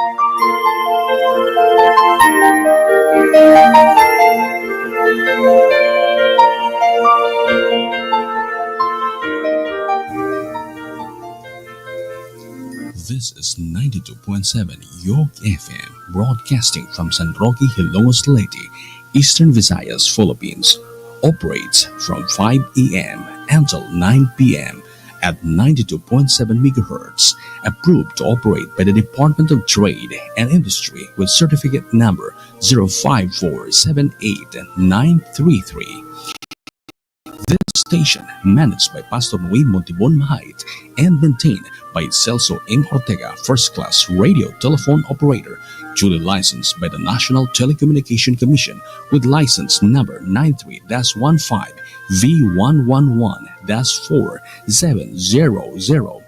Thank This is 92.7 York FM, broadcasting from San Roque, Hilongos, Leyte, Eastern Visayas, Philippines. Operates from 5 a.m. until 9 p.m. at 92.7 megahertz. Approved to operate by the Department of Trade and Industry with certificate number 05478933. This station, managed by Pastor Noe Montibon Mahait and maintained by Celso M. Ortega, first class radio telephone operator, duly licensed by the National Telecommunication Commission with license number 93-15 V111-4700.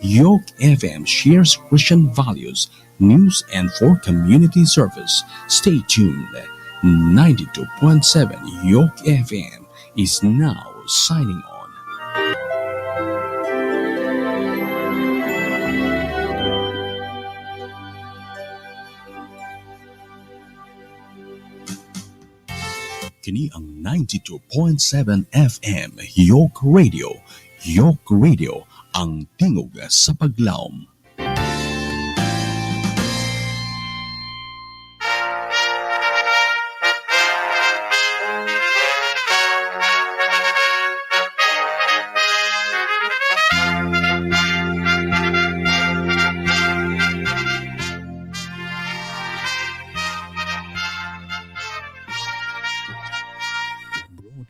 York FM shares Christian values, news, and for community service. Stay tuned. 92.7 York FM is now signing on. Kini ang 92.7 FM York Radio. York Radio, ang tingog sa paglaom.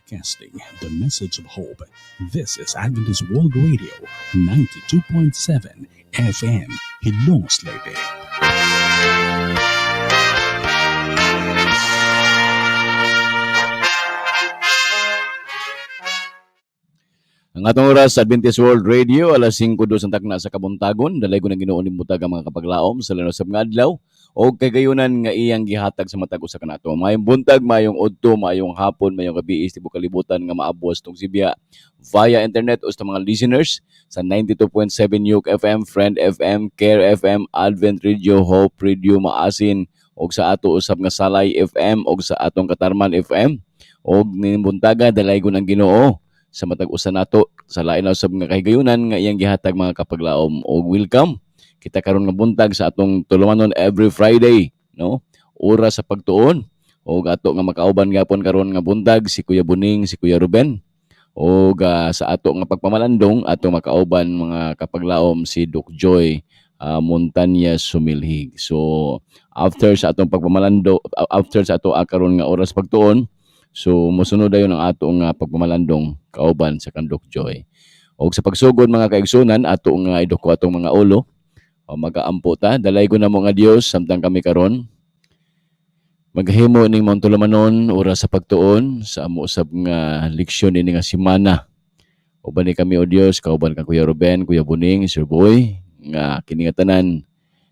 Broadcasting the message of hope. This is Adventist World Radio 92.7 FM, Hilongos, Leyte. Ang atong oras sa Adventist World Radio, alas 5:02 ang takna sa kabuntagon. Dalay ko ng Ginoo ning butag ang mga kapaglaom sa lanosab nga adlaw o kagayunan nga iyang gihatag sa matag usa kanato. Maayong buntag, maayong udto, maayong hapon, maayong gabi tibuok kalibutan nga maabos tong sibya via internet o sa mga listeners sa 92.7 Nuke FM, Friend FM, Care FM, Advent Radio, Hope Radio, Maasin og sa ato usab nga Salay FM og sa atong Katarman FM og ning buntaga dalaygon ang Ginoo sa matag usa nato sa lain na usab nga kahigayunan nga iyang gihatag, mga kapaglaom, og welcome kita karon nga buntag sa atong tulumanon every Friday, no, oras sa pagtuon, og ato nga makauban gapon karon nga buntag si Kuya Buning, si Kuya Ruben, og sa ato nga pagpamalandong ato makauban, mga kapaglaom, si Doc Joy Montanya Sumilhig. So after sa atong pagpamalando, after sa ato karon nga oras pagtuon, so mosunod dayon ang ato nga pagpamalandong kauban sa kang Doc Joy. Og sa pagsugod, mga kaigsunan, ato nga iduko atong mga ulo o magaampo ta. Dalaygon namo nga Dios, samtang kami karon maghimo ning maong tulumanon, oras sa pagtuon sa amo usab nga leksyon ini nga semana. Uban ni kami, o Dios, kauban kang Kuya Ruben, Kuya Buning, Sir Boy, nga kini nga tanan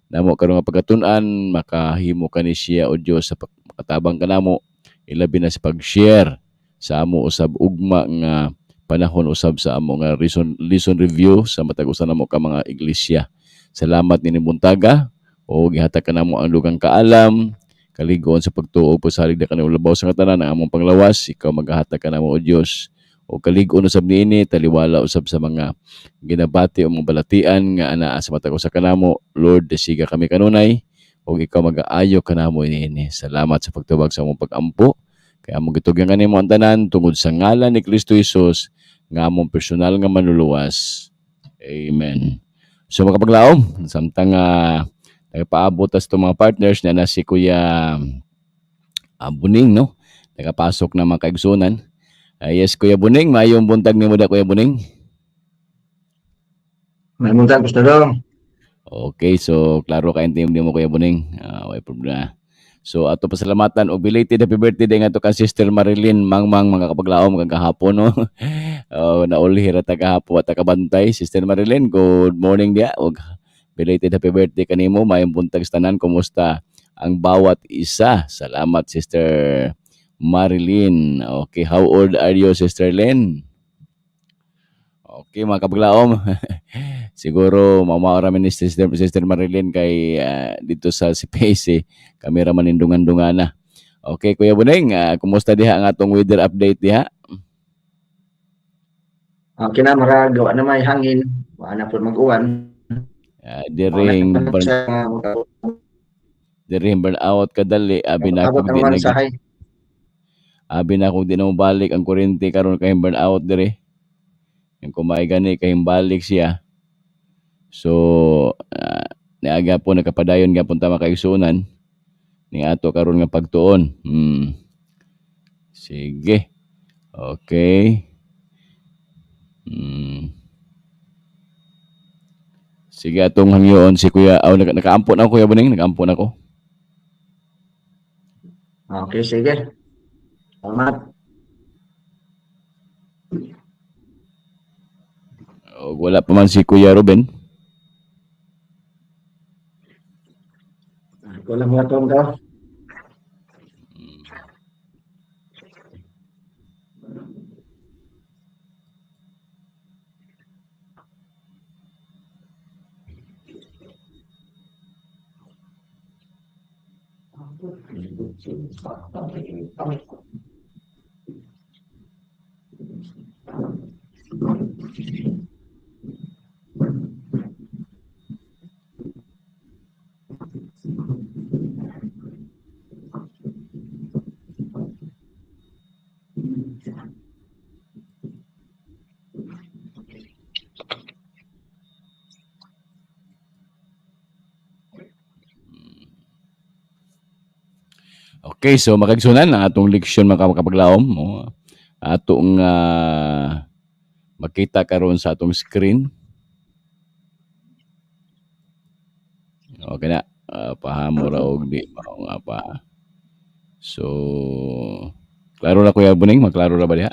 namo karon nga pagkatun-an makahimo kani siya, o Dios, sa makatabang kanamo, ilabi na sa pag-share sa amo usab ugma nga panahon usab sa amo nga lesson review sa matag usa namo ka mga iglesia. Salamat nining buntaga o gihatag kanamo ang dugang kaalam, kaligon sa pagtuo, pasalig na kanimo labaw sa katanan ang among panglawas. Ikaw maghahatag kanamo, o Dios, o kalig-on usab niini, taliwala usab sa mga ginabati o mga balatian nga anaa sa matag usa kanamo. Lord, dasiga kami kanunay ug ikaw magaayo kanamo niini. Salamat sa pagtubag sa among pag-ampo. Kaya among gitugyan kanimo ang tanan tungod sa ngalan ni Kristo Jesus nga among personal nga manluluwas. Amen. So mga kapaglaom, samtang nagpaabot tas itong mga partners na na si Kuya Buning, no? Nakapasok na, mga kaigsunan. Yes, Kuya Buning, maayong buntag nimo da, Kuya Buning. May buntag, Pastor Dong. Okay, so klaro ka intindig mo, Kuya Buning. Way problema. So ato pasalamatan og belated happy birthday din ato kang Sister Marilyn Mangmang, mga kapaglaom, kang kahapon, no. Oh, naulhi ra ta kahapon at kabantay. Sister Marilyn, good morning dia og belated happy birthday kanimo. Maayong buntag sa tanan. Kumusta ang bawat isa? Salamat, Sister Marilyn. Okay, how old are you, Sister Lynn? Okay, mga kapaglaom. Siguro mamao ra ni Sister Marilyn kay dito sa CPC kami ra man nindungan-dungana. Okay, Kuya Buneng, kumusta diha ang atong weather update diha? Okay na, marag gawa na may hangin, wala na po mag-uwan. Diring burn, diring burn out kadali, abi na Abot kog ang di nag mensahe. Abi na kog di na mobalik ang kuryente karon kay burn out dire. Yung kumay gani kay balik siya. So niaga po nakapadayon gapon ta makaigsuonan ni ato karon nga pagtuon. Sige. Okay. Sige, atong hangyoon si Kuya. Aw, nakaampo na ako, Kuya Buning, nakaampo na ako. Okay, sige. Salamat. Og wala pa man si Kuya Ruben. Ako lang mga tong daw. Okay, so makagsunan ang atong leksyon, mga kapaglaom. Oh, atong makita karon sa atong screen. Okay na. Pahamo ra og di mao nga pa. So klaro ra, Kuya Buning, maklaro ra ba diha?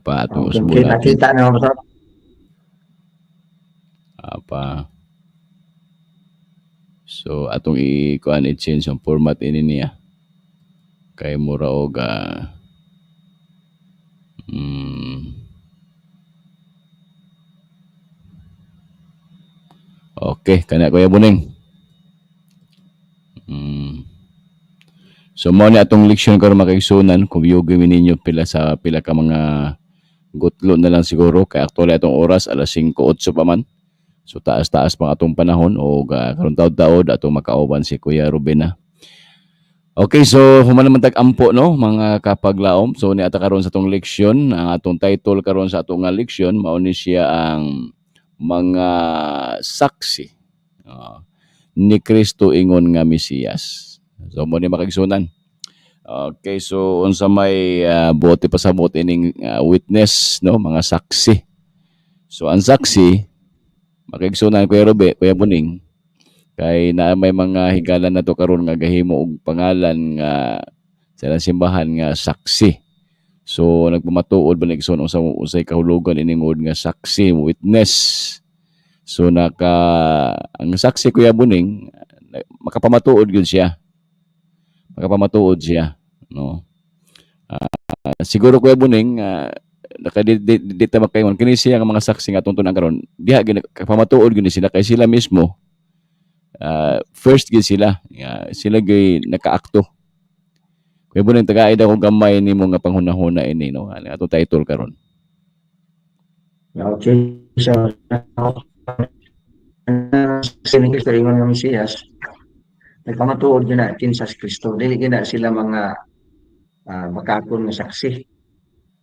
Pa atong Okay, usbon natin. nakita na mo. Pa. So atong i-kuan, i-change ang format ini niya. Kay mura og Okay, kana, Kuya Buning. So mao ni atong leksyon karon, makaigsunan, kung yugi mi ninyo pila sa pila ka mga gutlo na lang siguro kay actually atong oras alas 5:08 pa man. So taas-taas pa atong panahon o karon taod-taod atong makauban si Kuya Ruben na. Okay, so human naman tag-ampo, no, mga kapaglaom. So ni ata karon sa atong leksyon, ang atong title karon sa atong nga leksyon mao ni siya ang mga saksi ni Kristo ingon nga Mesiyas. So mo ni, makaigsunan. Okay, so unsa may buot ipasabot ining witness, no, mga saksi. So ang saksi, makaigsunan, Kuya Robe, Kuya Buning, kay naa may mga higala na to karon nga gahimo og pangalan nga sa ilang simbahan nga saksi. So nagpamatuod ba ni igsoon unsa unsay kahulugan ining word nga saksi, witness? So naka ang saksi, Kuya Buning, makapamatuod gyud siya. Makapamatuod siya, no? Siguro, Kuya Buning, naka di ta makaingon kini siya nga mga saksi nga atong tun-an karon diha gyud kapamatuod gyud ni sila kay sila mismo first gyud sila nga sila gyud nakaakto. Kuya Buning, tagaid ako gamay nimo nga panghunahuna ini, no, ang atong title karon. Okay, so saksi ni Kristo ingon nga Mesiyas, nagpamatuod gyud na kinsa si Kristo. Dili gyud na sila mga bakakon nga saksi.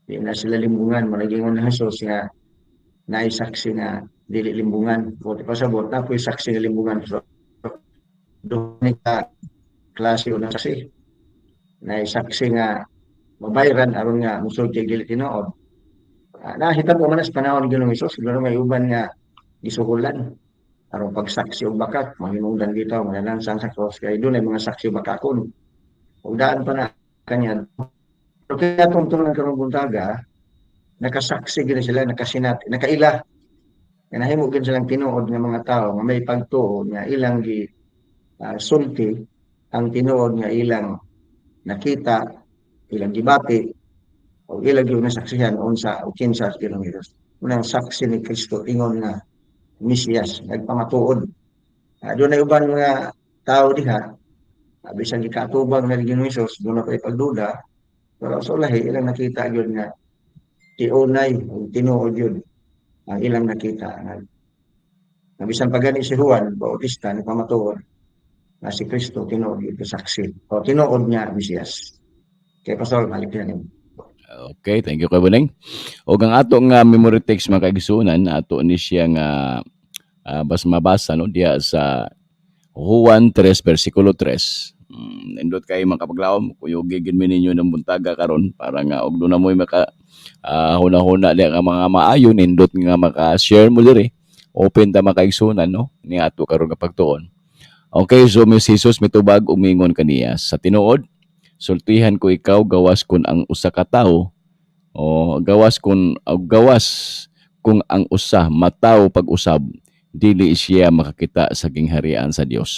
Di na sila limbungan. Mao ingon ni Jesus nga naay saksi nga dili limbungan. Buot pasabot na po'y saksi nga limbungan. So, duha ka klase og saksi. Naay saksi nga mabayran aron nga musulti dili tinuod. Nahitabo man sa panahon ni Ginoong Hesus, siguro may uban nga gisuhulan aron pagsaksi og bakak, mahinungdan bitaw manalansang sa cross kay dunay mga saksi bakakon. Ug daan pa na kanya. Pero kaya atong tun-an karong buntaga, nakasaksi gid sila, nakasinati, nakaila. Nga nahimo gid silang tinuod nga mga tao nga may pagtuo nga ilang gi sulti ang tinuod nga ilang nakita, ilang gibati. O ila gyud nasaksihan unsa o kinsa sa Ginoong Hesus. Unang saksi ni Kristo ingon nga Mesiyas, nagpamatuod. Doon uban mga tao diha, bisan gikaatubang na Ginoong Hesus, doon na pagduda, pero sa ulahi ilang nakita gyud nga tiunay o tinuod gyud ang ilang nakita. Nga bisan pa gani si Juan Bautista nagpamatuod na si Kristo tinuod gyud saksi o tinuod nga Mesiyas. Kay Pastor, balik na nimo. Okay, thank you, Kuya Buneng. Og ang ato nga memory text, mga kaigsuonan, ato ni siya nga bas mabasa, no, diha sa Juan 3 versikulo 3. Nindot kay mga kapaglaom, kuyugi gid mi ninyo ng buntaga karon para nga og duna mo'y maka huna-huna diha nga mga maayo, nindot nga maka-share mo diri. Open ta, mga kaigsuonan, no, ni ato karon nga pagtuon. Okay, so mi si Jesus mitubag ug miingon kaniya, "Sa tinuod, sultihan ko ikaw, gawas kun ang usa ka tawo o gawas kun o gawas kung ang usa matawo pag-usab, dili siya makakita sa gingharian sa Dios."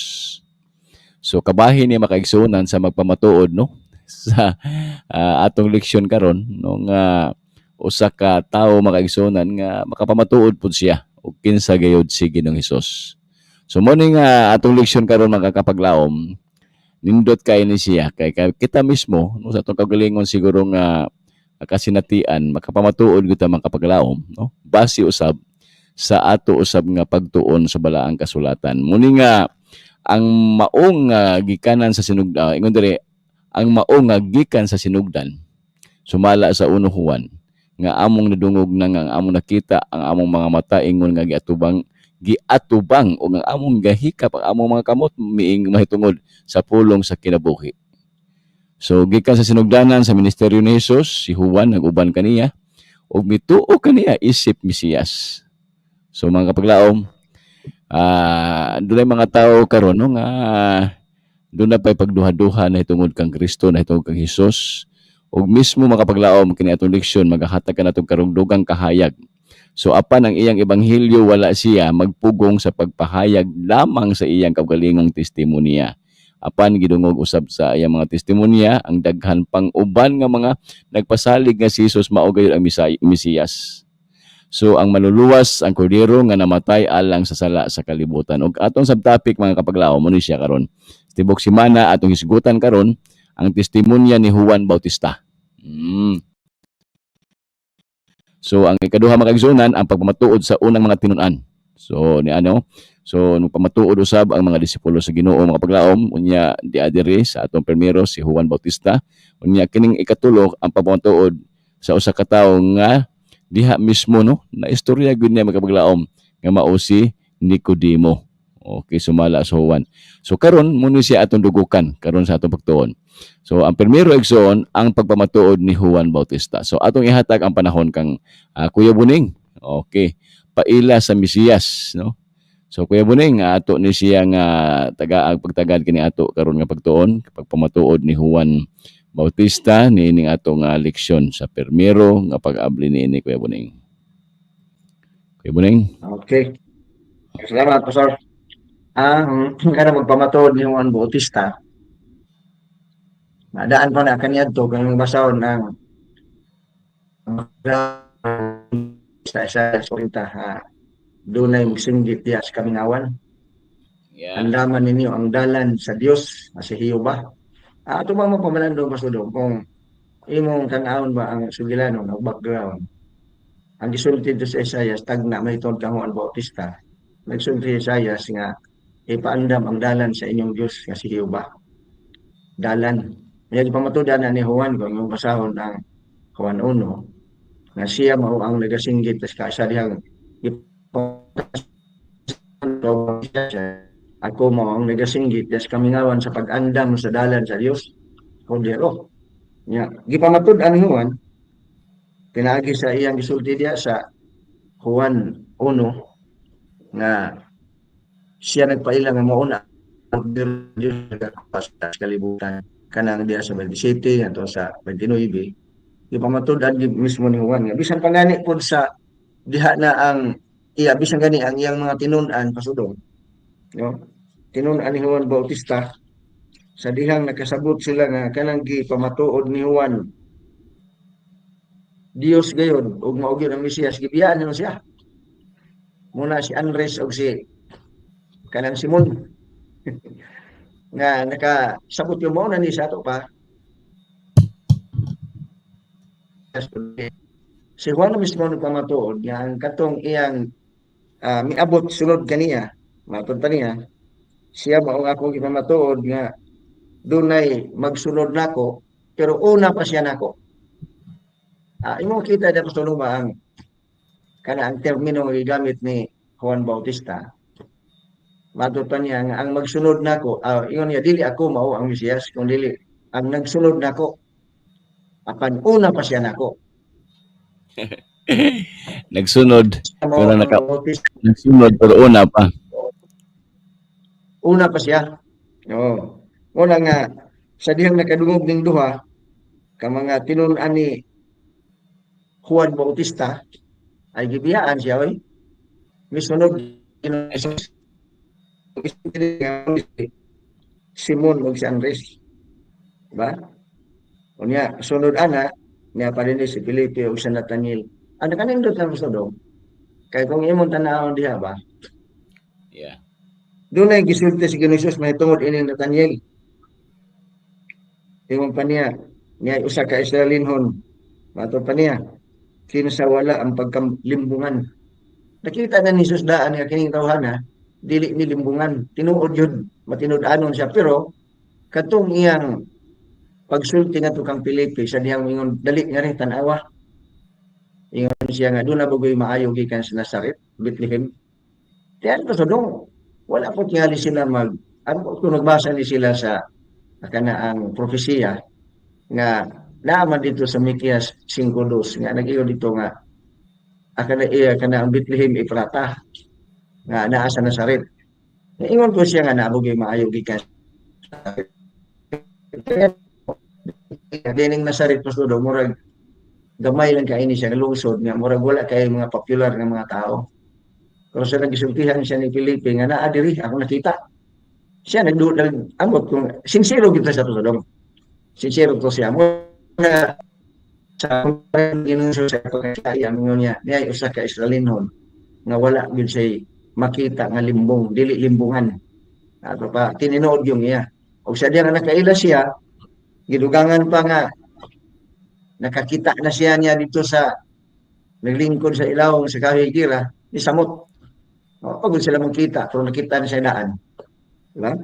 So kabahin ni, makaigsuonan, sa magpamatuod, no, sa atong leksyon karon, no, nga usa ka tawo, makaigsuonan, nga makapamatuod pud siya og kinsa gayud si Ginoong Hesus. So mo ni nga atong leksyon karon, mga kapaglaom, nindot kay ni siya kay kita mismo, no, sa atong kaugalingon siguro nga kasinatian, makapamatuod gyud ta, mga kapaglaom, no, base usab sa ato usab nga pagtuon sa balaang kasulatan. Muni nga ang maong nga gikanan sa sinugdan, ingon diri, ang maong nga gikan sa sinugdan, sumala sa 1 Juan, nga among nadungog na nga ang among nakita ang among mga mata, ingon nga giatubang o ang among gahikap ang among mga kamot miing mahitungod sa pulong sa kinabuhi. So gikan sa sinugdanan sa ministeryo ni Jesus, si Juan nag-uban kaniya ug mituo kaniya isip Mesiyas. So mga kapaglaom, dunay mga tao karon, no, nga doon na pa'y pagduha-duha na hitungod kang Kristo, na hitungod kang Hesus. Ug mismo, makapaglaom, kini atong leksyon magahatag kanatong karugdogang kahayag. So apan ang iyang ebanghelyo, wala siya magpugong sa pagpahayag lamang sa iyang kaugalingong testimonya. Apan gidungog usab sa iyang mga testimonya ang daghan pang uban nga mga nagpasalig nga si Jesus mao gayud ang Mesiyas. So ang maluluwas, ang kordero nga namatay alang sa sala sa kalibutan. Ug atong subtopic, mga kapaglaom, mo ni siya karon. Tibok simana atong hisgutan karon ang testimonya ni Juan Bautista. So ang ikaduha, mga kaigsuonan, ang pagpamatuod sa unang mga tinun-an. So ni ano? So nung pamatuod usab ang mga disipulo sa Ginoo, mga paglaom, unya di adiri sa atong primero si Juan Bautista, unya kining ikatulo, ang pagpamatuod sa usa ka tawo nga diha mismo, no, na istorya gyud niya, mga kapaglaom, nga mao si Nicodemo. Okay, sumala sa Juan. So karon mo ni siya atong dugukan karon sa atong pagtuon. So ang primero, igsoon, ang pagpamatuod ni Juan Bautista. So atong ihatag ang panahon kang Kuya Buning. Okay. Paila sa Mesiyas, no? So Kuya Buning, ato ni siya nga taga pagtagad kini ato karon nga pagtuon, pagpamatuod ni Juan Bautista niining atong leksyon sa primero nga pag-abli niini, Kuya Buning. Kuya Buning. Okay. Salamat, Pastor. Ang kana magpamatuod ni Juan Bautista, madaan pa na kaniadto kung basahon ang sa isa sa ha, dunay magsinggit diya sa kamingawan. "Andaman ninyo ang dalan sa Dios, si Jehova." Ato ba mo pamalandong, Pastor, kung imong tan-awon ba ang sugilanon o background? Ang gisulti dito sa Isaias, tagna may kang Juan Bautista. Nagsulti si Isaias nga ipaandam ang dalan sa inyong Dios nga si Jehova. Dalan. Kaya pamatudan na ni Juan, kung imong basahon ang Juan 1, nga siya mao ang nagasinggit sa kaisa dihang, "Ako mao ang nagasinggit sa kamingawan sa pag-andam sa dalan sa Dios, Kordero." Nya, gipamatud-an ni Juan pinaagi sa iyang gisulti diya sa Juan 1 nga siya nagpaila nga mao na ang Dios nagakuha sa kalibutan, kanang diya sa 27 ngadto sa 29. Gipamatud-an gid mismo ni Juan nga bisan pa gani pod sa diha na ang iya, bisan gani ang iyang mga tinun-an, pasudong, no, tinun-an ni Juan Bautista, sa dihang nakasabot sila nga kanang gipamatuod ni Juan. Dios gayon ug mao gyud ang Mesiyas, gibiyaan nila siya. Muna si Andres og si kanang Simon nga nakasabot yung mao na ni sa ato pa. Si Juan mismo nagpamatuod nga ang katong iyang miabot sunod kaniya, matod pa niya, siya mao ang akong gipamatuod nga dunay magsunod nako pero una pa siya nako. Imo kita dapat sa luma ang kana ang termino nga gigamit ni Juan Bautista. Matod pa niya nga ang magsunod nako, ingon niya, dili ako mao ang Mesiyas kung dili ang nagsunod nako apan una pa siya nako. Nagsunod Mao pero ang Bautista, nagsunod pero una pa. Una pa siya. Oo. Una nga sa dihang nakadungog ning duha ka mga tinun-an ni Juan Bautista ay gibiyaan siya, oy. Misunod Simon ug si Andres. Diba? Unya, sunod ana niya pa din si Felipe ug si Nathaniel. Ano kanindot lang gusto dong? Kay kung imong tan-awon diha ba? Yeah. Dunay gisulti si Ginoo Jesus mahitungod ining Nathaniel. Ingon pa niya, niya usa ka Israelinhon. Matod pa niya, kinsa wala ang pagkalimbungan. Nakita na ni Jesus daan nga kining tawhana dili ni limbungan, tinuod yun, matinud-anon siya, pero katong iyang pagsulti ngadto kang Felipe sa dihang ingon, "Dali nga rin tan-awa." Ingon siya nga, "Doon na bagoy maayo gikan sa Nazaret, Bethlehem?" Kaya ano sa dong, wala po tingali sila mag ano kung nagbasa ni sila sa kana ang propesiya nga naaman dito sa Mikias 5:2 nga nag-ingon dito nga akana iya kana ang Bethlehem Efrata nga naa sa Nazaret. Ingon ko siya nga naabogay maayo gikan dining Nazaret, pastor, murag gamay lang kaini siya lungsod nga murag wala kay mga popular nga mga tao. Pero sa nagisultihan siya ni Felipe nga naa diri, ako nakita. Siya nag amot kung sincero kita sa pastor. Sincero to siya. Mo na sa Ginoo sa pagkaya ingon niya, niya usa ka Israelinhon nga wala gyud siya makita nga limbong, dili limbungan. Ato pa tinuod yung iya. Og sa diya nga nakaila siya, gidugangan pa nga nakakita na siya niya dito sa naglingkod sa ilawong sa kahoy higera, ni samot. O, pagod sila makita, pero nakita na siya daan. Diba?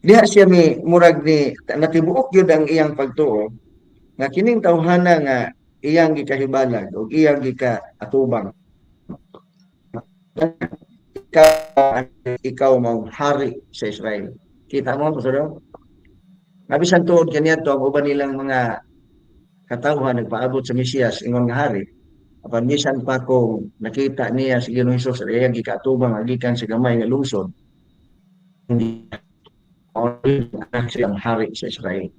Diha siya mi murag ni natibuok gyud ang iyang pagtuo nga kining tawhana nga iyang gikahibalag o iyang gikaatubang, ikaw mao hari sa Israel. Kita mo, Pastor? Mabisan tuod kaniya to ang uban nilang mga katawhan nagpaabot sa Mesiyas ingon nga hari. Apan bisan pa kung nakita niya si Ginoong Hesus sa iyang gikaatubang nga gikan sa gamay nga lungsod, hindi siya ang hari sa Israel.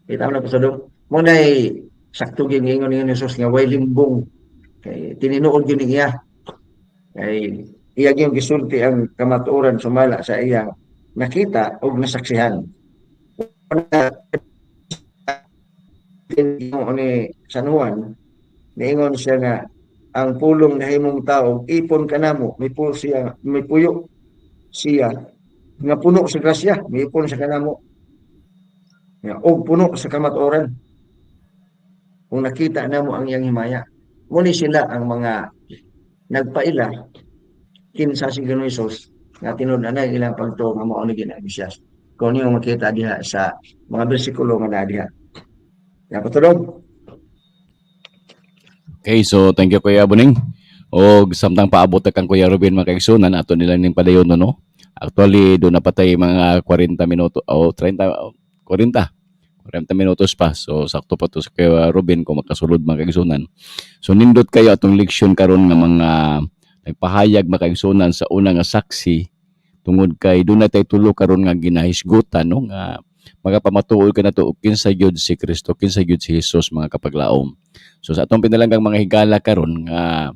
Kita mo na, Pastor? Mo na'y sakto gyud ingon ni Jesus nga way limbong kay tininuod gyud niya. Kay iya gyud gisulti ang kamatuoran sumala sa iyang nakita og nasaksihan. Ni San Juan, niingon siya nga ang pulong nahimong tao ipon kanamo, may puyo siya, may puyo siya nga puno sa grasya, may ipon siya kanamo nga og puno sa kamatuoran kung nakita namo ang iyang himaya. Muni sila ang mga nagpaila kinsa si Ginoong Hesus nga tinud na ilang pagtuo nga mao ni ang Mesiyas. Kung niyo makita diha sa mga bersikulo nga naa diha. Ya, patulog. Okay, so thank you, Kuya Buning. Og samtang paabot ta kang Kuya Ruben, mga kaigsunan, ato nila ning padayon, no. Actually do na patay mga 40 minuto o 30 o 40 40 minutos pa. So sakto pa to sa Kuya Ruben kung makasulod, mga kaigsunan. So nindot kayo atong leksyon karon nga mga nagpahayag, mga kaigsunan, sa una nga saksi tungod kay doon na tay tulo karon nga ginahisgutan, no, nga magapamatuod ka nato og kinsa gyud si Kristo, kinsa gyud si Jesus, mga kapaglaom. So sa atong pinalanggang mga higala karon nga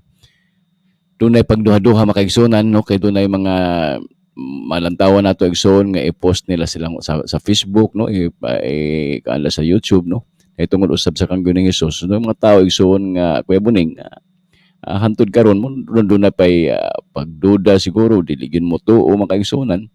dunay pagduha-duha, mga kaigsunan, no, kay dunay mga malantawan nato, igsoon, nga i-post nila silang sa Facebook, no, i, i, i sa YouTube, no. Kay tungod usab sa kang ni Jesus. So, mga tao, igsuon, nga Kuya Buning, hantod karon mo doon na pay pagduda siguro, dili gyud mo tuo, mga kaigsuonan.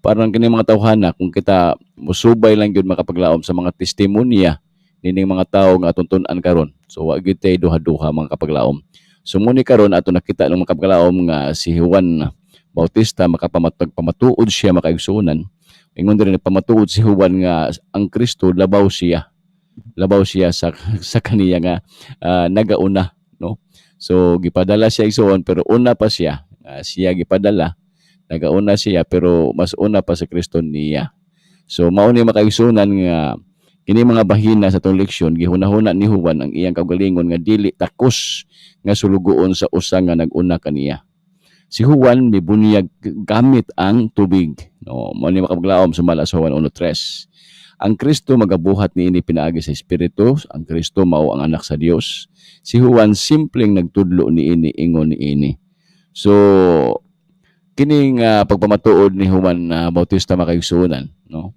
Parang kini mga tawhana, kung kita musubay lang gyud, makapaglaom, sa mga testimonya nining mga tawo nga atong tun-an karon. So wa gyud tay duha-duha, mga kapaglaom. So muni karon ato nakita ng mga kapaglaom nga si Juan Bautista makapamatag pamatuod siya, makaigsuonan. Ingon diri, nagpamatuod si Juan nga ang Kristo labaw siya sa kaniya nga nagauna, no? So gipadala siya, igsuon, pero una pa siya. Siya gipadala, nagauna siya, pero mas una pa si Kristo niya. So mao ni, makaigsuonan, nga kini mga bahina sa atong leksyon, gihunahuna ni Juan ang iyang kaugalingon nga dili takos nga sulugoon sa usa nga nag-una kaniya. Si Juan mibunyag gamit ang tubig, no? Mao ni, makapaglaom, sumala sa Juan 1:3. Ang Kristo magabuhat niini pinaagi sa Espiritu. Ang Kristo mao ang anak sa Dios. Si Juan simpleng nagtudlo niini, ingon niini. So kining pagpamatuod ni Juan Bautista, makaigsuonan, no,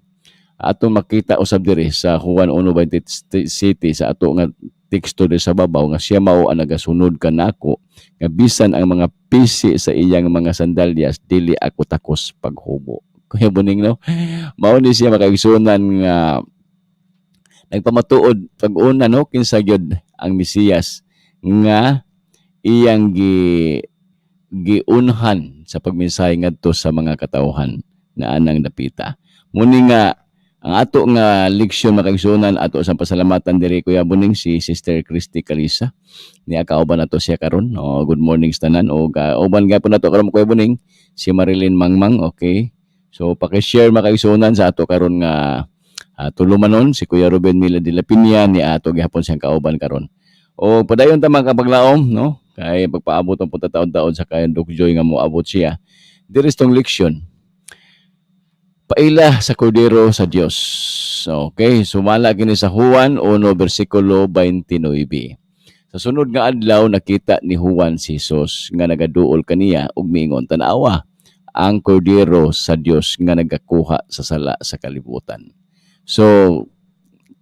ato makita usab diri sa Juan 1:27 sa ato nga teksto diri sa babaw nga siya mao ang nagasunod kanako nga bisan ang mga pisi sa iyang mga sandalyas dili ako takos paghubo. Kuya Buning, no, mao ni siya, makaigsuonan, nga nagpamatuod pag-una, no, kinsa gyud ang Mesiyas nga iyang giunhan sa pagmensahe ngadto sa mga katawhan na anang dapita. Muni nga ang ato nga leksyon, makaigsuonan, ato sa pasalamatan diri, Kuya Buning, si Sister Christy Calisa. Ni kauban nato siya karon. Oh, good morning sa tanan o kauban gyapon nato karon, Kuya Buning, si Marilyn Mangmang, okay. So paki-share, makaigsuonan, sa ato karon nga tulumanon si Kuya Ruben Mila de la Piña ni ato gihapon siyang kauban karon. O padayon ta, mga kapaglaom, no? Kay pagpaabot ang punta taon-taon sa kay Doc Joy nga moabot siya. Diri sa tong leksyon. Paila sa Kordero sa Dios. Okay, sumala kini sa Juan 1 bersikulo 29. Sa sunod nga adlaw nakita ni Juan si Jesus nga nagaduol kaniya ug miingon, "Tan-awa ang Kordero sa Dios nga nagakuha sa sala sa kalibutan." So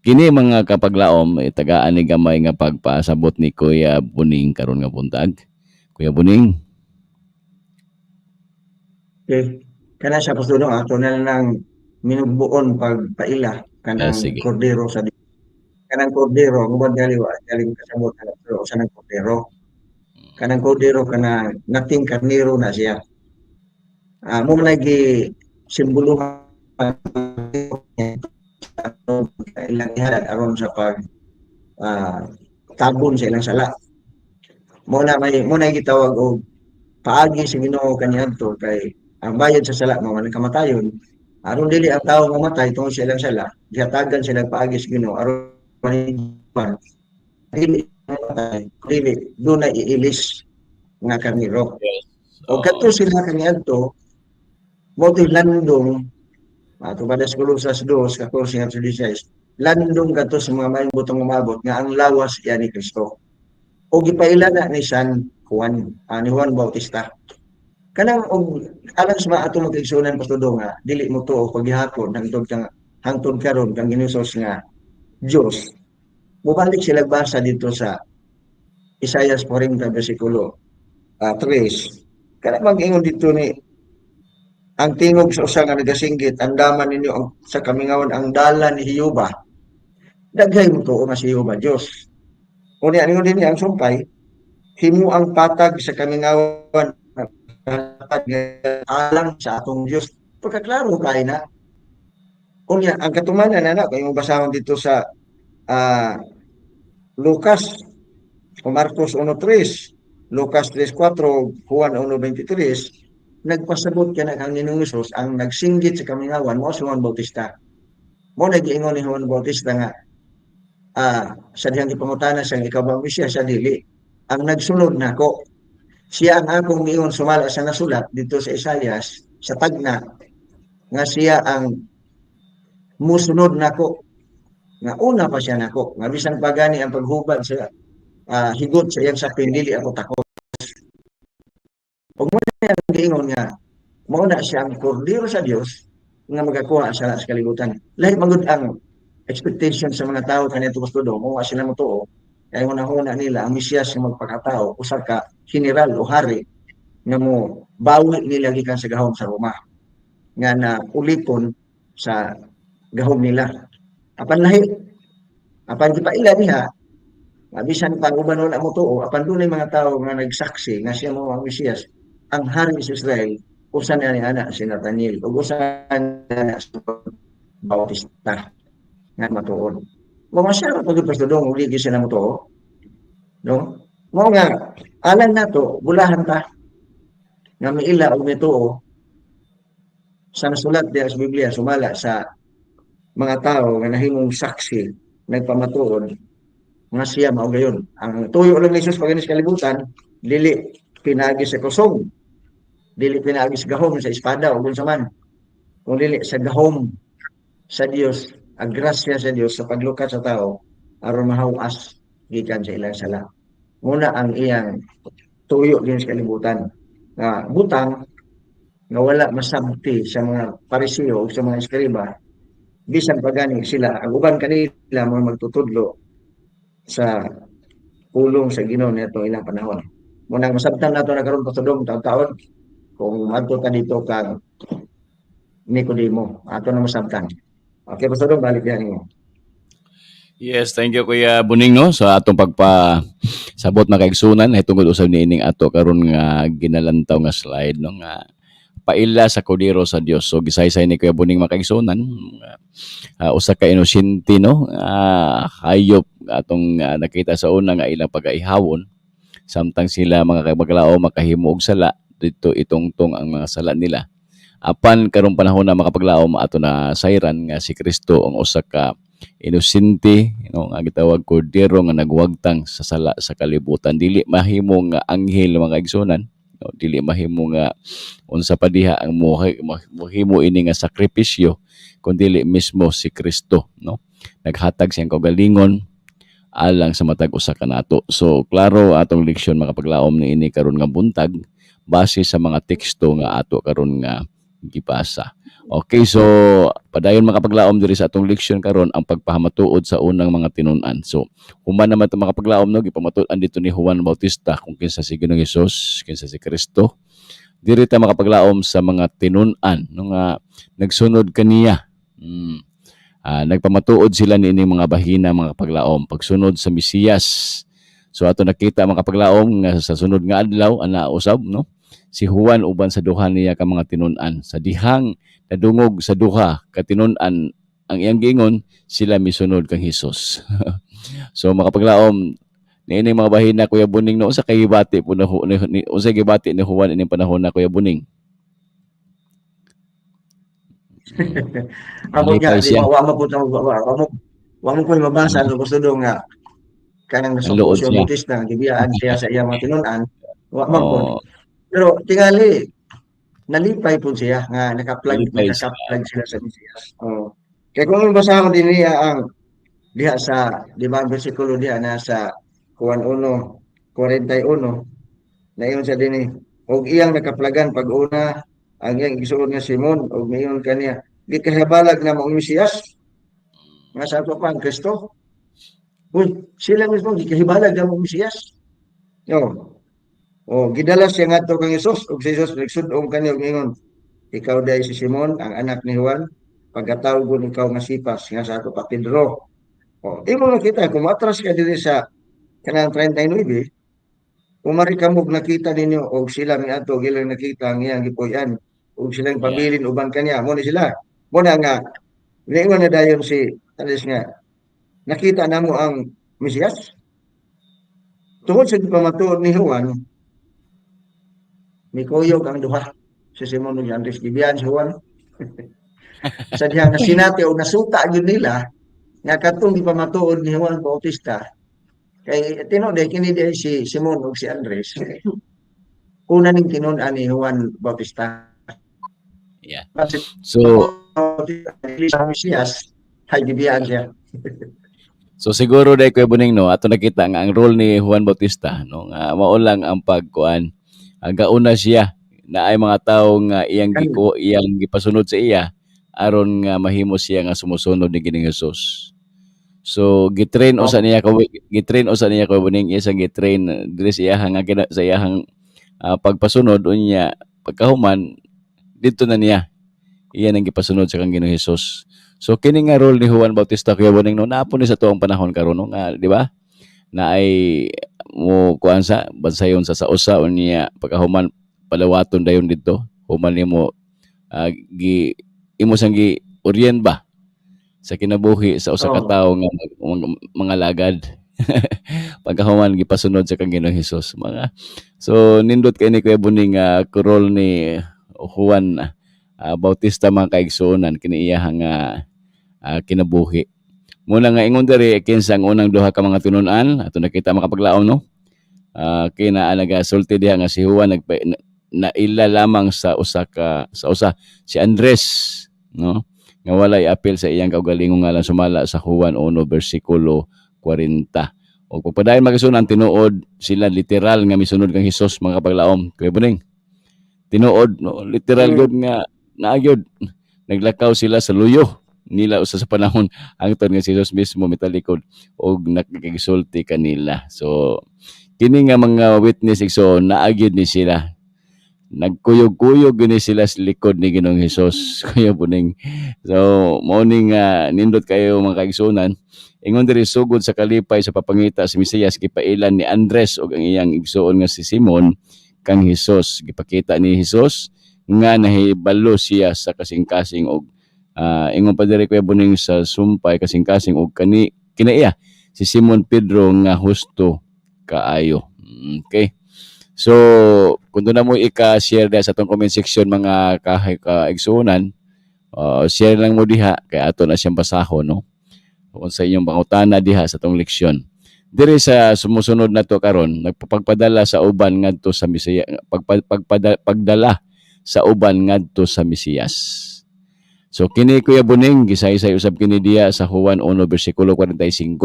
kini, mga kapaglaom, tagaan ni gamay nga pagpasabot ni Kuya Buning karon nga buntag. Kuya Buning. Okay. Kana siya, Pastor, no, ato na lang minugbuon pagpaila kanang Sige. Kordero sa Dios. Kanang kordero, ang uban gali wa galing kasabot ana, pero usa ng kordero. Kanang kordero kana nating karnero na siya. Mo man gi simboluhan ilang ihalad aron sa pag tabon sa ilang sala. Mo na gitawag og paagi sa Ginoo kaniadto kay ang bayad sa sala mao man ang kamatayon. Aron dili ang tawo mamatay tungod sa ilang sala, gihatagan sila paagi sa Ginoo aron maniban dili mamatay, dili dunay iilis nga karnero. O kadto sila kaniadto mo landong ato ba sa Colosas 2:14 ngadto 16, landong kadto sa mga maayong butang umabot nga ang lawas iya ni Kristo. O gipaila na ni San Juan, ni Juan Bautista. Kanang og alang sa mga atong mga kaigsuonan, Pastor, nga dili mo tuo paghihapon hangtod kang hangtod karon kang Ginoong nga Dios. Mubalik sila basa dito sa Isaias 40 bersikulo 3. Kana mag-ingon dito ni ang tingog sa usa nga nagasinggit, "Andaman ninyo ang sa kamingawan ang dalan ni Jehova." Daghay mo tuo nga si Jehova Dios. Unya ningon din ang sumpay, "Himo ang patag sa kamingawan alang sa atong Dios." Pagkaklaro kay na. Unya ang katumanan na kay basahon dito sa Lucas o Marcos 1:3, Lucas 3:4, Juan 1:23, nagpasabot ka na ang Ginoong Hesus ang nagsinggit sa kamingawan mo si Juan Bautista. Mo nagiingon ni Juan Bautista nga sa dihang gipangutana siyang, "Ikaw ba ang Mesiyas?" Siya, "Dili. Ang nagsunod nako. Siya ang akong giingon sumala sa nasulat dito sa Isayas sa tagna nga siya ang musunod nako nga una pa siya nako nga bisan pa gani ang paghubad sa higot sa iyang sapin dili ako takot." Ug mo na ang giingon nga mao na siya ang kordero sa Dios nga magakuha sa kalibutan. Lahi magud ang Expectation sa mga tao kaniadto, Pastor Dong, kung sila motuo, kay hunahuna nila ang Mesiyas nga magpakatao usa ka general o hari nga mo bawi nila gikan sa gahom sa Roma nga na ulipon sa gahom nila. Apan lahi, apan gipaila diha nga bisan pa ang uban wala motuo, apan dunay mga tawo nga nagsaksi nga siya mao ang Mesiyas, ang hari sa Israel. Usa na ni ana si Nathaniel ug usa na si Bautista nga matuod. Mga siya ra pagod, Pastor Dong, ug di gyud sila motuo. No? Mao nga alang nato, bulahan ta nga miila og mituo sa nasulat diha sa Biblia sumala sa mga tao nga nahimong saksi, nagpamatuod nga siya mao gayon. Ang tuyo lang ni Jesus pag sa kalibutan, dili pinagi sa kusog, dili pinagi sa gahom sa espada o unsa man, kung dili sa gahom sa Dios, ang grasya sa Dios sa paglukat sa tao aron mahawas gikan sa ilang sala. Muna ang iyang tuyo din sa kalibutan nga butang nga wala masabti sa mga Pariseo o sa mga eskriba, bisan pa gani sila, ang uban kanila, mga magtutudlo sa pulong sa Ginoo nitong ilang panahon. Munang masabtan nato na karon, Pastor Dong, taon-taon kung madto ka dito kang Nicodemo, ato na masabtan. Okay, Pastor Dong, balik diyan nimo. Yes, thank you, Kuya Buning, no, sa atong pagpa sabot na kaigsunan tungod usab niining ato karon nga ginalantaw nga slide, no, nga paila sa kordero sa Dios. So gisaysay ni Kuya Buning, mga kaigsunan, usa ka inosente, no, hayop atong nakita sa una nga ilang pagaihawon samtang sila, mga kabaglao, makahimo og sala dito, itungtong ang mga sala nila. Apan karong panahon na, makapaglaom, ato na sayran nga si Kristo ang usa ka inosente, no, nga gitawag kordero nga nagwagtang sa sala sa kalibutan. Dili mahimo nga anghel, mga kaigsunan, no, dili mahimo nga unsa pa diha ang mohimo ini nga sakripisyo kun dili mismo si Kristo, no, naghatag siyang kaugalingon alang sa matag usa kanato. So klaro atong leksyon, makapaglaom, niini karon nga buntag base sa mga teksto nga ato karon nga gibasa. Okay, so padayon, makapaglaom, diri sa atong leksyon karon, ang pagpahamatuod sa unang mga tinun-an. So human naman ito, makapaglaom, no, gipamatuod dito ni Juan Bautista kung kinsa si Ginoong Hesus, kinsa si Kristo. Diri ta, makapaglaom, sa mga tinun-an no nga nagsunod kaniya. Nagpamatuod sila niining mga bahina, mga paglaom, pagsunod sa Mesiyas. So ato nakita, mga paglaom, nga sa sunod nga adlaw ana usab, no, si Juan uban sa duha niya ka mga tinun-an. Sa dihang nadungog sa duha ka tinun-an ang iyang giingon, sila misunod kang Hesus. So makapaglaom, niining mga bahina, Kuya Buning, no, usa kay gibati po na ni, usa gibati ni Juan ining panahon na, Kuya Buning? Amo nga Nalipay di siya. wa mo po wa mo po mabasa no gusto do nga kanang Ang nasuko luod siya siya. Bautista, gibiyaan siya sa iyang mga tinun-an, wa man po. Pero tingali nalipay po siya nga naka-plug Nalipay siya. Nakaka-plug sila sa Mesiyas. Oh. Kaya kung basahon din niya ang diha sa, di ba, ang bersikulo diha na sa Juan 1:41, naingon siya dinhi, og iyang nakaplagan pag-una ang iyang igsuon nga Simon og miingon kaniya, "Gikahibalag namo ang Mesiyas," nga sa ato pa ang Kristo. Uy, sila mismo gikahibalag namo ang Mesiyas. Yo. Oh, gidala siya ngadto kang Hesus ug si Jesus nagsud-ong kaniya ug ingon, "Ikaw diay si Simon, ang anak ni Juan, pagkatawgon ikaw nga Sipas," nga sa ato pa Pedro. Oh, imo nakita kung atras ka diri sa kanang 39, umari kamog nakita ninyo og sila miadto og ilang nakita ang iyang gipuy-an ug silang pabilin uban kaniya. Mo ni sila. Mo na nga niingon na dayon si Andres nga nakita namo ang Mesiyas. Tungod sa pamatuod ni Juan, mikuyog ang duha, si Simon ug si Andres, gibiyan si Juan. Sa dihang nasinati o nasuta gyud nila nga katong gipamatuod ni Juan Bautista, kay tinuod eh, kini di si Simon ug si Andres una ning tinun-an ni Juan Bautista. Kasi So sa Mesiyas ay gibiyaan siya. So siguro dai, Kuya Buning, no, ato nakita nga ang role ni Juan Bautista, no, nga mao lang ang pagkuan. Ang gauna siya na ay mga tawo nga iyang iyang gipasunod sa iya aron nga mahimo siya nga sumusunod ni Ginoong Hesus. So gitrain usa niya ka gitrain usa niya Kuya Buning, isa gitrain diri sa iyahang nga sa iyahang pagpasunod. Unya pagkahuman didto na niya iya nang gipasunod sa kang Ginoong Hesus. So kini nga role ni Juan Bautista, Kuya Buning, no, naa po ni sa tuong panahon karon, no, nga di ba? Na ay mo kuan sa bansayon sa usa, unya pagkahuman palawaton dayon didto human nimo gi imo sang gi orient ba sa kinabuhi sa usa ka tawo nga mga lagad, pagkahuman gipasunod sa kang Ginoong Hesus mga. So nindot kay ni, Kuya Buning, nga role ni Juan Bautista, mga kaigsuonan, kini iyahang kinabuhi muna nga ingon diri kinsa ang unang duha ka mga tinun-an ato nakita, makapaglaom, no, kina nagasulti diha nga si Juan naila lamang sa usa ka sa usa si Andres, no, nga walay apil sa iyang kaugalingong ngalan sumala sa Juan 1 bersikulo 40. O pagpadayon, mga kaigsuonan, tinuod sila literal nga misunod kang Hesus, mga kapaglaom, Kuya Buning. Tinuod, no, literal gyud nga naa gyud naglakaw sila sa luyo nila usa sa panahon hangtod nga si Jesus mismo mitalikod og nakikisulti kanila. So kini nga mga witness, igsoon, naa gyud ni sila, nagkuyog-kuyog gini sila sa likod ni Ginoong Hesus, Kuya Buning. So mao ni nga nindot kayo, mga kaigsuonan. Ingon diri, sugod sa kalipay sa papangita sa Mesiyas, gipailan ni Andres ug ang iyang igsuon nga si Simon kang Hesus. Gipakita ni Hesus nga nahibalo siya sa kasing-kasing og ingon pa diri, Kuya Buning, sa sumpay kasing-kasing og kani kinaiya si Simon Pedro nga husto kaayo. Okay. So, kung doon na mo ika-share diha sa atong comment section, mga kaigsuonan, share lang mo diha kay ato na siyang basahon, no? Kung sa inyong pangutana diha sa atong leksyon. Diri sa sumusunod na to karon, nagpapagpadala sa uban ngadto sa Mesiyas, pagdala sa uban ngadto sa Mesiyas. So kini, Kuya Buning, gisaysay usab kini diha sa Juan 1 bersikulo 45.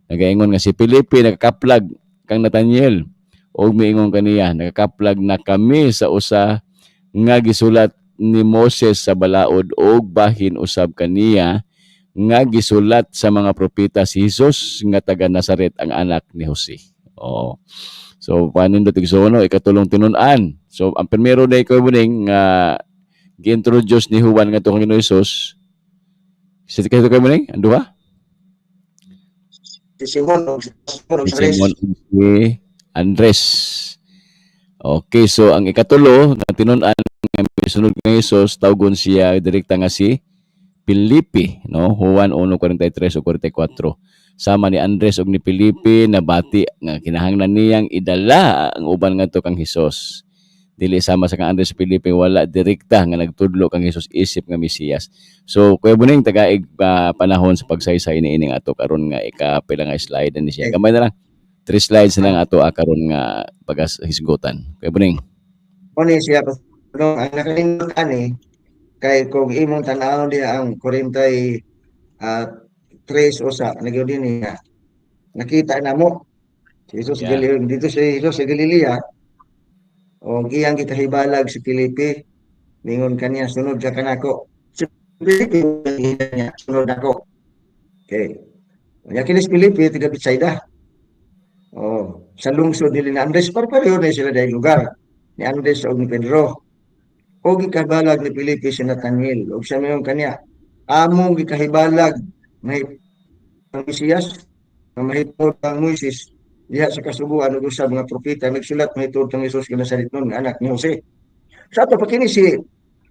Nagaingon nga si Felipe nakakaplag kang Nathaniel og miingon kaniya, "Nakakaplag na kami sa usa nga gisulat ni Moses sa balaod og bahin usab kaniya nga gisulat sa mga propeta, si Jesus nga taga Nazaret, ang anak ni Jose." Oo. So panindot, igsuon, ikatulong tinun-an. So ang primero day, Kuya Buning, nga gi-introduce ni Juan ngadto kang Ginoong Hesus. Si kayo, Kuya Buning, ang duha? Si Simon og Simon og Si Andres. Simon ug si Andres. Okay, so ang ikatulo nga tinun-an nga misunod kang Hesus, tawgon siya direkta nga si Felipe, no? Juan 1:43 ug 44. Sama ni Andres ug ni Felipe, nabati nga kinahanglan niyang idala ang uban ngadto kang Hesus. Dili sama sa kang Andres ug Felipe, wala direkta nga nagtudlo kang Hesus isip nga Mesiyas. So Kuya Buning, tagaig panahon sa pagsaysay niini nga ato karon nga ikapila nga slide na ni siya. Gamay na lang. Three slides na lang ato karon nga paghisgutan. Kuya Buning. Mo ni siya, no, ang nakanindot ani kay kung imong tan-awon diha ang 43 usa nagyud dinhi nga nakita na mo si Jesus. Galileo dito, si Jesus sa Galilea og iyang gikahibalag si Felipe, ningon kaniya, "Sunod ka kanako." Si Felipe niya, "Sunod ako." Okay. Nya kini si Felipe taga Betsaida. Oh, sa lungsod nila ni Andres, pareho na sila dahil lugar ni Andres ug ni Pedro. O gikahibalag ni Felipe si Nathaniel ug siya mayon kaniya, "Among gikahibalag may ang Mesiyas nga mahitungod kang Moises diha sa kasuguan ug sa mga propeta nagsulat mahitungod kang Hesus nga Nazaretnon nga anak ni Jose." Sa ato pa kini si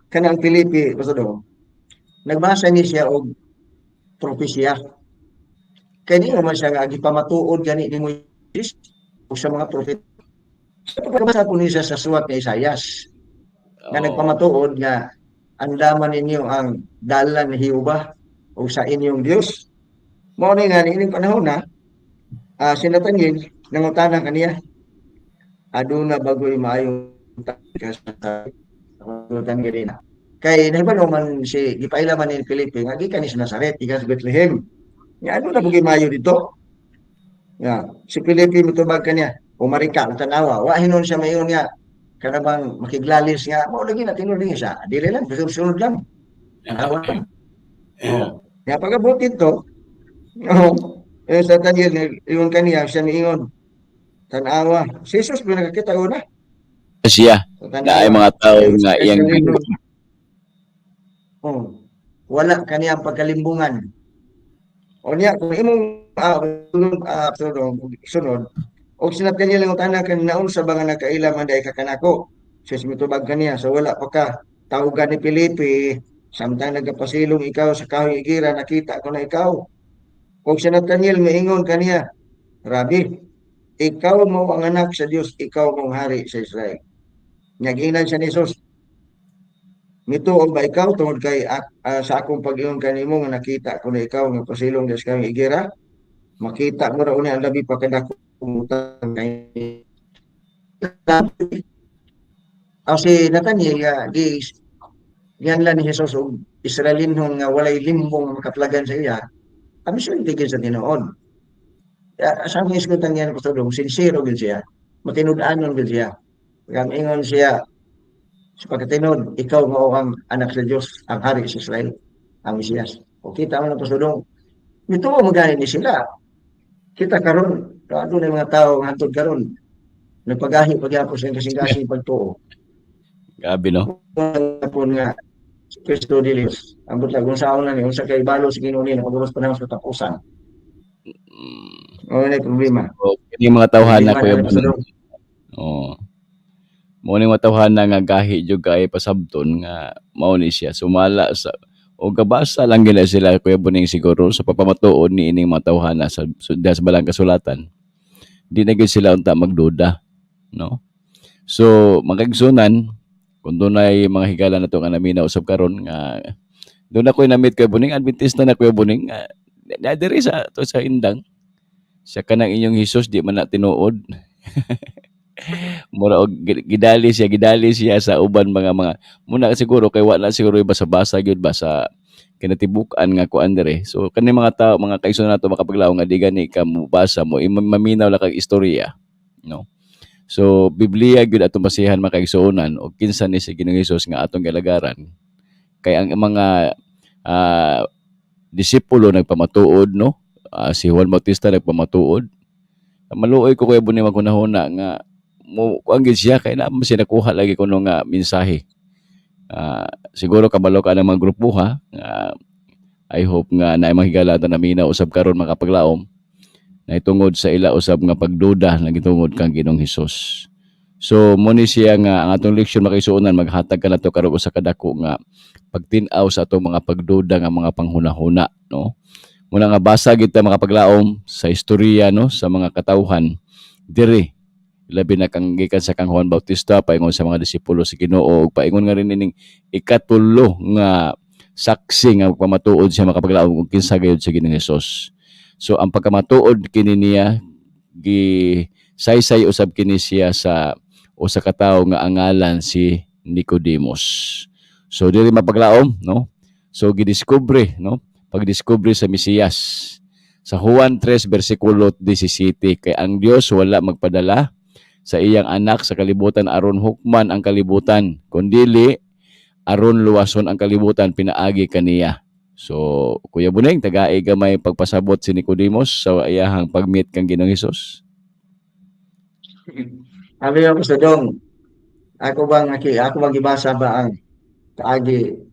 kanang Felipe, basta do nagbasa ni siya og propesya kay di man siya nga gipamatuod gani ni Moises ug sa mga propeta. Sa pagkabasa po niya sa suwat ni Isayas nga nagpamatuod nga andaman ninyo ang dalan ni Jehova o sa inyong Dios. Mao ni nga niining panahon na si Nathaniel nangutana kaniya, "Aduna bagoy maayong ka sa na?" Kay nahibalo man si gipaila man ni Felipe nga gikan ni sa Nazaret, gikan sa Bethlehem. Nga aduna bagoy maayo dito? Nga si Felipe mitubag kaniya, "Umarika ug tanawa." Wa hinon siya mayon nga kana bang makiglalis nga mao lagi na tinuod siya. Dili lang, sunod lang. Tanawa lang. Oh. Nga pag-abot dito, Oo. Eh, sa Nathaniel, ingon kaniya, siya niingon. Tanawa. Si Jesus, pinakakita una. Siya na ay mga tao nga iyang Oh, wala kaniya ang pagkalimbungan. O niya, kung imong sunod, sunod, og si Nathaniel ang utana kan naunsa ba nga nakaila man diay ka kanako? Siya mitubag kaniya, so wala pa ka tawgan ni Felipe, samtang nagapasilong ikaw sa kahoy igira, nakita ko na ikaw. Og si Nathaniel miingon kaniya, "Rabi, ikaw mo ang anak sa Dios, ikaw mong hari sa Israel." Nag-ingnan siya ni Jesus, "Mituo ba ikaw tungod kay sa akong pag-ingon kanimo nga nakita ko na ikaw nga pasilong sa kahoy igira? Makita mo ra uni ang labi pa kadako butang kay." Aw si Nathaniel nga gi gianlan ni Jesus og Israelinhon nga walay limbong nga makaplagan sa iya, kami sulti sa tinuod. Sa akong isgutan niya, Pastor Dong, sincero gyud siya. Matinud-anon gyud siya. Kag ingon siya sa pagkatinod, "Ikaw mao ang anak sa Dios, ang hari sa Israel, ang Mesiyas." O kita mo na, Pastor Dong, mituo mo gani ni sila. Kita karon, adunay mga tao nga hantod karon nagpagahi pagyapon sa kasing-kasing pagtuo. Grabe, no? Gapon nga si Kristo dili. Ambot lang kung saan na ni unsa kay balo sa Ginoo ni nakagawas panahon sa katapusan. Mao na problema. So, kini mga tawhana, Problema Kuya na, Pastor Boning. Dong. Oo. Mao ni mga tawhana nga gahi jud kay pasabton nga mao ni siya sumala sa o gabasa lang gina sila, Kuya Buning, siguro sa pagpamatuod ni ining mga tawhana sa balang kasulatan. Di na gyud sila unta magduda, no? So, mga kaigsunan, kung dunay mga higala nato nga naminaw usab karon nga doon ako'y na-meet, Kuya Buning, Adventista na, Kuya Buning, nga na diri sa to sa Indang. Siya kanang inyong Hesus di man na tinuod. Mura og gidali siya sa uban mga muna siguro kay wala siguro basa-basa gyud ba sa kinatibuk-an nga kuan diri. So kani mga tao, mga kaigsunan nato makapaglaom nga di gani ka mobasa mo, maminaw lang kag istorya, no? So Biblia gyud atong basihan, mga kaigsuonan, og kinsa ni si Ginoong Hesus nga atong galagaran. Kay ang mga disipulo nagpamatuod, no? Si Juan Bautista nagpamatuod. Maluoy ko, Kuya Buni, maghunahuna nga mo kuan gyud siya kay naa man siya nakuha lagi kuno nga mensahe. Siguro kabalo ka ng mga grupo ha. Nga I hope nga naay mga higala na naminaw usab karon, makapaglaom na itungod sa ila usab nga pagduda na gitungod kang Ginoong Hesus. So mo ni siya nga ang atong leksyon, makaigsuonan, maghatag ka nato karon usa ka dako nga pagtin-aw sa atong mga pagduda nga mga panghunahuna, no? Muna nga basa kita, makapaglaom, sa istorya, no, sa mga katawhan diri, labi na kang gikan sa kang Juan Bautista paingon sa mga disipulo sa Ginoo ug paingon nga rin ining ikatulo nga saksi nga pamatuod siya, makapaglaom, kung kinsa gayud sa Ginoong Hesus. So ang pagkamatuod kini niya gi saysay usab kini siya sa usa ka tawo nga ang ngalan si Nicodemus. So diri mapaglaom, no? So gidiskubre, no? Pagdiskubre sa Mesiyas. Sa Juan 3 versikulo 17, kay ang Dios wala magpadala sa iyang anak sa kalibutan aron hukman ang kalibutan, kundili aron luwason ang kalibutan pinaagi kaniya. So Kuya Buneng, tagai gamay pagpasabot si Nicodemus sa iyahang pag-meet kang Ginoong Hesus. Sabi ko sa Dong, ako bang gibasa ba ang kaagi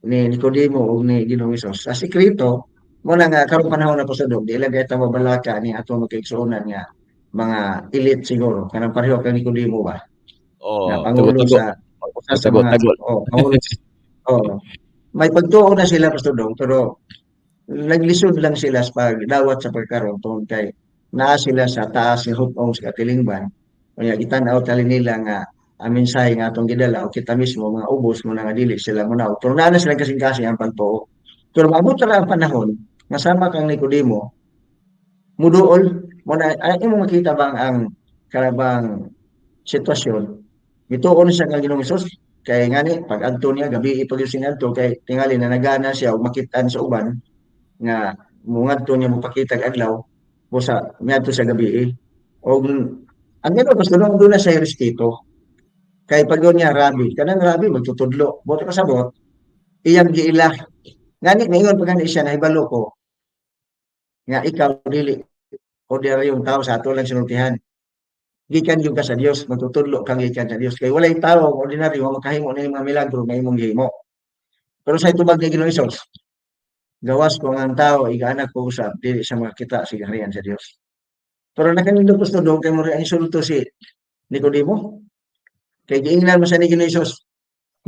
ni Nicodemo o ni Ginoong Hesus? Sa sekreto, mo na nga karong panahon na po sa Dong, di lang kay mabalaka ni ato magkaigsuonan nga mga elite siguro kanang pareho kang Nicodemo ba? Oh, na pangulo tago-tago. sa mga Tago-tago. Oh, pangulo, oh, may pagtuo na sila, Pastor Dong, pero naglisod lang sila sa pagdawat sa pagkaroon tungod kay naa sila sa taas nga hupong sa katilingban. Kaya gitan-aw tali nila nga ang mensahe nga atong gidala o kita mismo mga ubos mo na nga dili sila munaw. Pero naa na silang kasing-kasing ang pagtuo. Pero maabot ra ang panahon nga sama kang Nicodemo muduol mo na ay imo makita bang ang karabang sitwasyon mituon siya kang Ginoong Hesus kay ngani pag adto niya gabi pag yung singadto kay tingali na nagana siya og makitaan sa uban nga mungadto niya mopakita adlaw busa miadto sa gabi og ang gano'n gusto nung doon na siya respeto kay pag niya rabi kanang rabi magtutudlo buot pasabot iyang giila ngani maingon pa gani siya nahibalo ko. Nga ikaw dili ordinaryong tao sa ato lang sinultihan. Gikan gyud ka sa Dios, magtutudlo kang gikan sa Dios. Kay walay tao ordinaryo nga makahimo ning mga milagro nga imong gihimo. Pero sa itubag ni Ginoong Hesus, gawas kung ang tao igaanak ko usab, dili siya makakita sa gingharian sa Dios. Pero nakanindot gusto doon kay mo ang insulto si Nicodemo. Kay giingnan mo sa ni Ginoong Hesus,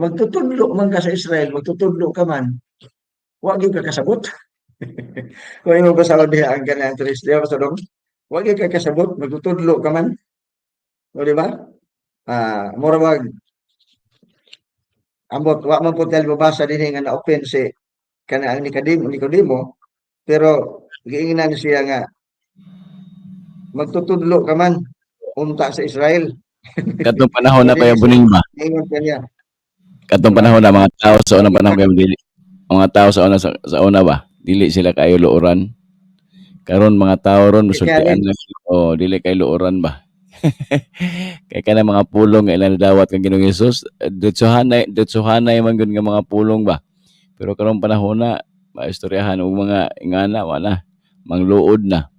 magtutudlo man ka sa Israel, magtutudlo ka man, wa gyud ka kasabot. Kung imo basahon diha ang kanang tres, di ba, Pastor Dong? Wa gyud ka kasabot, magtutudlo ka man. O, di ba? Ah, mura bag ambot wa man pud tayo mabasa dinhi nga na-open si kana ang Nicodemo, pero giingnan siya nga magtutudlo ka man unta sa Israel. Katong panahon na, Kuya Buning ba? Ingon kanya. Katong panahon na mga tao sa unang panahon, Kuya, dili mga tao sa una sa una ba? Dili sila kayo luoran. Karon mga tao ron musultian lang, oh, dili kay luoran ba? Kay kana mga pulong nga ilang nadawat kang Ginoong Hesus, diretsohanay man gyud nga mga pulong ba. Pero karong panahon na, maistoryahan og mga ingana, wala mangluod na.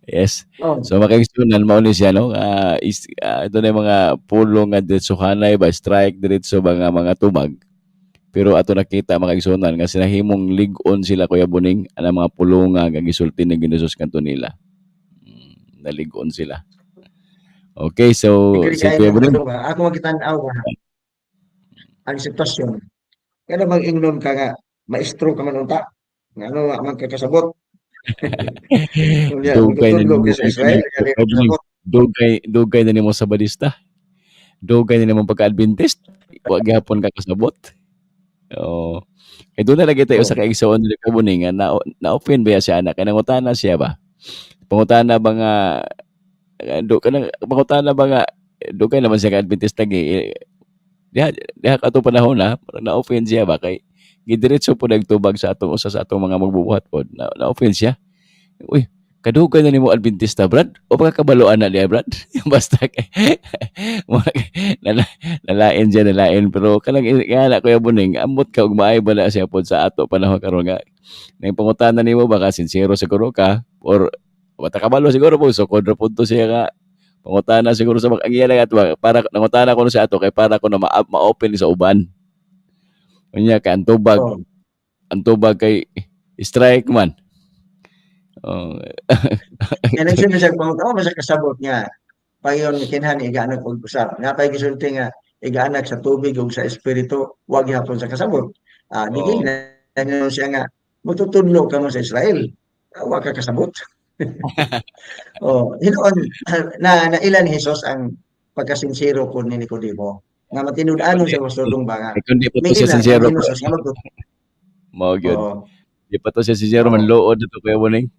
Yes. Oh. So mga kaigsuonan, mao ni siya, no, ito na yung mga pulong nga diretsohanay ba, strike diretso ba nga mga tubag. Pero ato nakita, mga kaigsuonan, nga sinahimong lig-on sila, Kuya Buning, ana mga pulonga nga gisulti ni Ginoong Hesus kanto nila. Nalig-on sila. Okay, so Agree si kayo Kuya Buning. ba? Ako magkitan-aw ba ang sitwasyon. Kaya mag-ingnon ka nga maestro ka man unta. Nga ano wa man ka kasabot. Unya, Dugay na magtutudlo nimo ka sa Israel, kaya Kuya Buning, kasabot. Dugay dugay na nimo sa Badista. Dugay na nimo pagka-Adventist. Wa gihapon ka kasabot. Oo. Kay doon na lagi tayo sa kaigsoon diri, Kuya Buning, nga na-open ba siya ana kay nangutana siya ba? Pangutana ba nga do kanang pangutana ba nga dugay naman siya ka Adventist lagi eh, diha diha kato panahon na na-open siya ba kay gidiretso po nagtubag sa atong usa sa atong mga magbubuhat pod na na-open siya. "Uy, kadugay na nimo Adventista, Brad, o pagkabaloan na niya, Brad." Basta kay nalain siya, nalain, pero kanang nga na, Kuya Buning, ambot ka og maayo ba na siya pod sa ato panahon karon nga nang pangutana nimo baka sincero siguro ka or bata kabalo siguro po, sukod ra pud to siya nga pangutana siguro sa mga ang iya lang ato ba, para nangutana ko sa ato kay para ko na ma-open sa uban. Unya kay ang tubag ang tubag kay strike man. Oh. Kaya nagsunod siya pangutana, oh, masa kasabot nga payon kinhan igaanak og usab. Napay gisulti nga igaanak sa tubig ug sa espiritu, wa gihapon sa kasabot. Ah, di na siya nga magtutudlo ka mo sa Israel. Ah, wa ka kasabot. Oh, hinuon na nailan ni Jesus ang pagkasinsero po ni Nicodemo. Nga matinud-anon siya, Pastor Dong ba nga. Kay kun di pa to siya May sincero, ilan ang Ginoo sa mao gyud. Oo. Di pa to siya sincero, manluod to, Kuya Buning.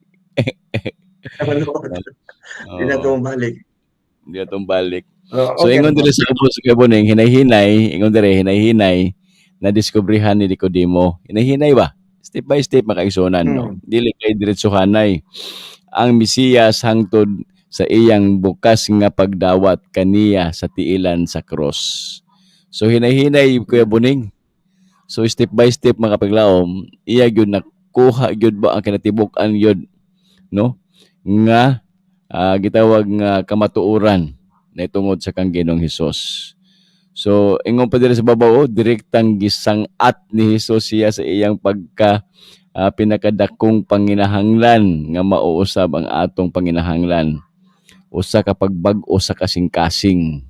Di na to balik. Di na tong balik. Oh, So okay ingon na diri sa ubos, Kuya Buning, hinay-hinay, ingon diri hinay-hinay na diskubrihan ni Nicodemo. Hinay-hinay ba? Step by step, mga kaigsuonan, no. Dili kay diretsohanay. Ang Mesiyas hangtod sa iyang bukas nga pagdawat kaniya sa tiilan sa cross. So hinay-hinay, Kuya Buning. So step by step, mga paglaom, iya gyud nakuha gyud ba ang kinatibuk-an gyud, no, nga gitawag nga kamatuoran na tungod sa kang Ginoong Hesus. So ingon pa diri sa babaw, oh, direktang gisang-at ni Hesus siya sa iyang pagka pinakadakong panginahanglan nga mauusab ang atong panginahanglan. Usa ka pagbag-o sa kasing-kasing.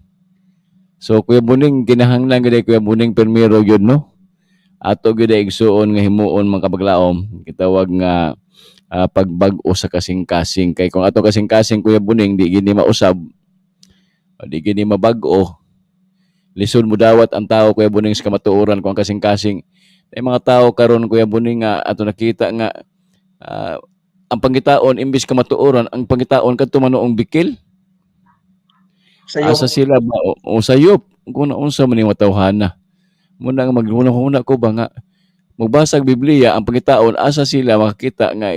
So Kuya Buning, kinahanglan gyud ay, Kuya Buning, permiro gyud, no? Ato gyud ay igsuon nga himuon, mga kapaglaom, gitawag nga pagbag-o sa kasing-kasing. Kay kung ato kasing-kasing, Kuya Buning, di gini mausab, o di gini mabag-o. Lisod mo dawat ang tao, Kuya Buning, sa kamatuoran kung ang kasing-kasing. Ay mga tao karon, Kuya Buning, nga ato nakita nga ang pangitaon imbis kamatuoran, ang pangitaon kadto manoong bikil. Sayop. Asa sila ba o sayop kung unsa man ning matawhana. Muna nga maghuna-huna ko ba nga magbasa og Biblia, ang pangitaon asa sila makakita nga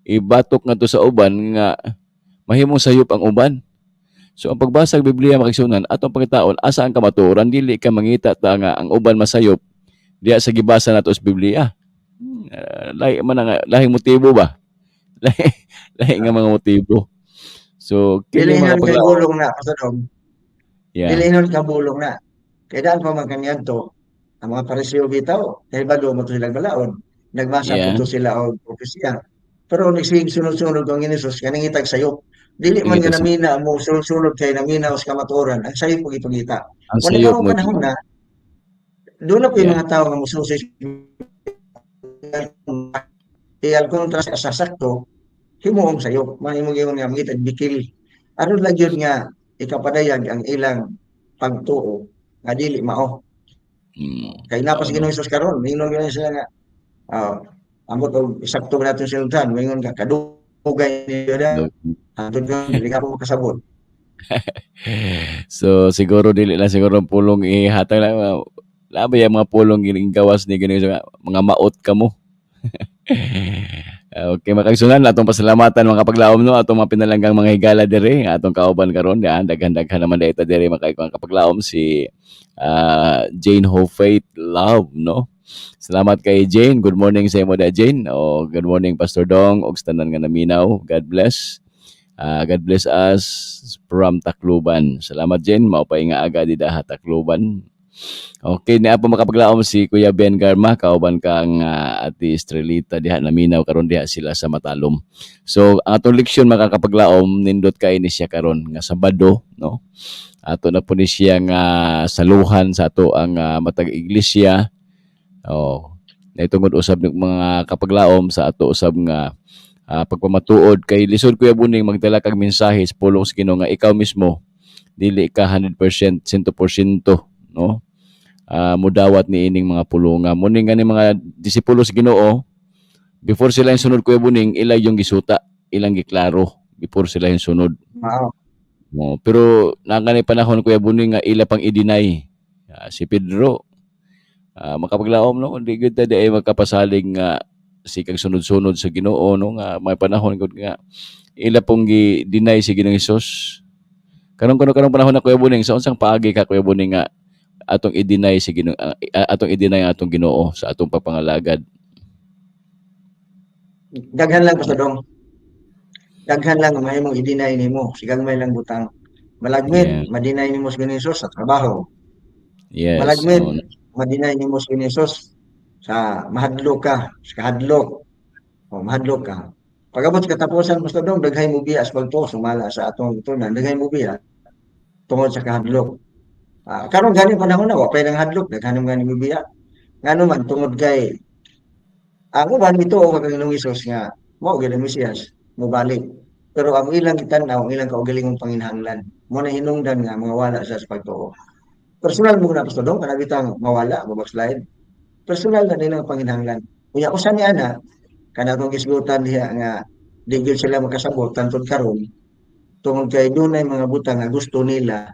ibatok ngadto sa uban nga mahimong sayop ang uban. So ang pagbasa og Biblia, mga kaigsuonan, atong pangitaon asa ang kamatuoran, dili ka mangita ta nga ang uban masayop diya sa gibasa nato sa Biblia. Lahi man nga lahing motibo ba? Lahi lahi nga mga motibo. So Dili kini mga hinon kay paglaom. bulong na, Pastor Dong. Dili hinon ka bulong na. Kay daan pa man kaniadto ang mga Pariseo bitaw, kay balo mo to sila balaod. Nagbasa po to sila og propesya. Pero nagsige sunod-sunod ang Hesus kaning itag sayop. Dili man nga namina mo sunod-sunod kay naminaw sa kamatuoran, ang sayop pag ipangita. Ang Wala sayop karong mo. Panahon na doon na po yung mga tao nga mususi iyal kontra sa sakto himuong sayop, mahimong ingon nga mangitag bikil aron lang yun nga ikapadayag ang ilang pagtuo nga dili mao. Kay naa pa sa Ginoong Hesus karon, mingon gyud sila nga ambot og sakto natin sinugdan, mingon ka kadugay niyo na hantod ka dili ka po makasabot. So siguro dili lang siguro ang pulong ihatag lang, labi ang mga pulong gawas ni Ginoong Hesus nga, mga maot kamo. Okay, mga kaigsunan, atong pasalamatan, mga kapaglaom, no, atong mga pinalanggang mga higala diri, atong kauban karon, yan, daghan-daghan naman dayta diri, mga kapaglaom, si Jane Ho Faith Love, no. Salamat kay Jane. Good morning sa imo da, Jane. O good morning, Pastor Dong, og sa tanan nga naminaw. God bless. God bless us from Tacloban. Salamat, Jane, mao pa nga aga didaha Tacloban. Okay, niya po makapaglaom si Kuya Ben Garma, kauban kang Ate Estrelita diha, naminaw karon diha sila sa Matalom. So, ang atong leksyon, makakapaglaom, nindot kay ni siya karon nga Sabado, no? Ato na po ni siya nga saluhan sa ato ang matag iglesia. Oh, naitungod usab ng mga kapaglaom sa ato usab nga pagpamatuod kay lisod, Kuya Buning, magdala kag mensahe sa pulong sa Ginoo nga ikaw mismo dili ka 100%, 100%, no, mudawat ni ining mga pulunga. Muning gani mga disipulo sa Ginoo, before sila yung sunod, Kuya Buning, ila yung gisuta, ilang giklaro before sila yung sunod. Mao. Mo, pero naa panahon, Kuya Buning, nga ila pang i-deny. Si Pedro, makapaglaom, no, di gyud ta di ay magkapasalig nga sikag sunod-sunod sa Ginoo, no, nga may panahon gud nga ila pong gi-deny si Ginoong Hesus. Karon kuno karong panahon na, Kuya Buning, sa unsang paagi ka, Kuya Buning, nga atong i-deny si Ginoo, atong i-deny ang atong Ginoo sa atong pagpangalagad? Daghan lang, Pastor Dong. Daghan lang ang mahimong i-deny nimo, si gagmay lang butang. Malagmit, ma-deny nimo si Ginoong Hesus sa trabaho. Malagmit, ma-deny nimo si Ginoong Hesus sa mahadlok ka, sa kahadlok. O mahadlok ka. Pag-abot sa katapusan, Pastor Dong, daghay mo biya sa pagtuo, sumala sa atong tunan, daghay mo biya tungod sa kahadlok. Karon gani panahon na wa pay nang hadlok, daghan gani mo biya. Ngano man, tungod kay ang uban mituo kang Ginoong Hesus nga mao gyud ang Mesiyas, mobalik. Pero ang ilang gitan-aw, ang ilang kaugalingong panginahanglan, mo na hinungdan nga mga wala sa pagtuo. Personal mo na, Pastor Dong, kana bitang mawala, mo-backslide. Personal na nilang panginahanglan. Unya usa ni ana kana atong gisgutan diha nga di gyud sila makasabot tantod karon tungod kay dunay mga butang nga gusto nila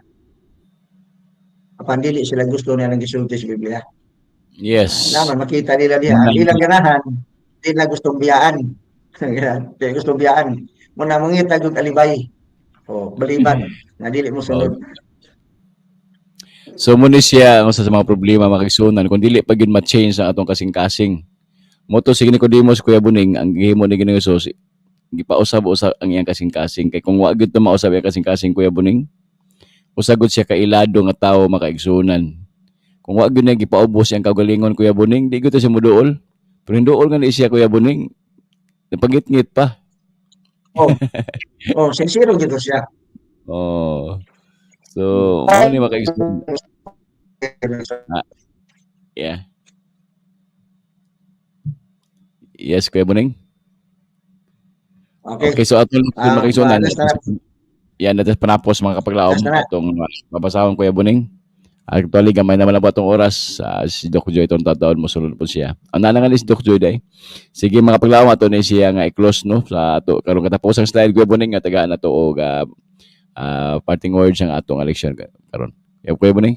apan dili sila gusto nila ang gisulti sa Biblia. Naman makita nila diha ang ilang ganahan, di na gustong biyaan. Di gustong biyaan. Mo na mangita og alibay. O baliban nga dili mo sunod. So mo ni siya ang usa sa mga problema, mga kaigsunan, kung dili pa gyud ma-change ang atong kasing-kasing. Mo to si Nicodemus, Kuya Buning, ang gihimo ni Ginoong Hesus, gipausab-usab ang iyang kasing-kasing kay kung wa gyud to mausab iyang kasing-kasing, Kuya Buning, usa gud siya kailado nga tawo, mga kaigsunan. Kung wa gyud niya gipaubos iyang kaugalingon, Kuya Buning, di gyud to siya moduol. Pero hinduol nga ni siya, Kuya Buning, napangit-ngit pa. Oh, sincero gyud to siya. Oh. So, mao ni, mga kaigsunan. Yeah. Yes, Kuya Buning. Okay. Okay, so ato lang mga kaigsunan. Last na. Yan, natin panapos, mga kapaglaom, Last na. Atong mabasahon, Kuya Buning. Actually, gamay naman lang po atong oras. Si Doc Joy itong tataon mo, sulod po siya. Ang nanangan ni si Doc Joy day. Sige, mga kapaglaom, ato ni siya nga i-close, no, sa ato karong katapos ang slide, Kuya Buning, nga tagaan na to og parting words ang atong leksyon karon. Kuya Buning.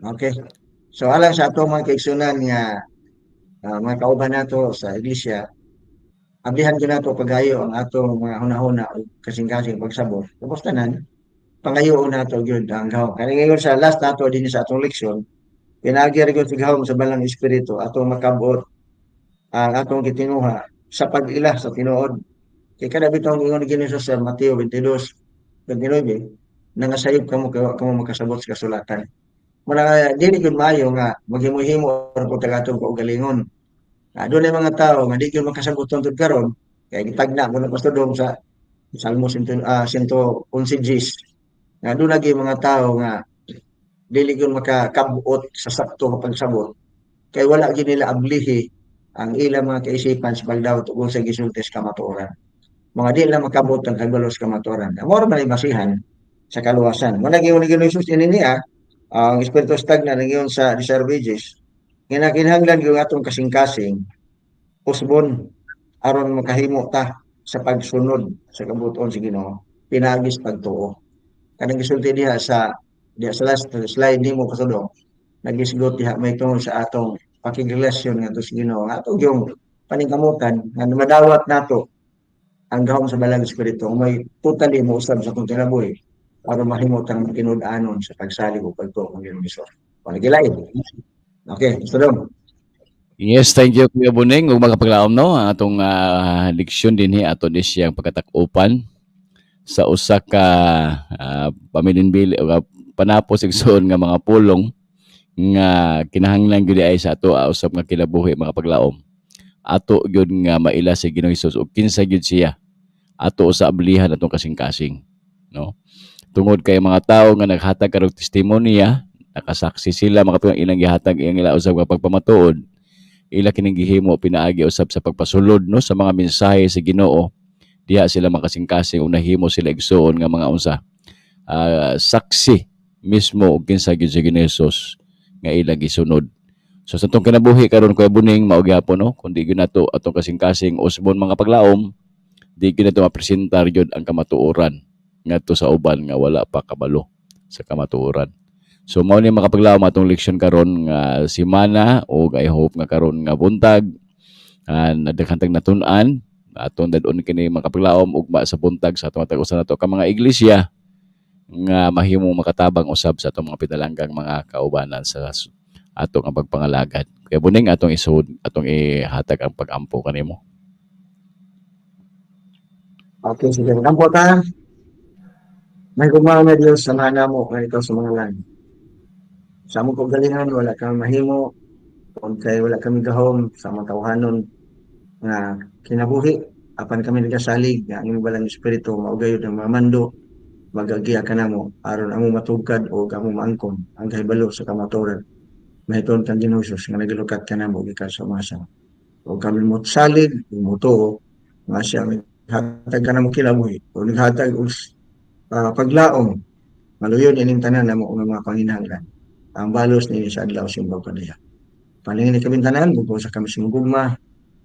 Okay. So alang sa atong mga kaigsunan nga mga kauban nato sa iglesia, ablihan gyud nato pagayo ang atong mga hunahuna ug kasing-kasing pagsabot. Tapos tanan, pangayoon nato gyud ang gahom. Kaya ngayon sa last nato din sa atong leksyon, pinaagi ra gyud sa gahom sa Balang Espiritu atong makabot. Ang atong gitinguha sa pag-ila sa tinuod. Kay kada bitong ingon ni Jesus sa Mateo 22:29, nangasayop kamo kay wa kamo makasabot sa kasulatan. Muna nga dili gyud maayo nga maghimo-himo ra pud tag atong kaugalingon. Dunay mga tawo nga di gyud makasabot hangtod karon kay gitagna ko na, Pastor Dong, sa Salmo 111 Gs. Nga doon lagi mga tao nga dili gyud makakabot sa sakto nga pagsabot kay wala gyud nila ablihi ang ilang mga kaisipan sa pagdawat ug sa gisulti sa kamatuoran. Mga di lang makabot ang kahibalo sa kamatuoran. Mao ra man basihan sa kaluwasan. Mao nagi ni Jesus ini niya ang Espiritu Stagna nagyon sa Desire of Ages nga nakinahanglan gyud atong kasing-kasing usbon aron makahimo ta sa pagsunod sa kabut-on sa Ginoo pinaagi sa pagtuo. Kanang gisulti diha sa last slide nimo, Pastor Dong, nagisgot diha may tungod sa atong pakigrelasyon ngadto sa Ginoo nga ato yung paningkamutan nga madawat nato ang gahom sa Balang Espiritu may totally mousab sa atong kinabuhi aron mahimo tang tinud-anon sa pagsalig ug pagtuo ng Ginoong Hesus. Wala gilain. Okay, Pastor Dong. Yes, thank you, Kuya Buning. Ug makapaglaom, no, ang atong leksyon dinhi ato ni siyang pagkatak-upan sa usa ka pamilinbili o panapos igsoon nga mga pulong nga kinahanglan gyud ay sa ato usab nga kinabuhi, mga paglaom. Ato gyud nga maila si Ginoong Hesus ug kinsa gyud siya. Ato sa ablihan atong kasing-kasing, no? Tungod kay mga tawo nga naghatag karong testimonya, nakasaksi sila mga ilang gihatag iyang ila usab nga pagpamatuod, ila kining gihimo pinaagi usab sa pagpasulod, no, sa mga mensahe sa Ginoo. Diha sila makasingkasing ug nahimo sila igsuon nga mga unsa saksi mismo og kinsa gyud sa Ginoo Jesus nga ilang gisunod. So sa atong kinabuhi karon, Kuya Buning, mao gyapon, no, kun di gyud nato atong kasing-kasing usbon, mga paglaom, di gyud nato mapresentar gyud ang kamatuoran ngadto sa uban nga wala pa kabalo sa kamatuoran. So mao ni, makapaglaom, atong leksyon karon nga simana ug I hope nga karon nga buntag daghan tag natun-an. Atong dad-on kini, makapaglaom, ugma sa buntag sa atong matag usa nato ka mga iglesia nga mahimong makatabang usab sa atong mga pinalanggang mga kaubanan sa ato nga pagpangalagad. Kuya Buning, atong isud, atong ihatag ang pag-ampo kanimo. Okay, sige. Ampo ta. Mahigugmaon nga Dios, samahan namo nga ikaw sa mga lang. Sa among kaugalingon, wala kami mahimo, kung kay wala kami gahom sa among tawhanon nga kinabuhi, apan kami nagasalig nga ang imong Balang Espiritu mao gayud ang mamando, magagiya kanamo aron among matugkad o among maangkon ang kahibalo sa kamatuoran mahitungod kang Ginoo Jesus nga nagilukat kanamo gikan sa masa. O kami mo salig mo nga siya naghatag kanamo kinabuhi o naghatag og paglaom, maluyon ining tanan namo nga mga panginahanglan. Ang balos ni sa adlaw simbag kaniya. Paningin ni kami tanan, bugkong sa kami simugugma,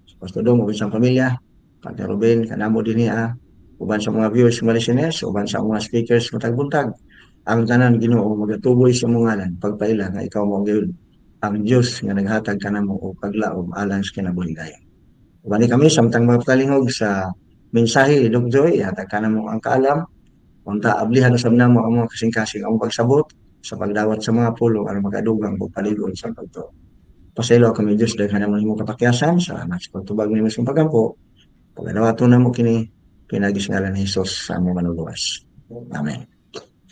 sa Pastor Dong, uban sa pamilya, Kanta Ruben, kanamo din niya, uban sa mga viewers, mga listeners, uban sa mga speakers, matag buntag. Ang tanan, Ginoo, magatuboy sa mong ngalan, pagpaila nga ikaw mo gyud ang Dios nga naghatag kanamo og paglaom alang sa kinabuhi dayon. Uban ni kami samtang magpalingog sa mensahe ni Doc Joy, hatag kanamo ang kaalam, unta ablihan usab namo ang mga kasing-kasing ang pagsabot sa pagdawat sa mga pulong aron makadugang og paligon sa pagtuo. Pasaylo kami, Diyos, daghan naman imong kapakyasan sa sa pagtubag nimo sa pagampo. Pagadawaton namo kini pinaagi sa ngalan ni Jesus sa among manluluwas. Amen.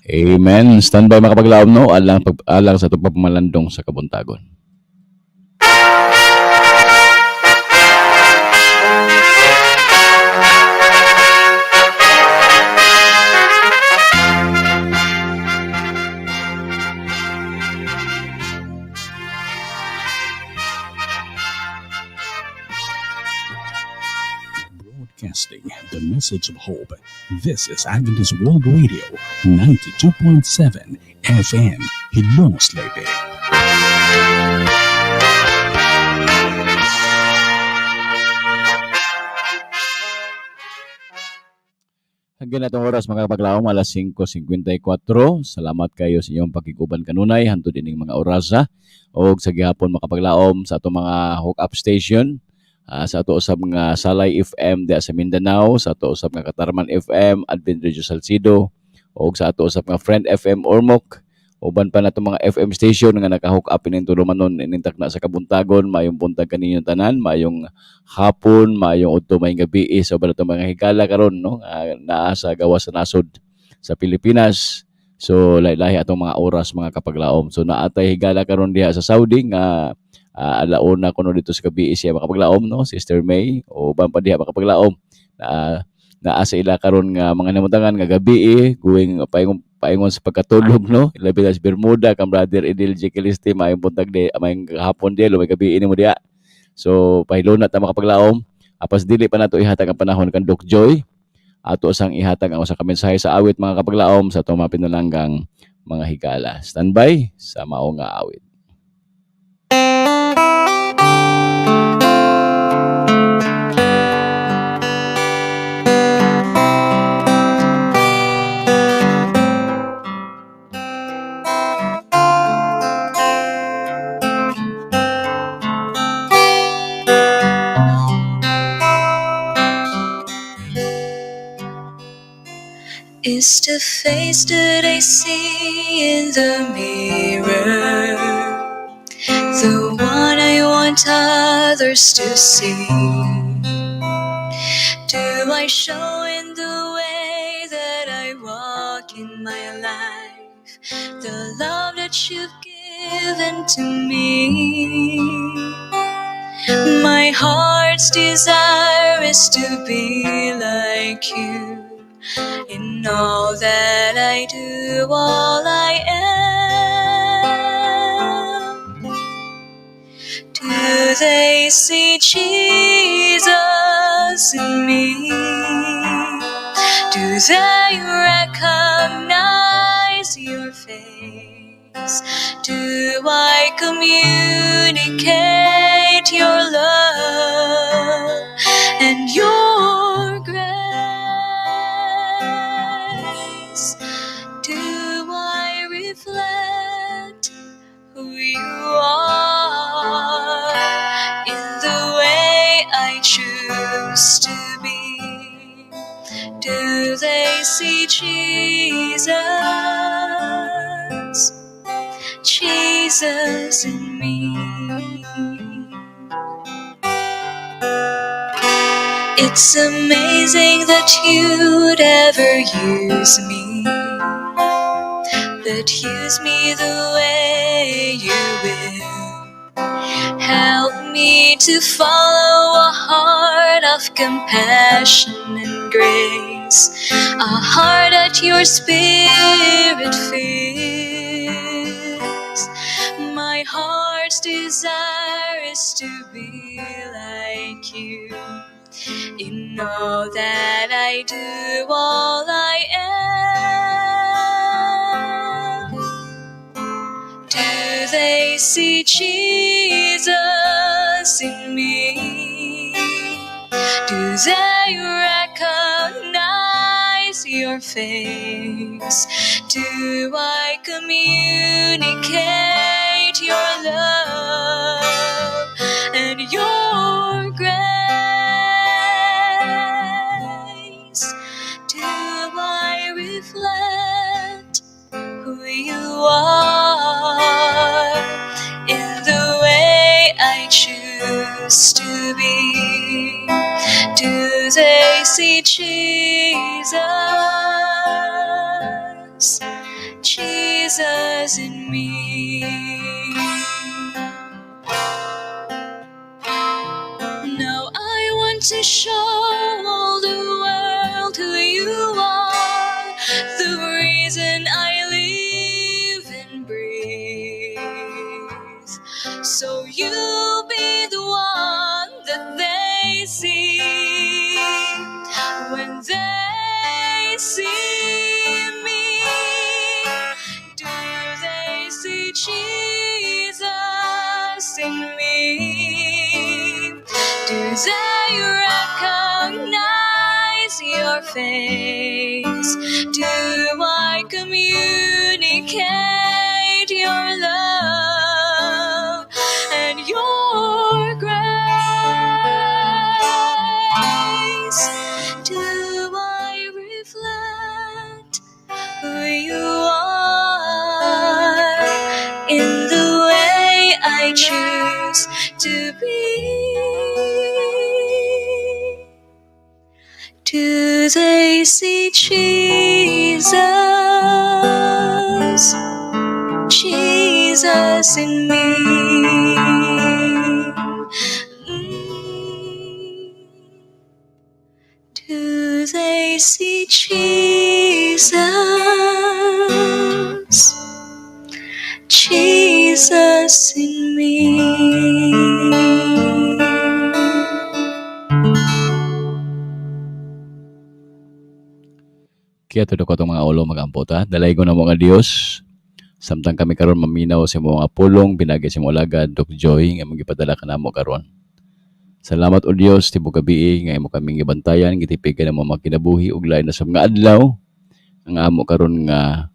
Amen. Stand by, mga kapaglaom, no, alang pag, alang sa atong pagpamalandong sa kabuntagon. Broadcasting the message of hope. This is Adventist World Radio 92.7 FM, Hilongos Leyte. Hanggang atong oras, mga kapaglaom, alas 5:54. Salamat kayo sa inyong pakiguban kanunay hantod ining mga orasa og sa gihapon, makapaglaom, sa atong mga hook up station, sa ato usab nga Salay FM diha sa Mindanao, sa ato usab nga Katarman FM, Advent Radio Salcedo ug sa ato usab nga Friend FM Ormoc. Uban pa nato mga FM station nga naka-hook up ining tulumanon ining takna sa kabuntagon. Maayong buntag kaninyong tanan, maayong hapon, maayong udto, maayong gabi sa uban nato mga higala karon, no, naa sa gawas sa nasod sa Pilipinas. So lahi-lahi atong mga oras, mga kapaglaom. So naatay higala karon diha sa Saudi nga alauna kuno dito sa gabi siya, mga kapaglaom, no, Sister May, o uban pa diha, mga kapaglaom, na naa sa ila karon nga mga namutangan nga gabi eh, going paingon paingon sa pagkatulog, no, labi na sa Bermuda kang Brother Edil J. Caliste. Maayong buntag di, maayong hapon di, lumay gabi ini mo diha. So pahiluna ta, mga kapaglaom. Apas dili pa nato ihatag ang panahon kan Doc Joy, ato sang ihatag ang usa ka mensahe sa awit, mga kapaglaom, sa atong mga pinalanggang mga higala. Standby sa mao nga awit. Is the face that I see in the mirror the one I want others to see? Do I show in the way that I walk in my life the love that you've given to me? My heart's desire is to be like you in all that I do, all I am. Do they see Jesus in me? Do they recognize your face? Do I communicate your love and your grace? Do I reflect who you are in the way I choose to be? Do they see Jesus, Jesus in me? It's amazing that you'd ever use me, but use me the way you will. Help me to follow a heart of compassion and grace, a heart that your spirit fills. My heart's desire is to be like you in all that I do, all I am. Do they see Jesus in me? Do they recognize your face? Do I communicate your love and your grace? Do I reflect who you are in the way I choose to be? Do they see Jesus, Jesus in me? Now I want to show all the world who you are, the reason I live and breathe. So you'll be the one that they see when they see me. Do they see Jesus in me? Do they recognize your face? Do I communicate your love and your grace? Do I reflect who you are to be. Do they see Jesus, Jesus in me? Do they see Jesus, Jesus in me? Kaya tudo ko itong mga ulo magampo ta. Dalaygon na mga Dios. Samtang kami karon maminaw sa imong mga pulong, binagi sa imong alagad, Doc Joy, nga imong gipadala kanamo karon. Salamat o Dios, tibok gabi nga imo kaming gibantayan, gitipigan mo mga kinabuhi ug lain na sa mga adlaw ang amo karon nga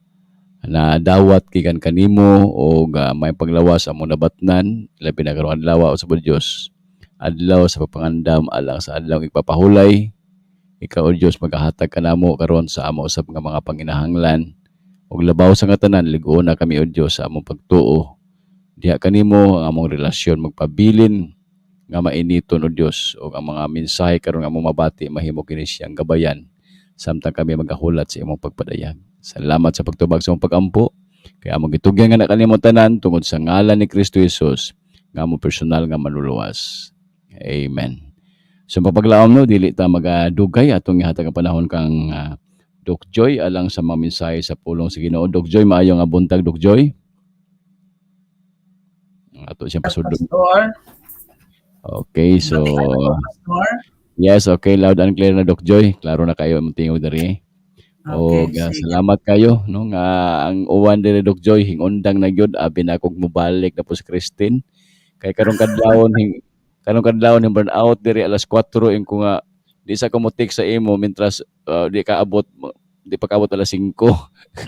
nadawat gikan kanimo og may paglawas among nabatnan, labi na karong adlaw sa Dios. Adlaw sa pagpangandam alang sa adlaw ipapahulay. Ikaw o Dios magahatag kanamo karon sa amo usab nga mga panginahanglan ug labaw sa nga tanan, lig-on na kami o Dios sa among pagtuo. Diha kanimo ang among relasyon magpabilin nga mainiton o Dios, ug ang mga mensahe karon nga among mabati mahimo kini siyang gabayan samtang kami magahulat sa imong pagpadayag. Salamat sa pagtubag sa imong pagampo. Kay among gitugyan nga na kanimo tanan tungod sa ngalan ni Kristo Jesus nga among personal nga manluluwas. Amen. So pagpaglaom no, dili ta magadugay, atong ihatag ang panahon kang Doc Joy alang sa mga mensahe sa pulong sa Ginoo. Doc Joy, maayo nga buntag, Doc Joy. Ato siyang pasudlo. Pastor. Okay, so Pastor. Yes, okay, loud and clear na, Doc Joy. Klaro na kayo imong tingog diri. Okay, Og sige. salamat kayo no nga ang uwan diri, Doc Joy, hingundang na gyud, abi na kog mobalik na po si Christine. Kay karong kadlawon hing burn out diri alas 4, ing ko nga di sa ko mo-text sa imo mintras di ka abot, di pa kaabot alas 5. Ko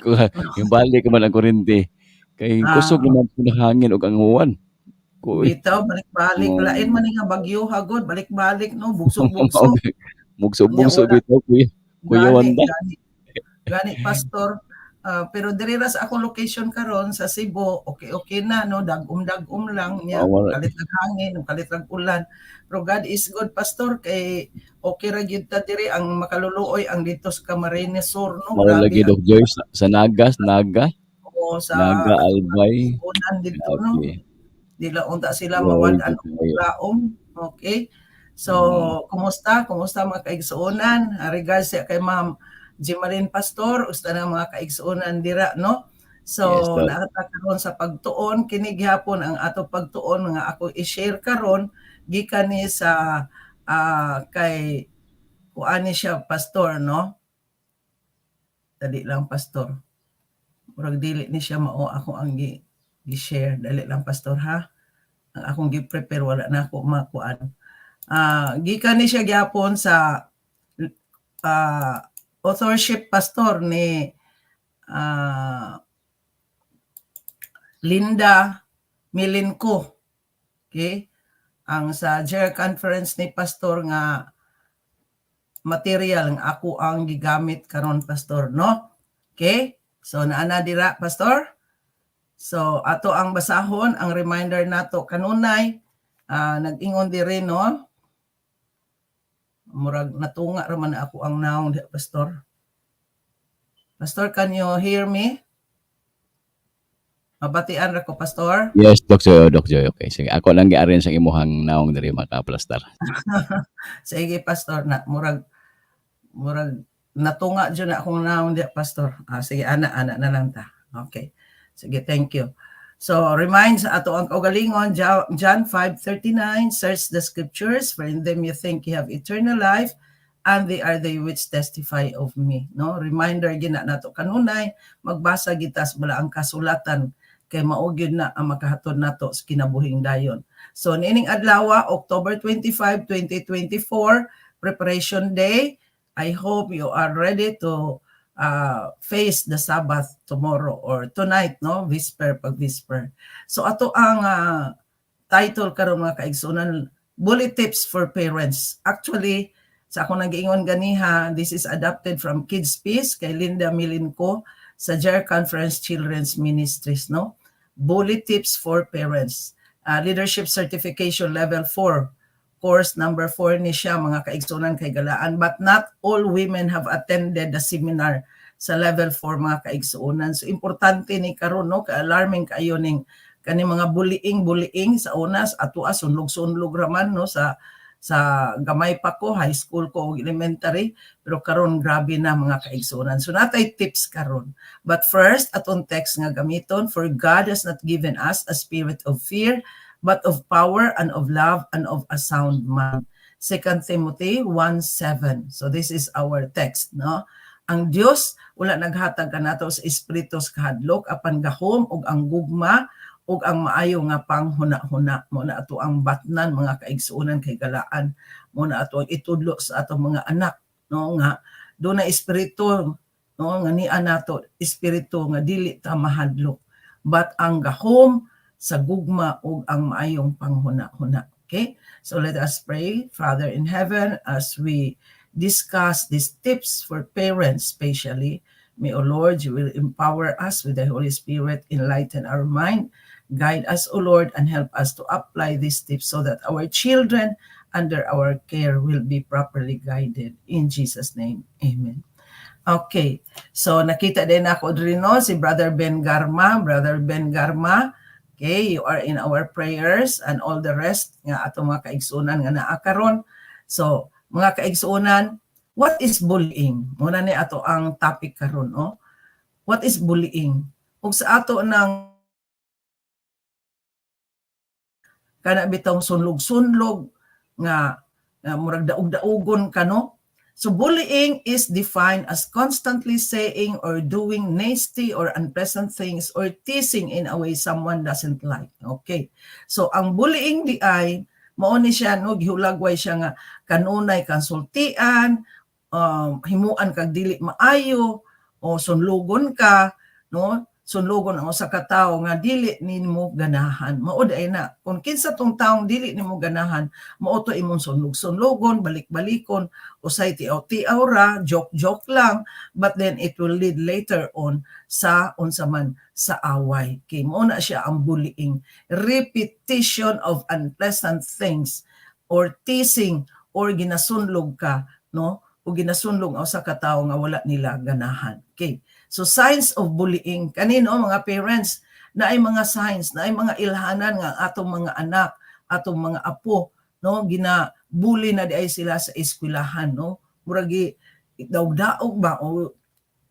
nga balik man ang kuryente. Kay kusog naman po na hangin ug ang uwan. Kuy. Bitaw, balik-balik. Lain man ni nga bagyo hagod, balik-balik no, bugso-bugso. Mugso-bugso Nya, wala. bitaw, kuya. Kuya Gani, Wanda. gani. Gani, Pastor. Pero diri ra sa akong location karon sa Cebu, okay okay na no, dagom-dagom lang niya, Wala. kalit lag hangin, kalit lag ulan. Pero God is good, Pastor, kay okay ra gyud ta diri. Ang makaluluoy ang dito sa Camarines Sur no. Mao lagi Grabe. Doc Joy sa Naga, Naga, Oo, sa Naga Albay. unan dito no. Grabe. Di lang unta sila Grabe mawad-an og kayo. laom. Okay. So, kumusta? Kumusta mga kaigsuonan? Regards siya kay Ma'am Jimarin Pastor, usta na mga kaigsuonan dira no. So, Yes, Doc. naa ta karon sa pagtuon, kini gihapon ang ato pagtuon nga ako i-share karon gikan ni sa kay kuani siya, Pastor no. Dali lang, Pastor. Murag dili ni siya mao ako ang gi-share. Dali lang, Pastor, ha. Ang akong gi-prepare wala na ako makuan. Gikan ni siya gyapon sa authorship, Pastor, ni Linda Milenko. Okay? Ang sa Jer Conference ni Pastor nga material ang ako ang gigamit karon, Pastor, no? Okay? So naa na dira, Pastor. So ato ang basahon ang reminder nato kanunay, nag-ingon diri no. Murag natunga ra man ako ang naong diha, Pastor. Pastor, can you hear me? Mabatian ra ko, Pastor? Yes, Doc Joy, Doc Joy. Okay, sige. Ako lang gi-arrange ang imuhang naong diri makaplastar. Sige, Pastor, na murag natunga jud na akong naong diha, Pastor. Sige, ana na lang ta. Okay. Sige, thank you. So, remind sa ato ang kaugalingon, John 5:39, "Search the scriptures, for in them you think you have eternal life, and they are they which testify of me." No? Reminder gina nato kanunay, magbasa kita sa balaang kasulatan kay mao gyud na ang makahatod nato sa kinabuhing dayon. So niining adlaw, October 25, 2024, preparation day. I hope you are ready to face the Sabbath tomorrow or tonight, no? Vesper pag vesper. So ato ang title karon, mga kaigsuonan, Bully Tips for Parents. Actually, sa ako nag-iingon ganiha, this is adapted from Kids Peace kay Linda Milinko sa Jer Conference Children's Ministries, no? Bully Tips for Parents. Leadership Certification Level 4. Course number 4 ni siya, mga kaigsunan kay galaan. But not all women have attended the seminar sa level 4, mga kaigsuonan. So importante ni karon, no, ka-alarming kaayo ning kani mga bullying bullying. Sa unas ato sunlog-sunlog raman, no, sa gamay pa ko, high school ko ug elementary, pero karon grabe na, mga kaigsuonan. So natay tips karon. But first, atong text nga gamiton: "For God has not given us a spirit of fear, but of power and of love and of a sound mind." 2 Timothy 1:7. So this is our text, no? Ang Dios wala naghatag kanato sa espiritu sa kahadlok, apan gahom ug ang gugma ug ang maayo nga panghuna-huna. Mo na ato ang batnan, mga kaigsuonan kay galaan. Mo na ato ang itudlo sa atong mga anak, no, nga do na espiritu, no, nga niya nato espiritu nga dili ta mahadlok, but ang gahom sa gugma ug ang maayong panghuna-huna. Okay? So let us pray. Father in heaven, as we discuss these tips for parents especially, may, O Lord, you will empower us with the Holy Spirit, enlighten our mind, guide us, O Lord, and help us to apply these tips so that our children under our care will be properly guided. In Jesus' name, amen. Okay, so nakita din ako diri, no, si Brother Ben Garma. Brother Ben Garma, okay, you are in our prayers and all the rest nga atong mga kaigsunan nga naa karon. So, mga kaigsunan, what is bullying? Muna ni ato ang topic karon, no? What is bullying? Ug sa ato ng kana bitong sunlog-sunlog nga murag daog-daugon ka, no? So bullying is defined as constantly saying or doing nasty or unpleasant things or teasing in a way someone doesn't like. Okay. So ang bullying di ay mao ni siya, no, gihulagway siya nga kanunay kang sultian, himuan kag dili maayo o sunlugon ka, no? Sunlugon ang usa ka tawo nga dili nimo ganahan. Mao diay na. Kung kinsa tong taong dili nimo ganahan, mao to imong sunlog-sunlugon, balik-balikon, usay tiaw-tiaw ra, joke-joke lang, but then it will lead later on sa unsa man, sa away. Kay mao na siya ang bullying. Repetition of unpleasant things or teasing or ginasunlog ka, no? O ginasunlog ang usa ka tawo nga wala nila ganahan. Okay. So signs of bullying kanino, mga parents, na ay mga signs, na ay mga ilhanan nga ang atong mga anak, atong mga apo, no, gina-bully na diay sila sa eskwelahan, no? Murag daog-daog ba o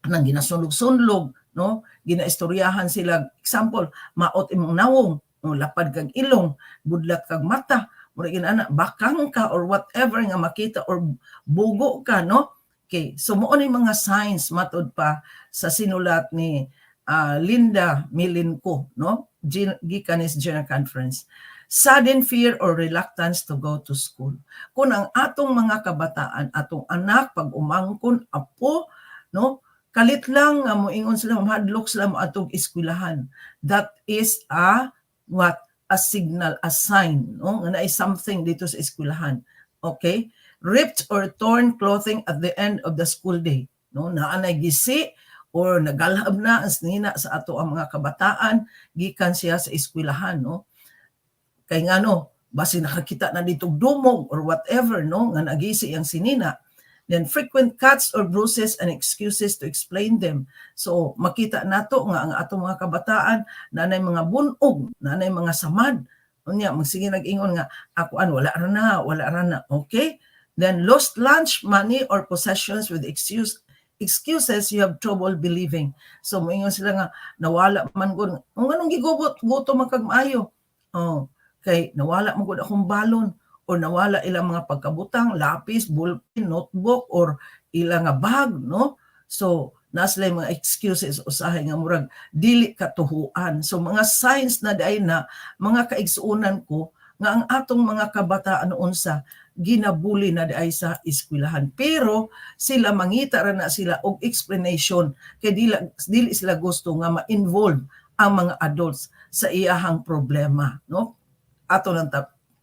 nang ginasunlog-sunlog, no? Ginaistoryahan sila. Example, maot imong nawong, no, lapad kag ilong, budlat kag mata, murag inana, bakang ka or whatever nga makita or bugo ka, no? Okay, so mao ni mga signs matud pa sa sinulat ni Linda Milinko, no? Gikan is General Conference. Sudden fear or reluctance to go to school. Kung ang atong mga kabataan, atong anak, pag umangkon, apo, no? Kalit lang nga moingon sila, mahadlok sila moadtong eskwelahan. That is a what? A signal, a sign, no? Nga naay something dito sa eskwelahan. Okay? Ripped or torn clothing at the end of the school day. No? Naa nay gisi or nagalhab na ang sinina sa ato ang mga kabataan gikan siya sa eskwelahan, no? Kay ngano, basi nakakita na dito dumog or whatever, no, nga nagisi ang sinina. Then frequent cuts or bruises and excuses to explain them. So makita nato nga ang atong mga kabataan na nay mga bunog, na nay mga samad. Unya magsige nag-ingon nga ako an wala ra na, wala ra na. Okay? Then lost lunch money or possessions with excuses you have trouble believing. So moingon sila nga nawala man gud. Nganong gigubot gutom man kag maayo? Oh, kay nawala man gud akong balon or nawala ilang mga pagkabutang, lapis, ballpen, notebook or ilang nga bag, no? So naa sila mga excuses usahay nga murag dili katuhuan. So mga signs na diay na, mga kaigsuonan ko, nga ang atong mga kabataan unsa, ginabuli na diay sa eskwelahan. Pero sila mangita ra na sila og explanation kay dili sila gusto nga ma-involve ang mga adults sa iyahang problema, no? Ato nang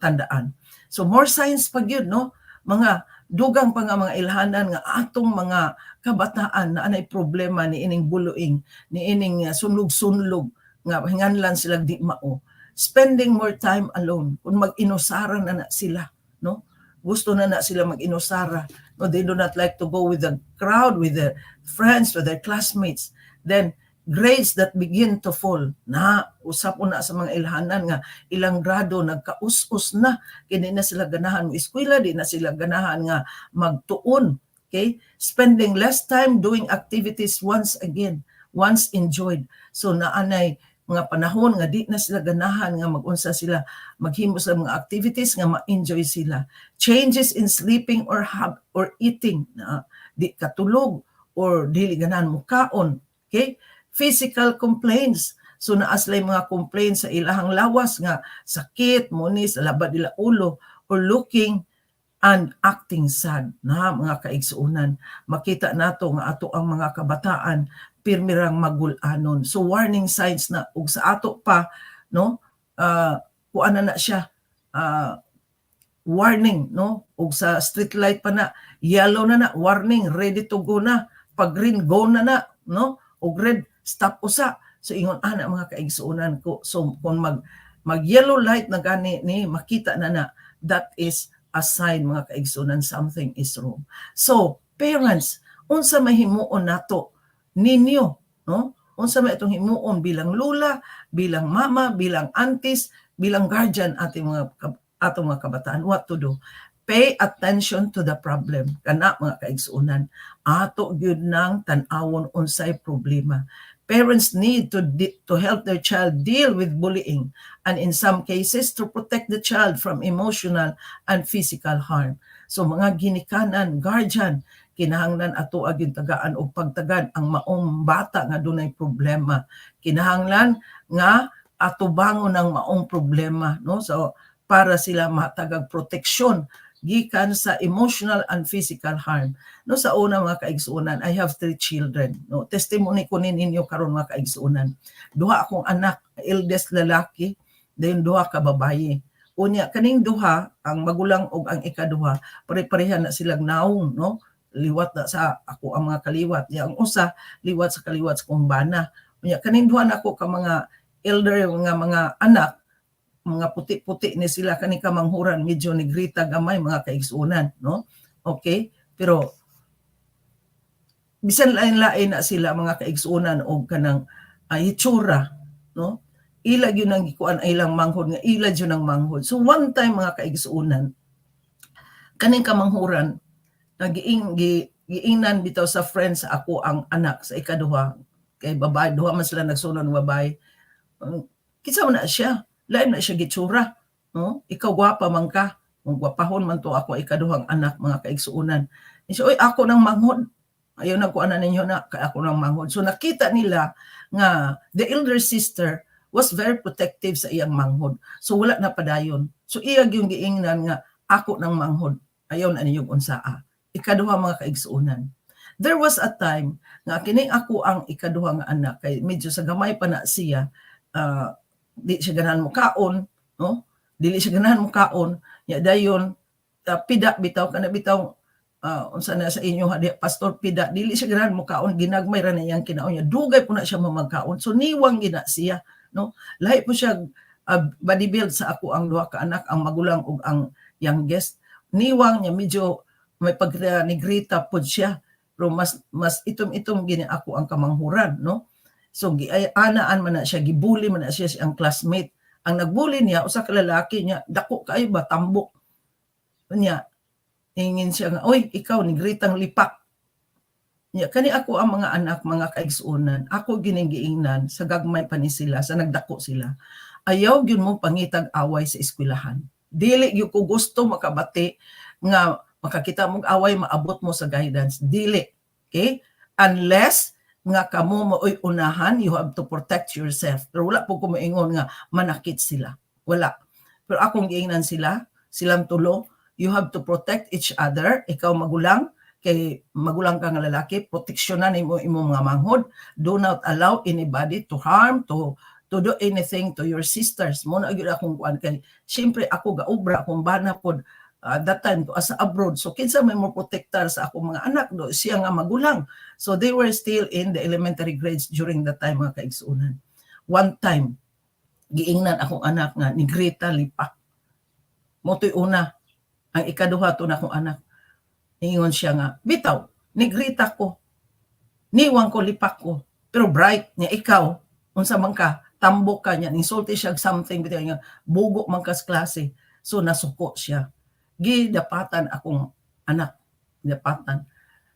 tandaan. So more signs pa gyud, no? Mga dugang pa nga mga ilhanan nga atong mga kabataan na anay problema ni ining bullying, ni ining sunlog-sunlog nga hinganlan sila di mao. Spending more time alone. Kung mag-inusara na na sila, no? Gusto na na sila mag-inusara. No, they do not like to go with the crowd, with their friends, with their classmates. Then grades that begin to fall na usap na sa mga ilhanan nga ilang grado nagkaus-us na, kini na sila ganahan mo eskwela, di na sila ganahan nga magtuon. Okay, spending less time doing activities once again once enjoyed. So naanay mga panahon nga di na sila ganahan nga magunsa sila, maghimo sa mga activities nga ma-enjoy sila. Changes in sleeping or hab or eating na di katulog or dili ganahan mo kaon. Okay, physical complaints. So naa sila'y mga complaints sa ilahang lawas nga sakit mo ni sa labad nila ulo or looking and acting sad na, mga kaigsuonan. Makita nato nga ato ang mga kabataan pirmi rang magul-anon. So warning signs na ug sa ato pa, no, kuan na na siya, warning, no? Ug sa street light pa na, yellow na na, warning, ready to go na. Pag green, go na na, no? Ug red, stop usa. So ingon ana, mga kaigsuonan ko. So kung mag yellow light na gani ni makita na na, that is a sign, mga kaigsuonan, something is wrong. So parents, unsa mahimuon nato ninyo, no? Unsa may itong himuon bilang lula, bilang mama, bilang aunties, bilang guardian ating mga atong mga kabataan? What to do? Pay attention to the problem. Kana, mga kaigsuonan, ato gyud nang tan-awon unsay problema. Parents need to help their child deal with bullying and in some cases to protect the child from emotional and physical harm. So mga ginikanan, guardian, kinahanglan ato gyud tagaan og pagtagad ang maong bata nga dunay problema. Kinahanglan nga atubangon ang maong problema, no? So para sila matagag proteksyon gikan sa emotional and physical harm. No, sa una, mga kaigsuonan, I have three children. No, testimony ko ni ninyo karon, mga kaigsuonan. Duha akong anak, eldest lalaki, then duha ka babaye. Unya kaning duha, ang magulang ug ang ikaduha, pare-pareha na silang naong, no? Liwat na sa ako ang mga kaliwat. Ya ang usa liwat sa kaliwat sa kong bana. Unya kaning duha nako ka mga elder nga mga anak, mga puti-puti ni sila, kani kamanghuran medyo negrita gamay, mga kaigsuonan, no? Okay, pero bisan lain-lain na sila, mga kaigsuonan, og kanang hitsura, no, ila gyud ang gikuan ay ilang manghod nga ila gyud ang manghod. So one time, mga kaigsuonan, kaning kamanghuran nagiing gi, giingnan bitaw sa friends ako ang anak sa ikaduha kay babae, duha man sila nagsunod ng babae. Kinsa man na siya, lain na siya gitsura, no? Ikaw gwapa man ka. Kung gwapahon man to ako ikaduhang anak, mga kaigsuonan. Siya, "Oy, ako nang manghod. Ayaw na kuan na ninyo na kay ako nang manghod." So nakita nila nga the elder sister was very protective sa iyang manghod. So wala na padayon. So iya gyud giingnan nga ako nang manghod. Ayaw na ninyo unsaa. Ikaduha, mga kaigsuonan. There was a time nga kining ako ang ikaduha nga anak kay medyo sa gamay pa na siya, di siya ganahan mo kaon, no? Dili siya ganahan mo kaon, nya dayon pida bitaw kana bitaw, unsa na sa inyo ha di, Pastor, pida, dili siya ganahan mo kaon, ginagmay ra na iyang kinaon niya. Dugay po na siya mamagkaon. So niwang gina siya, no? Lahi po siya body build sa ako ang duha ka anak, ang magulang ug ang youngest. Niwang niya, medyo may pag negrita pod siya pero mas mas itom-itom gini ako ang kamanghuran, no? So gi ay, anaan man na siya, gibully man na siya siyang classmate. Ang nagbully niya usa ka lalaki niya, dako kaayo ba, tambok. Unya ingin siya nga, "Oy, ikaw negritang lipak." Nya kani ako ang mga anak, mga kaigsuonan, ako gining giingnan sa gagmay pa ni sila, sa nagdako sila. Ayaw gyud mo pangitag away sa eskwelahan. Dili gyud ko gusto makabati nga makakita mong away, maabot mo sa guidance. Dili. Okay? Unless nga kamo maoy unahan, you have to protect yourself. Pero wala po ko moingon nga manakit sila. Wala. Pero akong giingnan sila, silang tulo, you have to protect each other. Ikaw magulang, kay magulang ka nga lalaki, proteksyonan nimo imong mga manghod. Do not allow anybody to harm, to do anything to your sisters. Mo na gyud akong kuan kay syempre ako gaobra, akong bana pod that time to sa abroad. So kinsa may mo protektar sa akong mga anak do siya nga magulang. So they were still in the elementary grades during that time, mga kaigsuonan. One time, Giingnan akong anak nga nigrita, lipak. Mao to'y una. Ang ikaduha to na akong anak. Ingon siya nga, "Bitaw, nigrita ko. Niwang ko, lipak ko. Pero bright niya ikaw, unsa man ka, tambok ka niya," insulti siya something, bitaw nga, "Bugo man ka sa klase." So nasuko siya. Gidapatan akong anak, dapatan.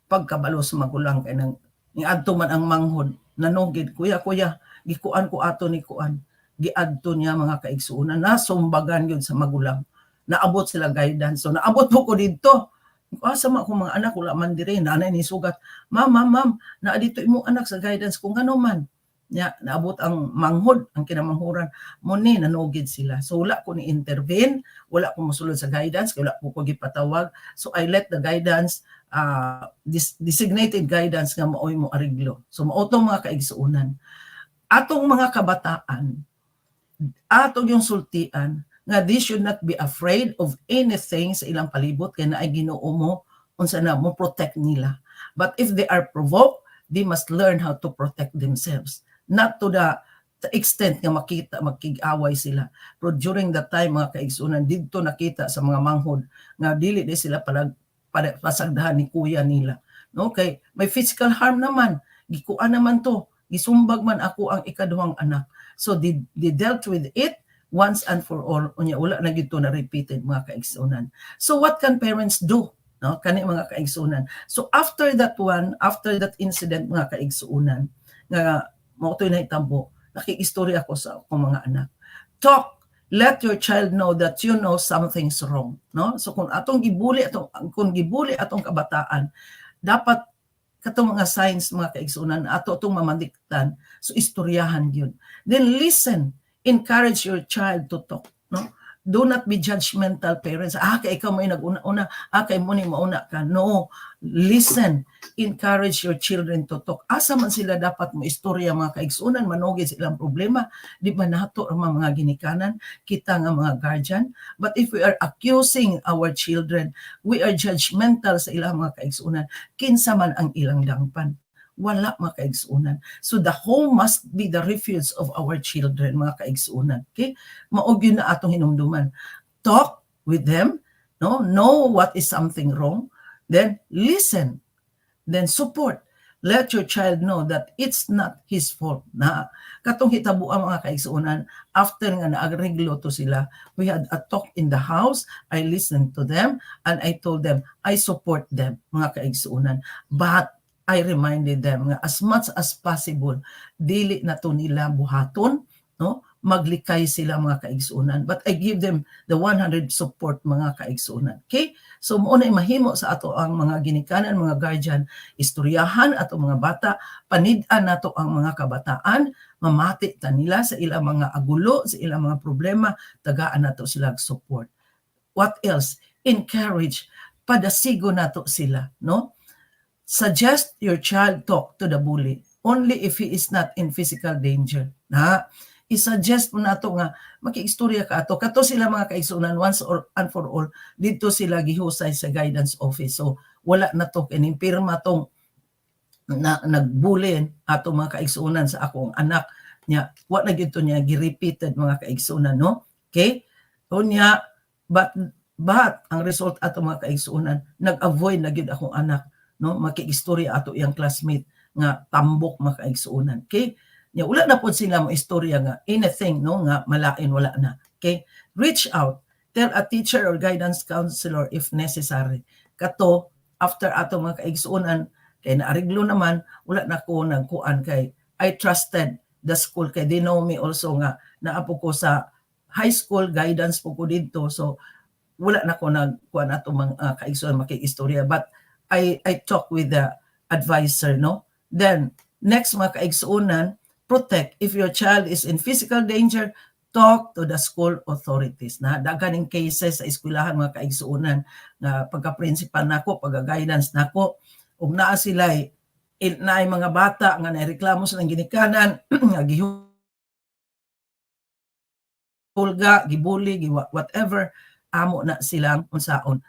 Pagkabalo sa magulang kay nang niadto man ang manghod, nanugid, "Kuya, kuya, gikuan ko ato ni kuan." Giadto niya, mga kaigsuonan, nasumbagan yun sa magulang. Naabot sila guidance. So naabot po ko didto. Asa man akong mga anak, wala man dire, nanay ni sugat. "Ma'am, ma'am, ma'am, naa dito imong anak sa guidance," kung ano man. Nya, naabot ang manghod, ang kinamanghuran. Mo ni nanugid sila. So wala ko ni intervene, wala ko mosulod sa guidance, wala ko gipatawag. So I let the guidance, designated guidance nga maoy mo ariglo. So mao to, mga kaigsuonan. Atong mga kabataan, atong yung sultian nga they should not be afraid of anything sa ilang palibot kay naay Ginoo mo unsa na mo protect nila. But if they are provoked, they must learn how to protect themselves. Not to the extent nga makita magkig-away sila. Pero during that time, mga kaigsunan, didto nakita sa mga manghod nga dili di sila palag pasagdahan ni kuya nila. No, kay may physical harm naman, gikuan naman to, gisumbag man ako ang ikaduhang anak. So they dealt with it once and for all. Unya wala na gyud to na repeated, mga kaigsunan. So what can parents do? No, kani, mga kaigsunan. So after that one, after that incident, mga kaigsunan, nga mao to'y nahitabo, nakikistorya ako sa akong mga anak. Talk, let your child know that you know something's wrong, no? So kung gibuli atong kabataan, dapat katong mga signs, mga kaigsunan, ato atong mamandiktan. So istoryahan gyud. Then listen, encourage your child to talk, no? Do not be judgmental parents. "Ah, kay ikaw may nag-una-una, ah, kay mo ni mauna ka." No, listen, encourage your children to talk. Asa man sila dapat mo istorya, mga kaigsunan, manugid sa ilang problema? Di ba nato ang mga ginikanan, kita nga mga guardian? But if we are accusing our children, we are judgmental sa ilang, mga kaigsunan, kinsa man ang ilang dangpan? Wala, mga kaigsunan. So the home must be the refuge of our children, mga kaigsunan. Okay? Mao gyud na atong hinumduman. Talk with them, no? Know what is something wrong, then listen, then support. Let your child know that it's not his fault. Na katong hitabo ang, mga kaigsuonan, after nga naagreglo to sila, we had a talk in the house. I listened to them and I told them I support them, mga kaigsuonan. But I reminded them nga as much as possible, dili na to nila buhaton, no? Maglikay sila, mga kaigsuonan. But I give them the 100 support, mga kaigsuonan. Okay? So mao na mahimo sa ato ang mga ginikanan, mga guardian, istoryahan ato mga bata, panid-an nato ang mga kabataan, mamati ta nila sa ilang mga agulo, sa ilang mga problema, tagaan nato sila og support. What else? Encourage, padasigo nato sila, no? Suggest your child talk to the bully only if he is not in physical danger. Na i-suggest mo nato nga makiistorya ka ato. Kato sila, mga kaigsuonan, once or and for all didto sila gihusay sa guidance office. So wala na to kining pirma tong na nagbully ato, mga kaigsuonan, sa akong anak niya. Wa na gyud to niya gi-repeated, mga kaigsuonan, no? Okay, unya but ang result ato, mga kaigsuonan, nag-avoid na gyud akong anak, no, makiistorya ato iyang classmate nga tambok, mga kaigsuonan. Okay, nya wala na pod sila mo istorya nga anything, no, nga malain, wala na. Okay, reach out, tell a teacher or guidance counselor if necessary. Kato after ato, mga kaigsuonan, kay naariglo naman, wala na ko nagkuan kay I trusted the school kay they know me also nga naa po ko sa high school, guidance po ko didto. So wala na ko nagkuan ato, mga kaigsuonan, makiistorya, but I talk with the advisor, no? Then next, mga kaigsuonan, protect. If your child is in physical danger, talk to the school authorities. Na daghan cases sa eskwelahan, mga kaigsuonan, nga pagka principal nako, pagka guidance nako, ug naa sila naay mga bata nga nareklamo sa ginikanan nga gihulga, gibully, whatever, amo na silang unsaon,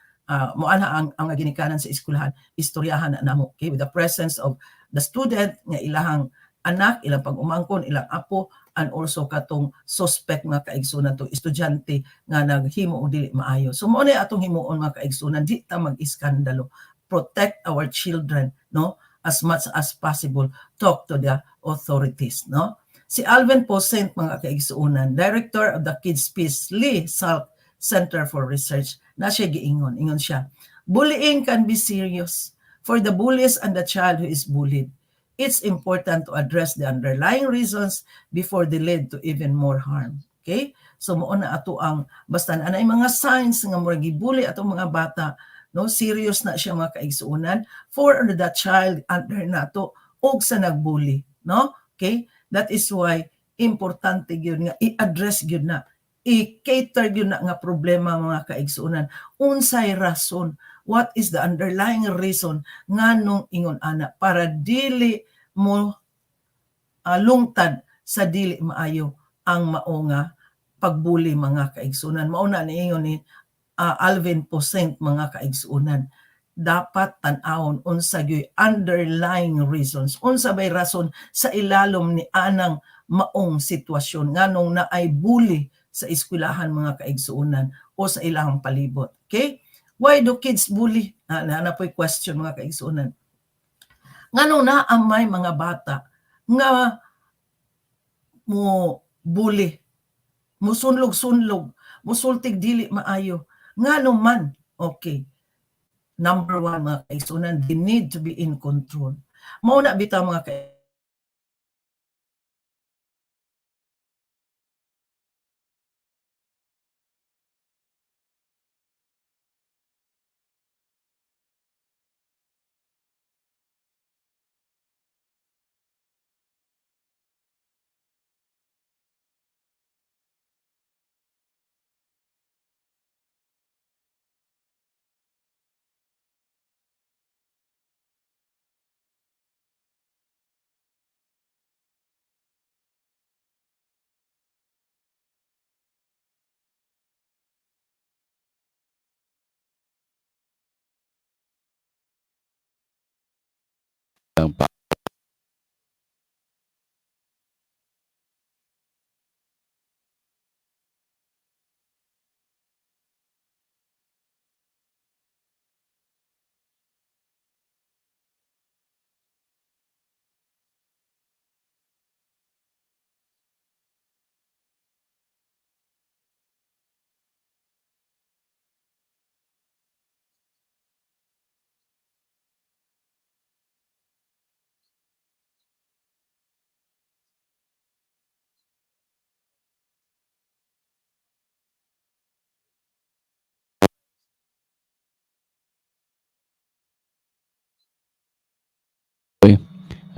mo ana ang ginikanan sa eskwelahan, istoryahan na namo, okay, with the presence of the student nga ilahang anak, ilang pag-umangkon, ilang apo, and also katong suspect, mga kaigsunan, to estudyante nga naghimo og dili maayo. So mao na atong himuon, mga kaigsunan, di ta mag-iskandalo. Protect our children, no? As much as possible, talk to the authorities, no? Si Alvin Posent, mga kaigsuonan, director of the KidsPeace Lee Salk Center for Research, na siya giingon, ingon siya, "Bullying can be serious for the bullies and the child who is bullied. It's important to address the underlying reasons before they lead to even more harm." Okay? So mao na ato ang basta na anay mga signs nga murag gibully atong mga bata, no, serious na siya, mga kaigsuonan, for the child under nato og sa nagbully, no? Okay? That is why importante gyud nga i-address gyud na, i-cater gyud na nga problema, mga kaigsuonan. Unsay rason? What is the underlying reason nganong ingon ana para dili mo lungtad sa dili maayo ang mao nga pagbully, mga kaigsuonan? Mao na niingon ni Alvin Posent, mga kaigsuonan, dapat tan-awon unsa gyuy underlying reasons, unsa bay rason sa ilalom ni anang maong sitwasyon, nganong naay bully sa eskwelahan, mga kaigsuonan, o sa ilang palibot. Okay, why do kids bully? Na po'y question, mga kaigsuonan, nganong naa may mga bata nga mo bully, mo sunlog-sunlog, mo sultig dili maayo, ngano man? Okay. Number one, mga kaigsuonan, they need to be in control. Mao na bitaw, mga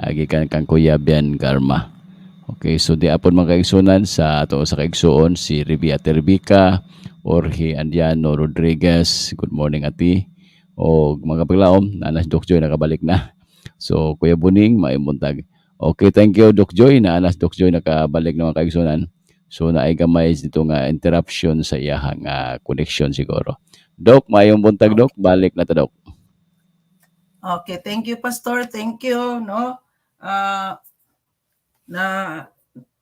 Ang gikan kang Kuya Ben Garma. Okay, so di apon, mga kaigsunan, sa ato sa kaigsuon si Ribi Aterbica, Jorge Andiano Rodriguez. Good morning, ati. O mga paglaom, nanas Doc Joy nakabalik na. So Kuya Buning, maayong buntag. Okay, thank you, Doc Joy. Naanas Doc Joy nakabalik na, mga kaigsunan. So naay gamay dito nga interruption sa iyahang connection siguro. Doc, maayong buntag, Doc. Balik na ta, Doc. Okay, thank you, Pastor. Thank you, no? Na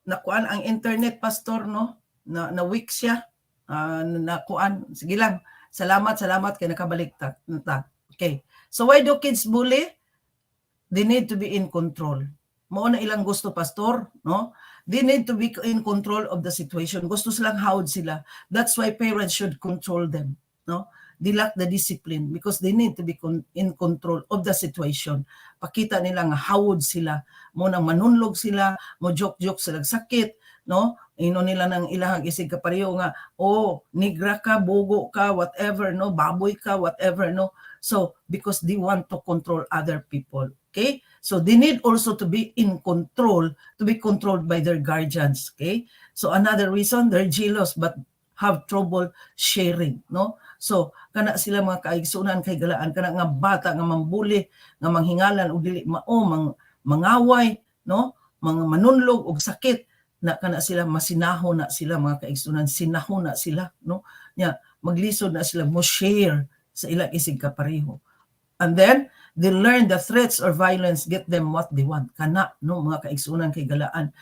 nakuan ang internet, Pastor, no? Na weak siya. Nakuan. Sige lang. Salamat, salamat kay nakabalik ta. Ta. Okay. So why do kids bully? They need to be in control. Mao na ilang gusto, Pastor, no? They need to be in control of the situation. Gusto silang hawd sila. That's why parents should control them, no? They lack the discipline because they need to be in control of the situation. Pakita nila nga hawod sila, mo nang manunlog sila, mo joke-joke sila sakit, no? Ino nila ng ilahang isig kapareho nga, "Oh, nigra ka, bugo ka," whatever, no? "Baboy ka," whatever, no? So, because they want to control other people, okay? So, they need also to be in control, to be controlled by their guardians, okay? So, another reason, they're jealous but have trouble sharing, no? So, kana sila, mga kaigsunan, kay galaan kana nga bata nga mambully, nga manghingalan og dili mao, mangaway, no? Mga manunlog og sakit na kana sila, masinaho na sila, mga kaigsunan, sinaho na sila, no? Nya maglisod na sila mo share sa ilang isig kapareho. And then They learn the threats or violence get them what they want. Kana, no, mga kaigsunan kay galaan.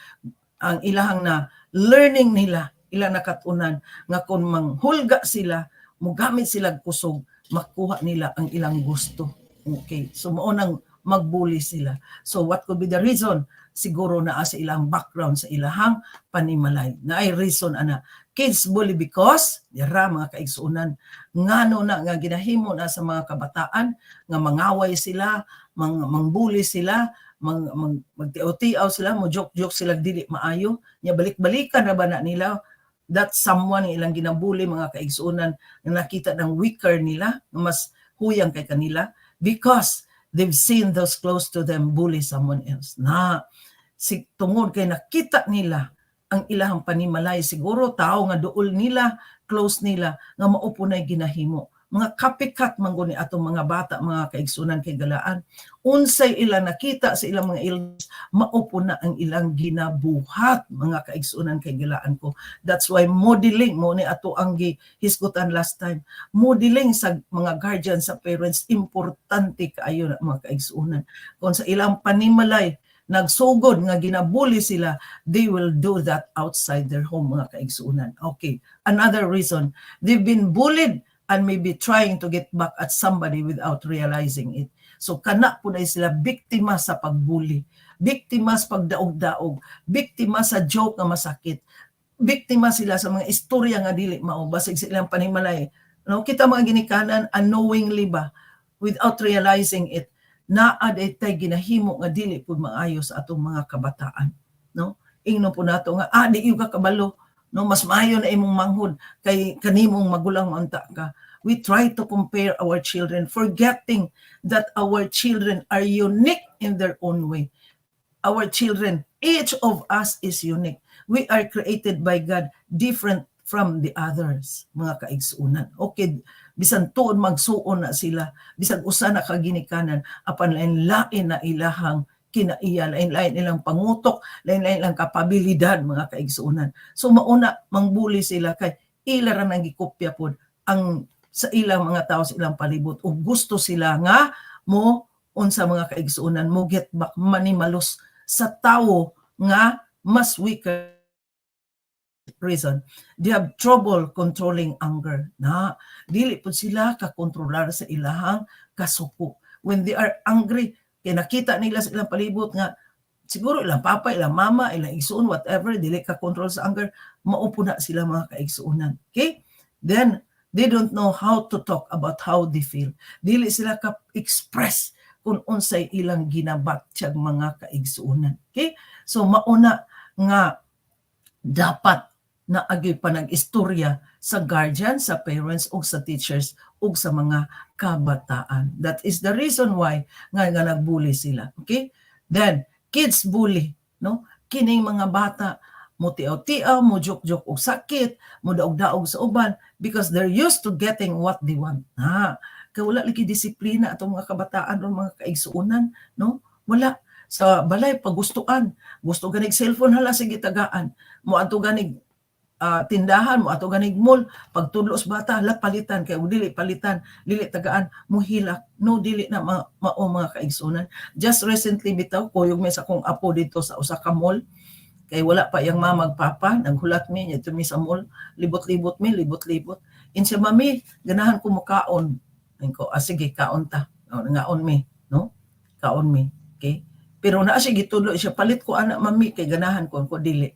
Ang ilahang na learning nila, ila nakatunan nga kung manghulga sila, mugamit sila kusog, makuha nila ang ilang gusto. Okay. So mao nang magbully sila. So what could be the reason? Siguro naa sa ilang background sa ilahang panimalay. Naay reason ana. Kids bully because dira, mga kaigsuonan, ngano na nga ginahimo na sa mga kabataan nga mangaway sila, mangbully sila, magtiaw-tiaw sila, mo joke-joke sila dili maayo, nya balik-balikan ra ba na nila that someone nga ilang ginabully, mga kaigsuonan, nga nakita ng weaker nila, nga mas huyang kay kanila, because they've seen those close to them bully someone else. Na si tungod kay nakita nila ang ilahang panimalay, siguro tao nga duol nila, close nila, nga mao po na'y ginahimo. Mga copycat man gud ni atong mga bata, mga kaigsunan kay galaan. Unsay ila nakita sa ilang mga elders, mao po na ang ilang ginabuhat, mga kaigsunan kay galaan ko. That's why modeling mo ni ato ang gihisgutan last time. Modeling sa mga guardians, sa parents, importante kaayo na, mga kaigsunan. Kung sa ilang panimalay nagsugod nga ginabully sila, they will do that outside their home, mga kaigsunan. Okay, another reason, they've been bullied and may be trying to get back at somebody without realizing it. So kana po na sila biktima sa pagbully, biktima sa pagdaog-daog, biktima sa joke nga masakit, biktima sila sa mga istorya nga dili mao basig sa ilang panimalay. No, kita mga ginikanan, unknowingly ba, without realizing it, naa tay ginahimo nga dili pud maayo sa atong mga kabataan, no? Ingnon po nato nga di ka kabalo, no, mas maayo na imong manghod kay kanimong magulang unta ka. We try to compare our children, forgetting that our children are unique in their own way. Our children, each of us is unique. We are created by God different from the others, mga kaigsuunan. Okay, bisan tuod magsuon na sila, bisan usa na kaginikanan, apan lain-lain na ilahang kinaiya, lain-lain ilang pangutok, lain-lain ilang kapabilidad, mga kaigsuunan. So mauna mangbully sila kay ila ra nang gikopya pod ang sa ilang mga tao sa ilang palibot ug gusto sila nga mo unsa, mga kaigsuonan, mo get back, manimalos sa tawo nga mas weaker. Reason, they have trouble controlling anger. Na dili pud sila kakontrolar sa ilahang kasuko when they are angry kay nakita nila sa ilang palibot nga siguro ilang papa, ilang mama, ilang igsuon, whatever, dili ka control sa anger, mao po na sila, mga kaigsuonan. Okay? Then they don't know how to talk about how they feel. Dili sila ka express kung unsay ilang ginabatyag, mga kaigsuonan. Okay? So mauna nga dapat na agi pa nag-istorya sa guardian, sa parents, ug sa teachers, ug sa mga kabataan. That is the reason why nga nagbully sila. Okay? Then, kids bully, no? Kining mga bata mo tiaw-tiaw, mo joke-joke og sakit, mo daog-daog sa uban because they're used to getting what they want. Ha, kay wala lagi disiplina atong mga kabataan o mga kaigsuonan, no? Wala sa balay pagustuan. Gusto ganig cellphone, hala sige tagaan. Mo adto ganig tindahan, mo ato ganig mall, pagtudlo sa bata, hala palitan, kay dili palitan, dili tagaan, mohilak. No, dili na mao, mga kaigsuonan. Just recently bitaw, kuyog mi sa akong apo dito sa usa ka mall kay wala pa iyang mama ug papa, naghulat mi dito mi sa mall, libot-libot mi, libot-libot. Ingon siya, "Mami, ganahan ko mukaon." Ko, "Ah, sige, kaon ta." Oh, ngaon mi, no? Kaon mi. Okay? Pero naa siya gitudlo siya, "Palit ko ana, mami, kay ganahan ko." Ko, "Dili.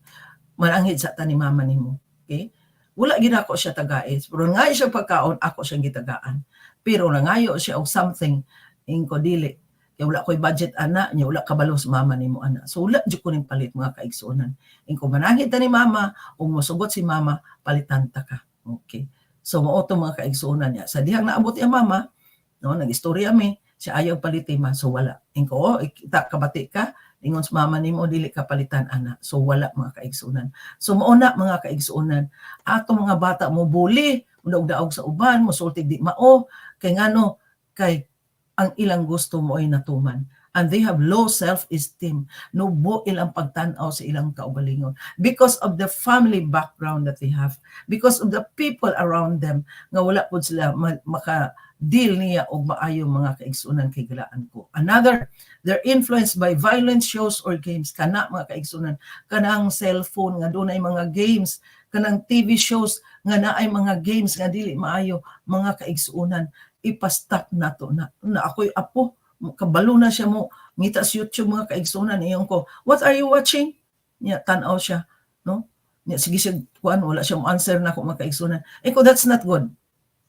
Mananghid sa ta ni mama nimo." Okay? Wala ginako siya tagais. Pero ngayo siya pagkaon, ako siyang gitagaan. Pero nangayo siya og something, ingon ko, "Dili. Kay wala ko'y budget ana, nya wala kabalo sa mama nimo ana." So wala jud ko ning palit, mga kaigsuonan. Ingon ko, "Mananghid ta ni mama, ug mosugot si mama, palitan ta ka." Okay. So mao to, mga kaigsuonan niya. Sa dihang naabot iya mama, no, nag-istorya mi, siya ayaw paliti ma, so wala. Ingon ko, "Oh, kita kabati ka, ingon sa mama nimo dili ka palitan ana." So wala, mga kaigsuonan. So mao na, mga kaigsuonan, atong mga bata mo bully, mo daog sa uban, mo sulti di mao, kay ngano? Kay ang ilang gusto mo ay natuman. And they have low self-esteem. Nubo ilang pagtan-aw sa ilang kaugalingon because of the family background that they have, because of the people around them nga wala pud sila maka deal niya og maayo, mga kaigsunan, kay galaan ko. Another, they're influenced by violent shows or games. Kana, mga kaigsunan, kanang cellphone nga dunay mga games, kanang TV shows nga naay mga games nga dili maayo, mga kaigsunan, ipastop nato na. Na ako'y apo, kabalo na siya mo ngita sa YouTube, mga kaigsunan. Ingon ko, "What are you watching?" Nya tan-aw siya, no? Nya sige siya kuan, wala siya mo answer na ako, mga kaigsunan. Ko, "That's not good.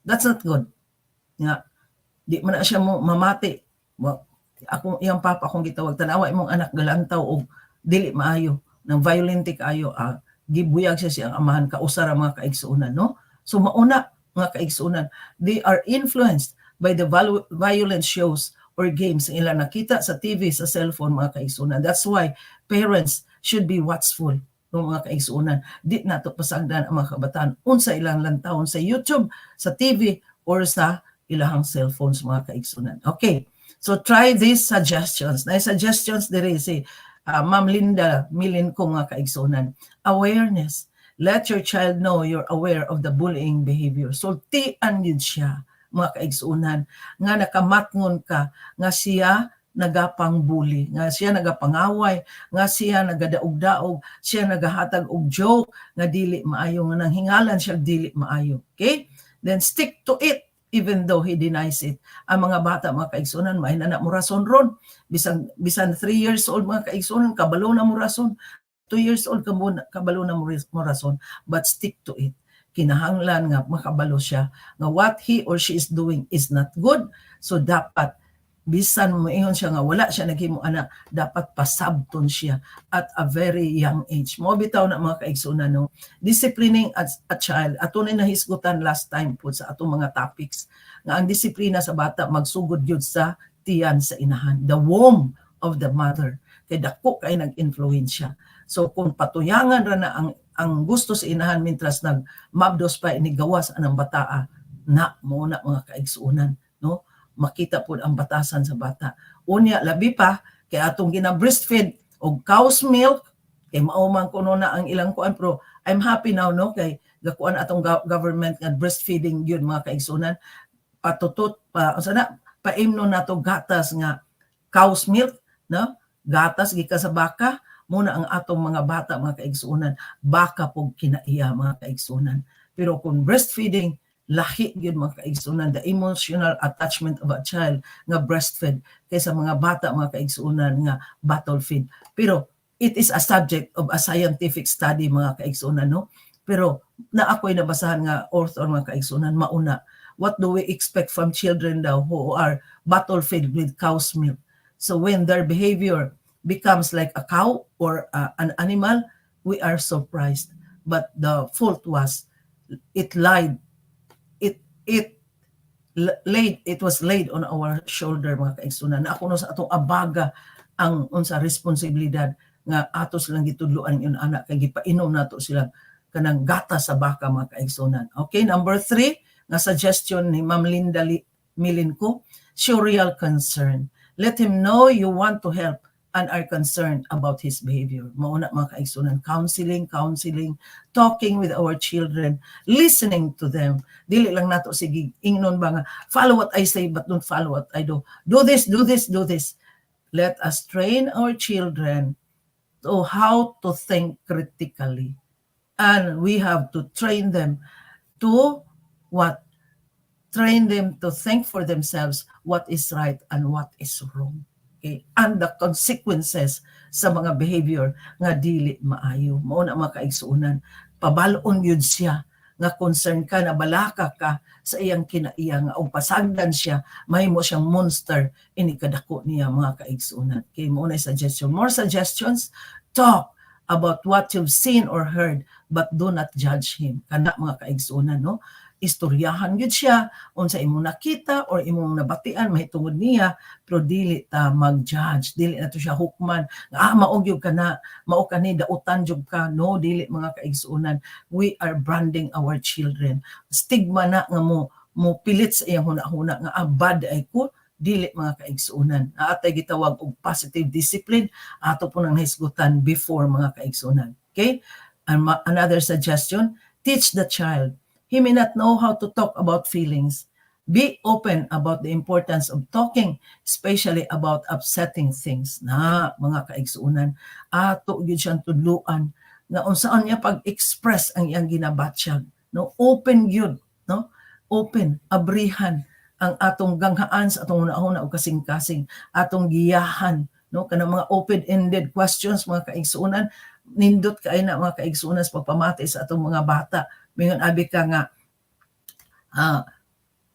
That's not good." Nga di man na siya mo mamati. Wa, ako iyang papa akong gitawag, "Tanawa imong anak galantaw og dili maayo, nang violent kaayo." Ah, gibuyag siya siyang amahan kausa ra, mga kaigsuonan, no? So mauna, mga kaigsuonan, they are influenced by the violent shows or games nga ilang nakita sa TV, sa cellphone, mga kaigsuonan. That's why parents should be watchful, no, mga kaigsuonan. Di nato pasagdan ang mga kabataan unsa ilang lantawon sa YouTube, sa TV or sa ilahang cellphones, mga kaigsuonan. Okay, so try these suggestions. Na suggestions diri si Ma'am Linda Milin ko, mga kaigsuonan. Awareness. Let your child know you're aware of the bullying behavior. Sultian yun siya, mga kaigsuonan, nga nakamatngon ka, nga siya nagapangbully, nga siya nagapangaway, nga siya nagadaog-daog, siya nagahatag og joke nga dili maayo, nga nanghingalan siya dili maayo. Okay? Then stick to it even though he denies it. Ang mga bata, mga kaigsunan, may na mo rason ron. Bisan bisan 3 years old, mga kaigsunan, kabalo na mo rason. 2 years old, kabalo na mo rason, but stick to it. Kinahanglan nga makabalo siya nga what he or she is doing is not good. So dapat bisan moingon siya nga wala siya naghimo ana, dapat pasabton siya at a very young age. Mo bitaw na, mga kaigsunan, no? Disciplining as a child, ato na nahisgutan last time po sa atong mga topics nga ang disiplina sa bata magsugod gyud sa tiyan sa inahan, the womb of the mother, kay dako kay nag-influensya. So kung patuyangan ra na ang gusto sa inahan mintras nag mabdos pa ini gawas anang bataa na, mo na, mga kaigsuonan, no, makita pud ang batasan sa bata. Unya labi pa kay atong gina breastfeed og cow's milk, kay mao man kuno na ang ilang kuan, pero I'm happy now, no, kay gakuan atong government nga breastfeeding yun, mga kaigsuonan. Patutot pa unsa na, paimno nato gatas nga cow's milk, no, gatas gikan sa baka. Muna ang atong mga bata, mga kaigsuonan, baka pug kinaiya, mga kaigsuonan. Pero kung breastfeeding, lahi gyud, mga kaigsuonan, the emotional attachment of a child nga breastfed kaysa mga bata, mga kaigsuonan, nga bottle feed. Pero it is a subject of a scientific study, mga kaigsuonan, no? Pero na ako'y nabasahan nga author, mga kaigsuonan, mauna what do we expect from children daw who are bottle fed with cow's milk? So when their behavior becomes like a cow or an animal, we are surprised. But the fault was it lied it it laid it was laid on our shoulder, mga kaigsunan, na ako no sa atong abaga ang unsa responsibilidad nga ato silang gitudloan yun anak, kay gipainom nato sila kanang gatas sa baka, mga kaigsunan. Okay, number 3 nga suggestion ni Ma'am Linda Milinko, show real concern. Let him know you want to help and are concerned about his behavior. Mauna, mga kaigsunan, counseling, counseling, talking with our children, listening to them. Dili lang nato sige ingnon ba nga follow what I say but don't follow what I do. Do this, do this, do this. Let us train our children to how to think critically. And we have to train them to what? Train them to think for themselves what is right and what is wrong. Okay? And the consequences sa mga behavior nga dili maayo. Mao na, mga kaigsuonan, pabal-on yun siya nga concern ka, na balaka ka sa iyang kinaiya, nga og pasagdan siya, mahimo siyang monster ini kadako niya, mga kaigsuonan. Okay, mao na suggestion. More suggestions: talk about what you've seen or heard but do not judge him. Kana, mga kaigsuonan, no? Istoryahan gyud siya unsa imong nakita or imong nabatian mahitungod niya, pero dili ta mag-judge, dili na to siya hukman nga ah, mao gyud ka na, mao ka ni, dautan jud ka. No, dili, mga kaigsuonan. We are branding our children. Stigma na nga mo mo pilit sa iyang huna-huna nga ah, bad ay ko. Dili, mga kaigsuonan. Naa tay gitawag og positive discipline, ato po nang nahisgutan before, mga kaigsuonan. Okay? And another suggestion, teach the child. He may not know how to talk about feelings. Be open about the importance of talking, especially about upsetting things. Na, mga kaigsuonan, ato gyud siyang tudluan nga unsaon niya pag-express ang iyang ginabatyag. No, open gyud, no? Open, abrihan ang atong ganghaan sa atong hunahuna o kasing-kasing, atong giyahan, no, kanang mga open-ended questions, mga kaigsuonan, nindot kay na, mga kaigsuonan, sa pagpamati sa atong mga bata. Mingon abi ka nga,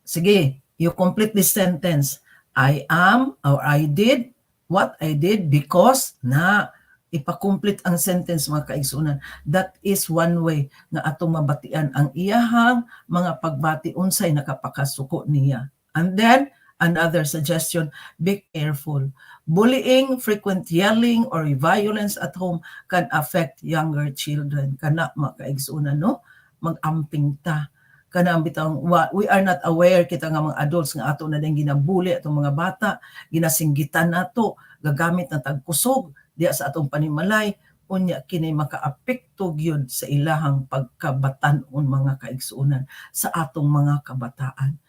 "Sige, you complete this sentence. I am or I did what I did because," na ipa-complete ang sentence, mga kaigsuonan. That is one way nga atong mabatian ang iyahang mga pagbati, unsay nakapakasuko niya. And then another suggestion, be careful. Bullying, frequent yelling, or violence at home can affect younger children. Kana, mga kaigsuonan, no? Mag-amping ta. Kana bitang we are not aware kita nga mga adults nga ato na din ginabully atong mga bata, ginasinggitan nato, gagamit na tag kusog diya sa atong panimalay. Unya kini makaapekto gyud sa ilahang pagkabatan-on, mga kaigsuonan, sa atong mga kabataan.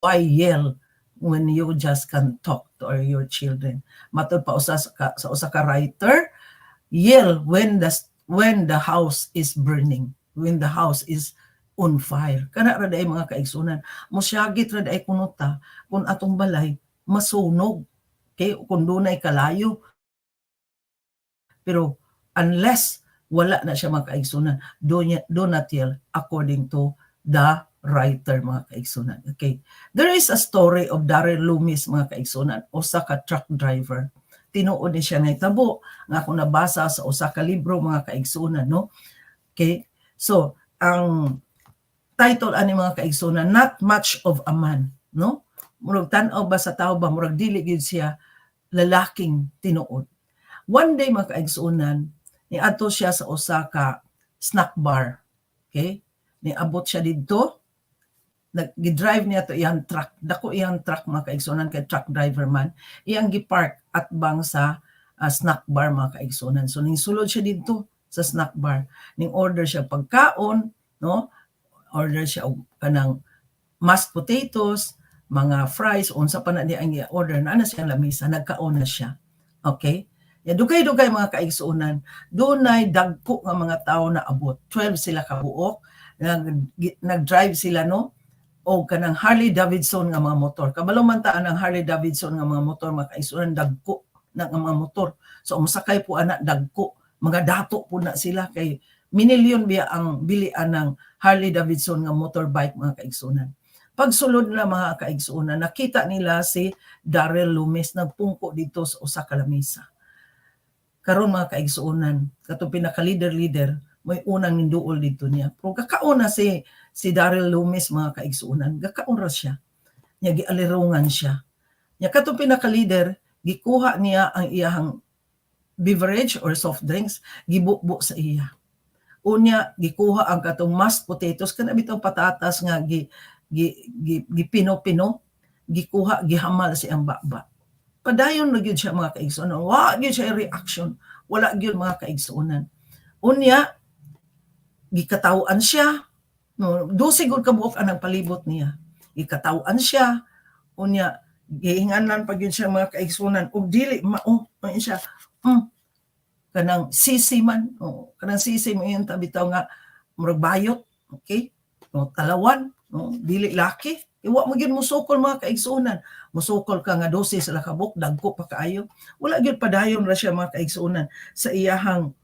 Why yell when you just can talk to your children? Matud pa usa sa usa ka writer, yell when the house is burning, when the house is on fire. Kana ra diay, mga kaigsuonan, mosyagit ra diay kuno ta kung atong balay masunog. Okay, kung dunay kalayo. Pero unless wala na siya, mga kaigsunan, do not yell, according to the writer, mga kaigsunan. Okay. There is a story of Daryl Loomis, mga kaigsunan, usa ka truck driver. Tinuod ni siya nahitabo nga ako nabasa sa usa ka libro, mga kaigsunan, no? Okay. So, ang title ani, mga kaigsunan, "Not Much of a Man," no? Murag tan-aw ba sa tao ba, murag dili gyud siya lalaking tinuod. One day, mga kaigsuonan, niadto siya sa usa ka snack bar. Okay? Niabot siya didto, nag-drive niya to iyang truck. Dako iyang truck, mga kaigsuonan, kay truck driver man. Iyang gipark atbang sa snack bar, mga kaigsuonan. So ning sulod siya didto sa snack bar. Ning order siya pagkaon, no? Order siya og kanang mashed potatoes, mga fries, unsa pa na di ang i-order na ana siya lamisa, nagkaon na siya. Okay? Ya, dugay-dugay, mga kaigsuonan, dunay dagko nga mga tao na abot. 12 sila kabuok. Nag-drive sila, no, o kanang Harley Davidson nga mga motor. Kabalo man ta ang Harley Davidson nga mga motor, mga kaigsuonan, dagko na nga mga motor. So mosakay po ana dagko, mga dato po na sila kay minilyon biya ang bilian ng Harley Davidson nga motorbike, mga kaigsuonan. Pagsulod na, mga kaigsuonan, nakita nila si Daryl Loomis nagpungko dito sa usa ka lamesa. Karon, mga kaigsuonan, katong pinaka-leader-leader may unang ninduol dito niya. Pero gakaon na si si Daryl Loomis, mga kaigsuonan, gakaon ra siya. Nya gialirungan siya. Nya katong pinaka-leader, gikuha niya ang iyahang beverage or soft drinks, gibubo sa iya. Unya gikuha ang katong mashed potatoes, kana bitong patatas nga gi gi, gi, gipino-pino, gikuha, gihamal sa iyang baba. Padayon na gyud siya, mga kaigsuonan. Wa gyud siya reaction. Wala gyud, mga kaigsuonan. Unya gikatawan siya. No, 12 gud ka buok ang nagpalibot niya. Gikatawan siya. Unya gihinganlan pa gyud siya, mga kaigsuonan, ug dili mao siya. Kanang sisi man, oh, kanang sisi mo yung bitaw nga murag bayot, okay? No, talawan, no, dili laki. Iwa mo gyud mosukol, mga kaigsuonan. Mosukol ka nga 12 sila kabuok, dagko pa kaayo. Wala gyud, padayon ra siya, mga kaigsuonan, sa iyahang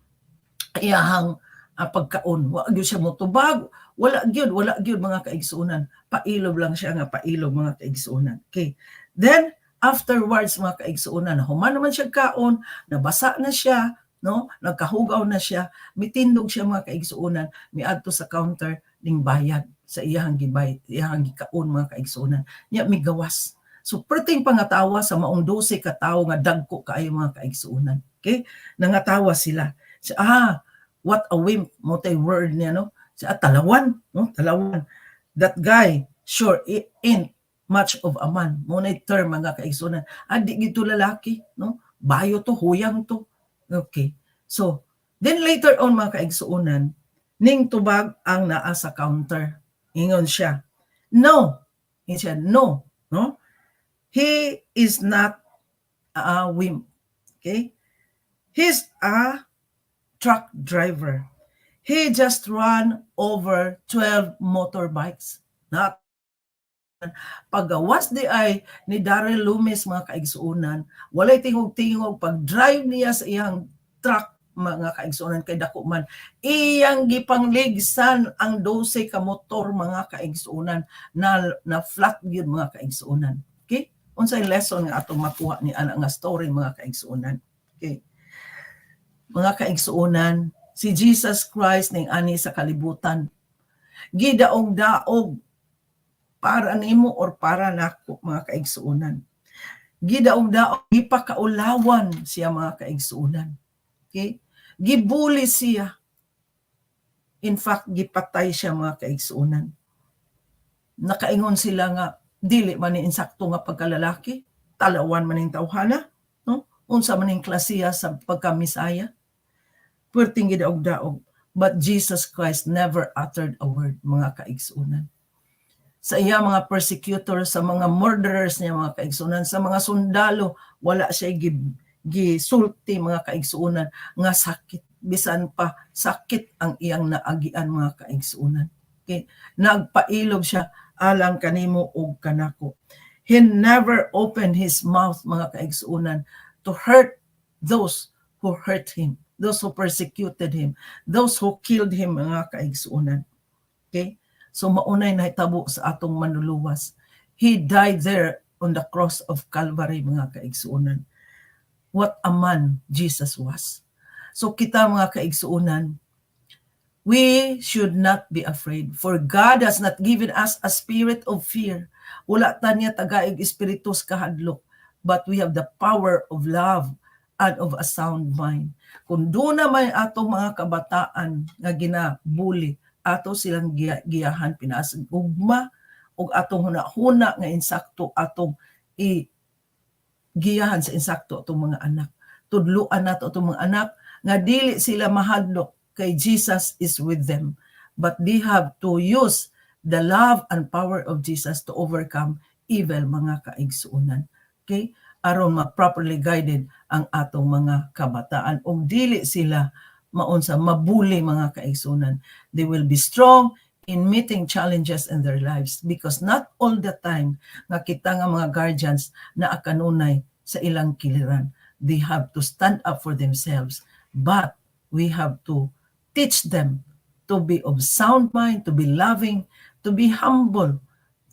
iyahang pagkaon. Wa gyud siya motubag, wala gyud, mga kaigsuonan. Pailob lang siya nga pailob, mga kaigsuonan. Okay. Then afterwards, mga kaigsuonan, human naman siya kaon, nabasa na siya, no? Nagkahugaw na siya, mitindog siya, mga kaigsuonan, miadto sa counter ning bayad sa iyahang gibay, iyahang gikaon, mga kaigsuonan. Nya migawas. So perting pangatawa sa maong 12 ka tawo nga dagko kaayo, mga kaigsuonan. Okay? Nangatawa sila. So, "Ah, what a wimp," mao tay word niya, no? Siya, "Ah, talawan, no? Talawan. That guy sure ain't much of a man. Mao na term, mga kaigsunan. Ah, di gito lalaki, no? Bayo to, huyang to. Okay. So, then later on, mga kaigsuunan, ning tubag ang naa sa counter. Ingon siya, "No." Ingon siya, "No." No? "He is not a wimp." Okay? "He's a truck driver. He just ran over 12 motorbikes." Not pagawas di ay ni Daryl Loomis, mga kaigsuunan, walay tingog-tingog pag drive niya sa iyang truck, mga kaigsuunan, kay dako man iyang gipangligsan ang 12 ka motor, mga kaigsuunan, na flat gyud, mga kaigsuunan. Okay, unsay lesson nga atong makuha ni ana nga story, mga kaigsuunan? Okay, mga kaigsuunan, si Jesus Christ ning ani sa kalibutan, gidaog-daog para nimo or para nako, mga kaigsuunan. Gidaog-daog, gipakaulawan siya, mga kaigsuunan. Okay? Gibully siya. In fact, gipatay siya, mga kaigsuunan. Nakaingon sila nga dili man ni insakto nga pagkalalaki, talawan man ning tawhana, no? Unsa man ning klasiya sa pagkamisaya? Perting gidaog-daog. But Jesus Christ never uttered a word, mga kaigsuunan. Sa iya mga persecutors, sa mga murderers niya, mga kaigsuunan, sa mga sundalo, wala siya gisulti, mga kaigsuunan, nga sakit, bisan pa sakit ang iyang naagian, mga kaigsuunan. Okay? Nagpailob siya alang kanimo ug kanako. He never opened his mouth, mga kaigsuunan, to hurt those who hurt him, those who persecuted him, those who killed him, mga kaigsuunan. Okay? So maunay nahitabo sa atong Manluluwas. He died there on the cross of Calvary, mga kaigsuunan. What a man Jesus was. So kita, mga kaigsuunan, we should not be afraid, for God has not given us a spirit of fear. Wala ta niya tagaig espiritu sa kahadlok, but we have the power of love and of a sound mind. Kung duna may atong mga kabataan nga ginabully, ato silang giyahan pinaas gugma ug atong huna-huna nga insakto, atong i giyahan sa insakto atong mga anak. Tudluan nato atong mga anak nga dili sila mahadlok kay Jesus is with them. But they have to use the love and power of Jesus to overcome evil, mga kaigsuonan. Okay? Aron ma-properly guided ang atong mga kabataan ug dili sila maunsa mabully, mga kaigsuonan. They will be strong in meeting challenges in their lives because not all the time nga kita nga mga guardians na kanunay sa ilang kiliran. They have to stand up for themselves, but we have to teach them to be of sound mind, to be loving, to be humble,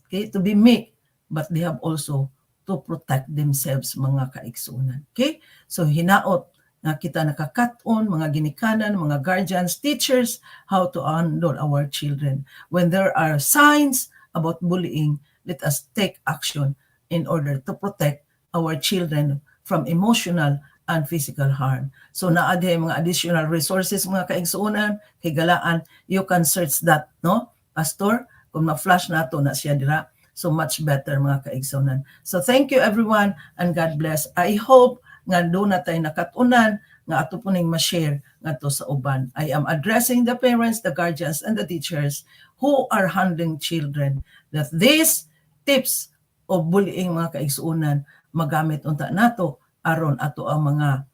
okay, to be meek, but they have also to protect themselves, mga kaigsuonan. Okay? So hinaot nga kita nakakat-on, mga ginikanan, mga guardians, teachers, how to handle our children. When there are signs about bullying, let us take action in order to protect our children from emotional and physical harm. So naa dihay mga additional resources, mga kaigsuonan, higalaan, you can search that, no? Pastor, kung ma-flash nato na siya dira, so much better, mga kaigsuonan. So thank you, everyone, and God bless. I hope nga duna tay nakatunan nga ato po ning ma-share ngadto sa uban. I am addressing the parents, the guardians, and the teachers who are handling children that these tips of bullying, mga kaigsuonan, magamit unta nato aron ato ang mga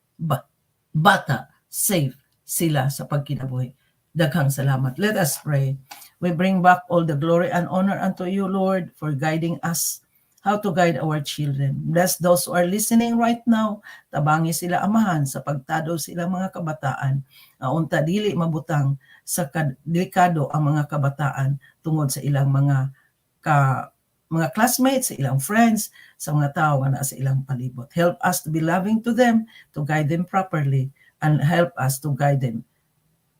bata safe sila sa pagkinabuhi. Daghang salamat. Let us pray. We bring back all the glory and honor unto you, Lord, for guiding us how to guide our children. Bless those who are listening right now. Tabangi sila, Amahan, sa pagtadol sila mga kabataan. Unta dili mabutang sa delikado ang mga kabataan tungod sa ilang mga classmates, sa ilang friends, sa mga tao nga naa sa ilang palibot. Help us to be loving to them, to guide them properly, and help us to guide them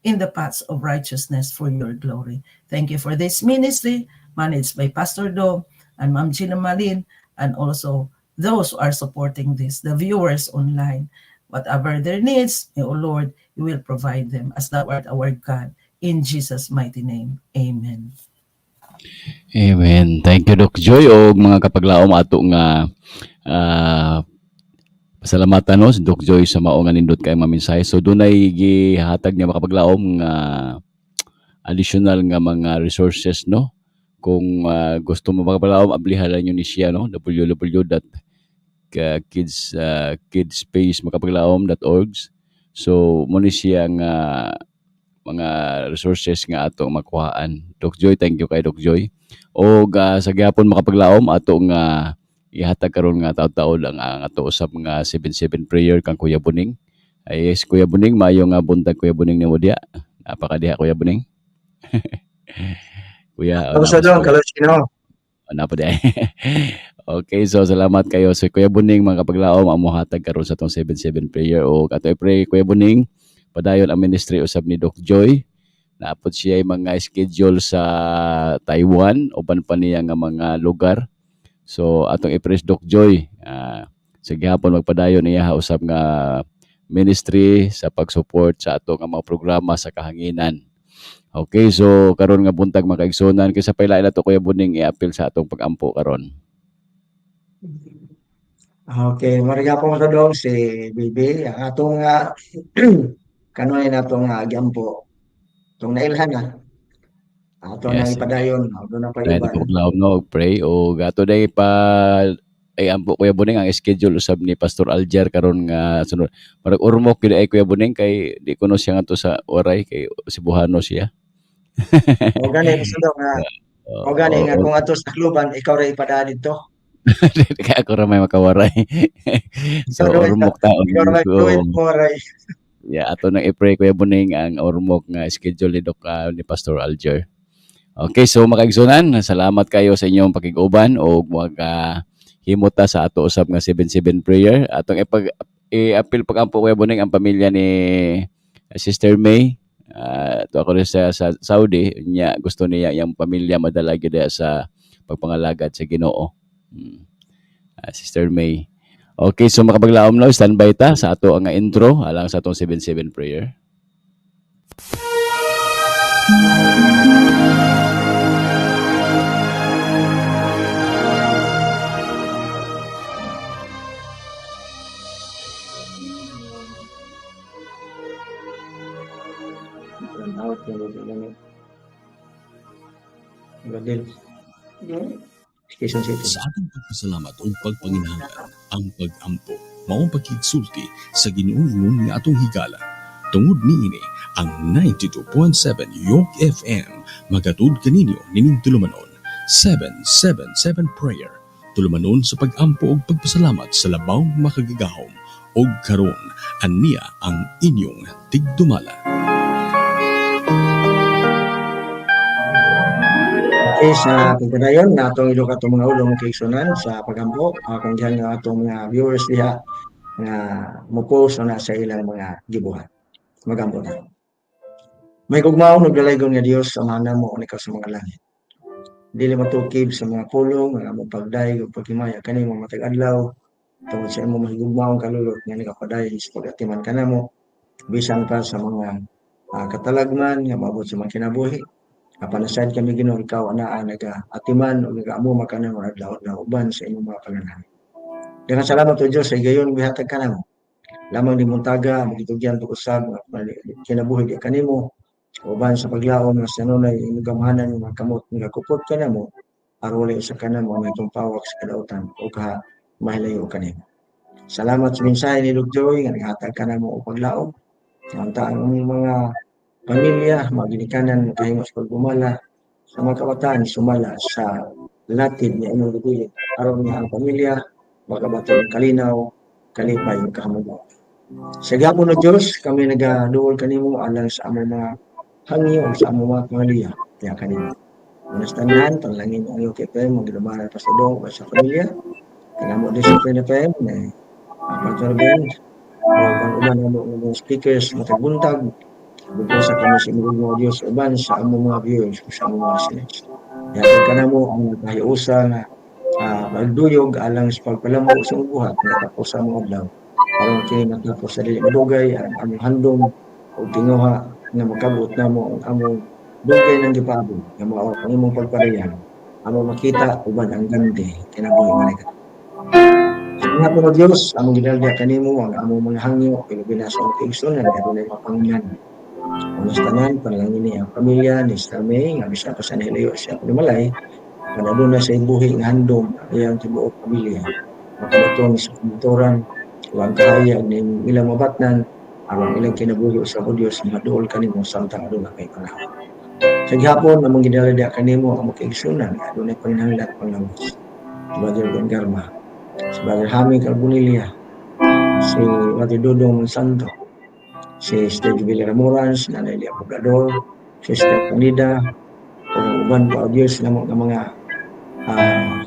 in the paths of righteousness for your glory. Thank you for this ministry managed by Pastor Dom and Ma'am Gina Malin, and also those who are supporting this, the viewers online. Whatever their needs, O Lord, you will provide them as thou art our God. In Jesus' mighty name, amen. Amen. Thank you, Doc Joy, og mga kapaglaom ato nga pasalamatan, no, si Doc Joy sa mao nga nindot kay mga mensahe. So dunay gihatag niya, makapaglaom, nga additional nga mga resources, no. Kung gusto mo, makapaglaom, ablihan lang ni siya, no, www.kids kidspacemakapaglaom.org. So mo ni siya nga mga resources nga atong makuhaan. Doc Joy, thank you kay Doc Joy. O sa gihapon, makapaglaom, ato nga ihatag karon nga taud-taod ang ato usab nga 77 prayer kang Kuya Buning. Ay yes, Kuya Buning, maayo nga buntag, Kuya Buning, nimo diha. Napaka diha, Kuya Buning. Kuya, oh, Kamusta napa si doon, Kuya. Kalosino? Oh, napa diay. Okay, so salamat kayo sa Kuya Buning, mga kapaglaom, ang mohatag karon sa atong 77 prayer o ato i-pray, Kuya Buning, padayon ang ministry usab ni Doc Joy. Naapod siya ay mga schedule sa Taiwan uban pa niya nga mga lugar. So atong i-pray Doc Joy. Sa gihapon magpadayon niya usab nga ministry sa pag-support sa ato nga mga programa sa kahanginan. Okay, so karon nga buntag, mga kaigsunan, kinsa pay lain ato, Kuya Buning, i-appeal sa atong pag-ampo karon? Okay, mariga po sa dong si Bibi. Ang atong nga kanunay nato nga giampo. Itong nailhan na. Ato nang ipadayon, ato nang Dahil pag-uban. ko no, pray o gato day pa ay ampo, Kuya Buning, ang schedule usab ni Pastor Alger karon nga sunod. Marag urmok gyud ay, Kuya Buning, kay di kuno siya ngadto sa Waray kay Cebuano siya. O gani sa dong nga o gani nga kung ato sa Tacloban, ikaw ra ipadaan dito. Kaya ako ra may makawaray. So Ikaw ra may ormok ta. Ikaw ra may fluent mo ray. Yeah, ato nang i-pray, Kuya Buning, ang ormok nga schedule ni Doc ni Pastor Alger. Okay, so makaigsunan, salamat kayo sa inyong pakig-uban o mag himot ta sa ato usab nga 77 prayer. Atong ipag i-appeal pag-ampo, Kuya Buning, ang pamilya ni Sister May. To ako rin sa Saudi, niya gusto niya iyang pamilya madala gyud sa pagpangalagad sa Ginoo. Sister May. Okay, so makapaglaom no, standby ta sa ato ang intro alang sa atong 77 prayer. Out yung Badil. Quezon City. Sa atong pagpasalamat ug pagpanginahanglan, ang pag-ampo mao ang pagkigsulti sa Ginoong ingon nga atong higala. Tungod niini, ang 92.7 York FM magatud kaninyo nining tulumanon 777 Prayer. Tulumanon sa pag-ampo ug pagpasalamat sa labaw makagagahom, ug karon aniya ang inyong tigdumala. Okay, sa pagpadayon na atong ilok atong mga ulong kaigsunan sa pagampo, kung diyan nga atong mga viewers diha nga mo-post na sa ilang mga gibuhat. Magampo na. May gugmaong nagdalaygon nga Dios, Amahan namo ikaw sa mga langit. Dili matukib sa mga pulong nga among pagdayeg ug paghimaya kanimo matag adlaw tungod sa imong mahigugmaong kalulot nga nagapadayon sa pag-atiman kanamo bisan pa sa mga katalagman nga maabot sa mga kinabuhi. Apan nasad kami, Ginoo, ikaw anaa naga-atiman ug nagaamuma kanamo adlaw-adlaw uban sa imong mga panganami. Daghang salamat o Dios sa higayon gihatag kanamo. Lamang di muntaga magitugyan pag usab nga kinabuhi di kanimo uban sa paglaom nga sa nunay imong gamhanan nga mga kamot nga kupot kanamo aron walay usa kanamo ang itong pawak sa kadautan o kaha mahilayo kanimo. Salamat sa mensahe ni Doc Joy nga naghatag kanamo og paglaom. Ang taang among mga pamilya, mga ginikanan, kahimo sa pagbumala, sa mga kabataan, sumala sa latid ni imong gibilin aron nga ang pamilya makabaton kalinaw, kalipay ug kahamugaw. Sa gihapon o Dios, kami nagaduol kanimo alang sa among mga hangyo ug sa among mga pamilya diha kanimo. Una sa tanan, panalangin ang iyong KPM, mga gilumaran pa sa dong sa pamilya. Kanamo din sa Friend FM, na Pastor Ben, ug ang uban namo nga mga speakers matag buntag. Bugos sa kami sa imong mga Dios uban sa among mga viewers ug sa among mga listeners. Ihatag kanamo ang kahiusa nga pagduyog alang sa pagpalambo sa imong buhat nga tapos sa among adlaw. Aron kini matapos sa dili madugay ang among handom ug tinguha nga makabot namo ang among Dugay nang gipaabot nga mao ang imong pagparian amo makita uban ang gandi kinabuhi nga ka. Sa mga po Dios, among gidalya kanimo ang among mga hangyo ilubi na sa among kaigsuonan nga adunay mapanglan. Ang tanan, panalangin ni ang pamilya ni Sister May nga bisan pa sa nahilayo siya panimalay, kan aduna sa buhi nga handom ang iyang tibuok pamilya. Makabaton sa kamatuoran ug ang kahayag ni ilang mabatnan aron ilang kinabuhi sa o Dios maduol kanimo samtang aduna kay panahon. Sa gihapon among gidalya kanimo ang among kaigsuonan nga adunay panginahanglan panglawas. Si Brother Ben Garma, si Brother Hami Carbonilla, si Brother Dudong Santo, si Sister Jubilee Ramorans, Nanay Lia Poblador, Sister Panida, ug ang uban pa o Dios namo nga mga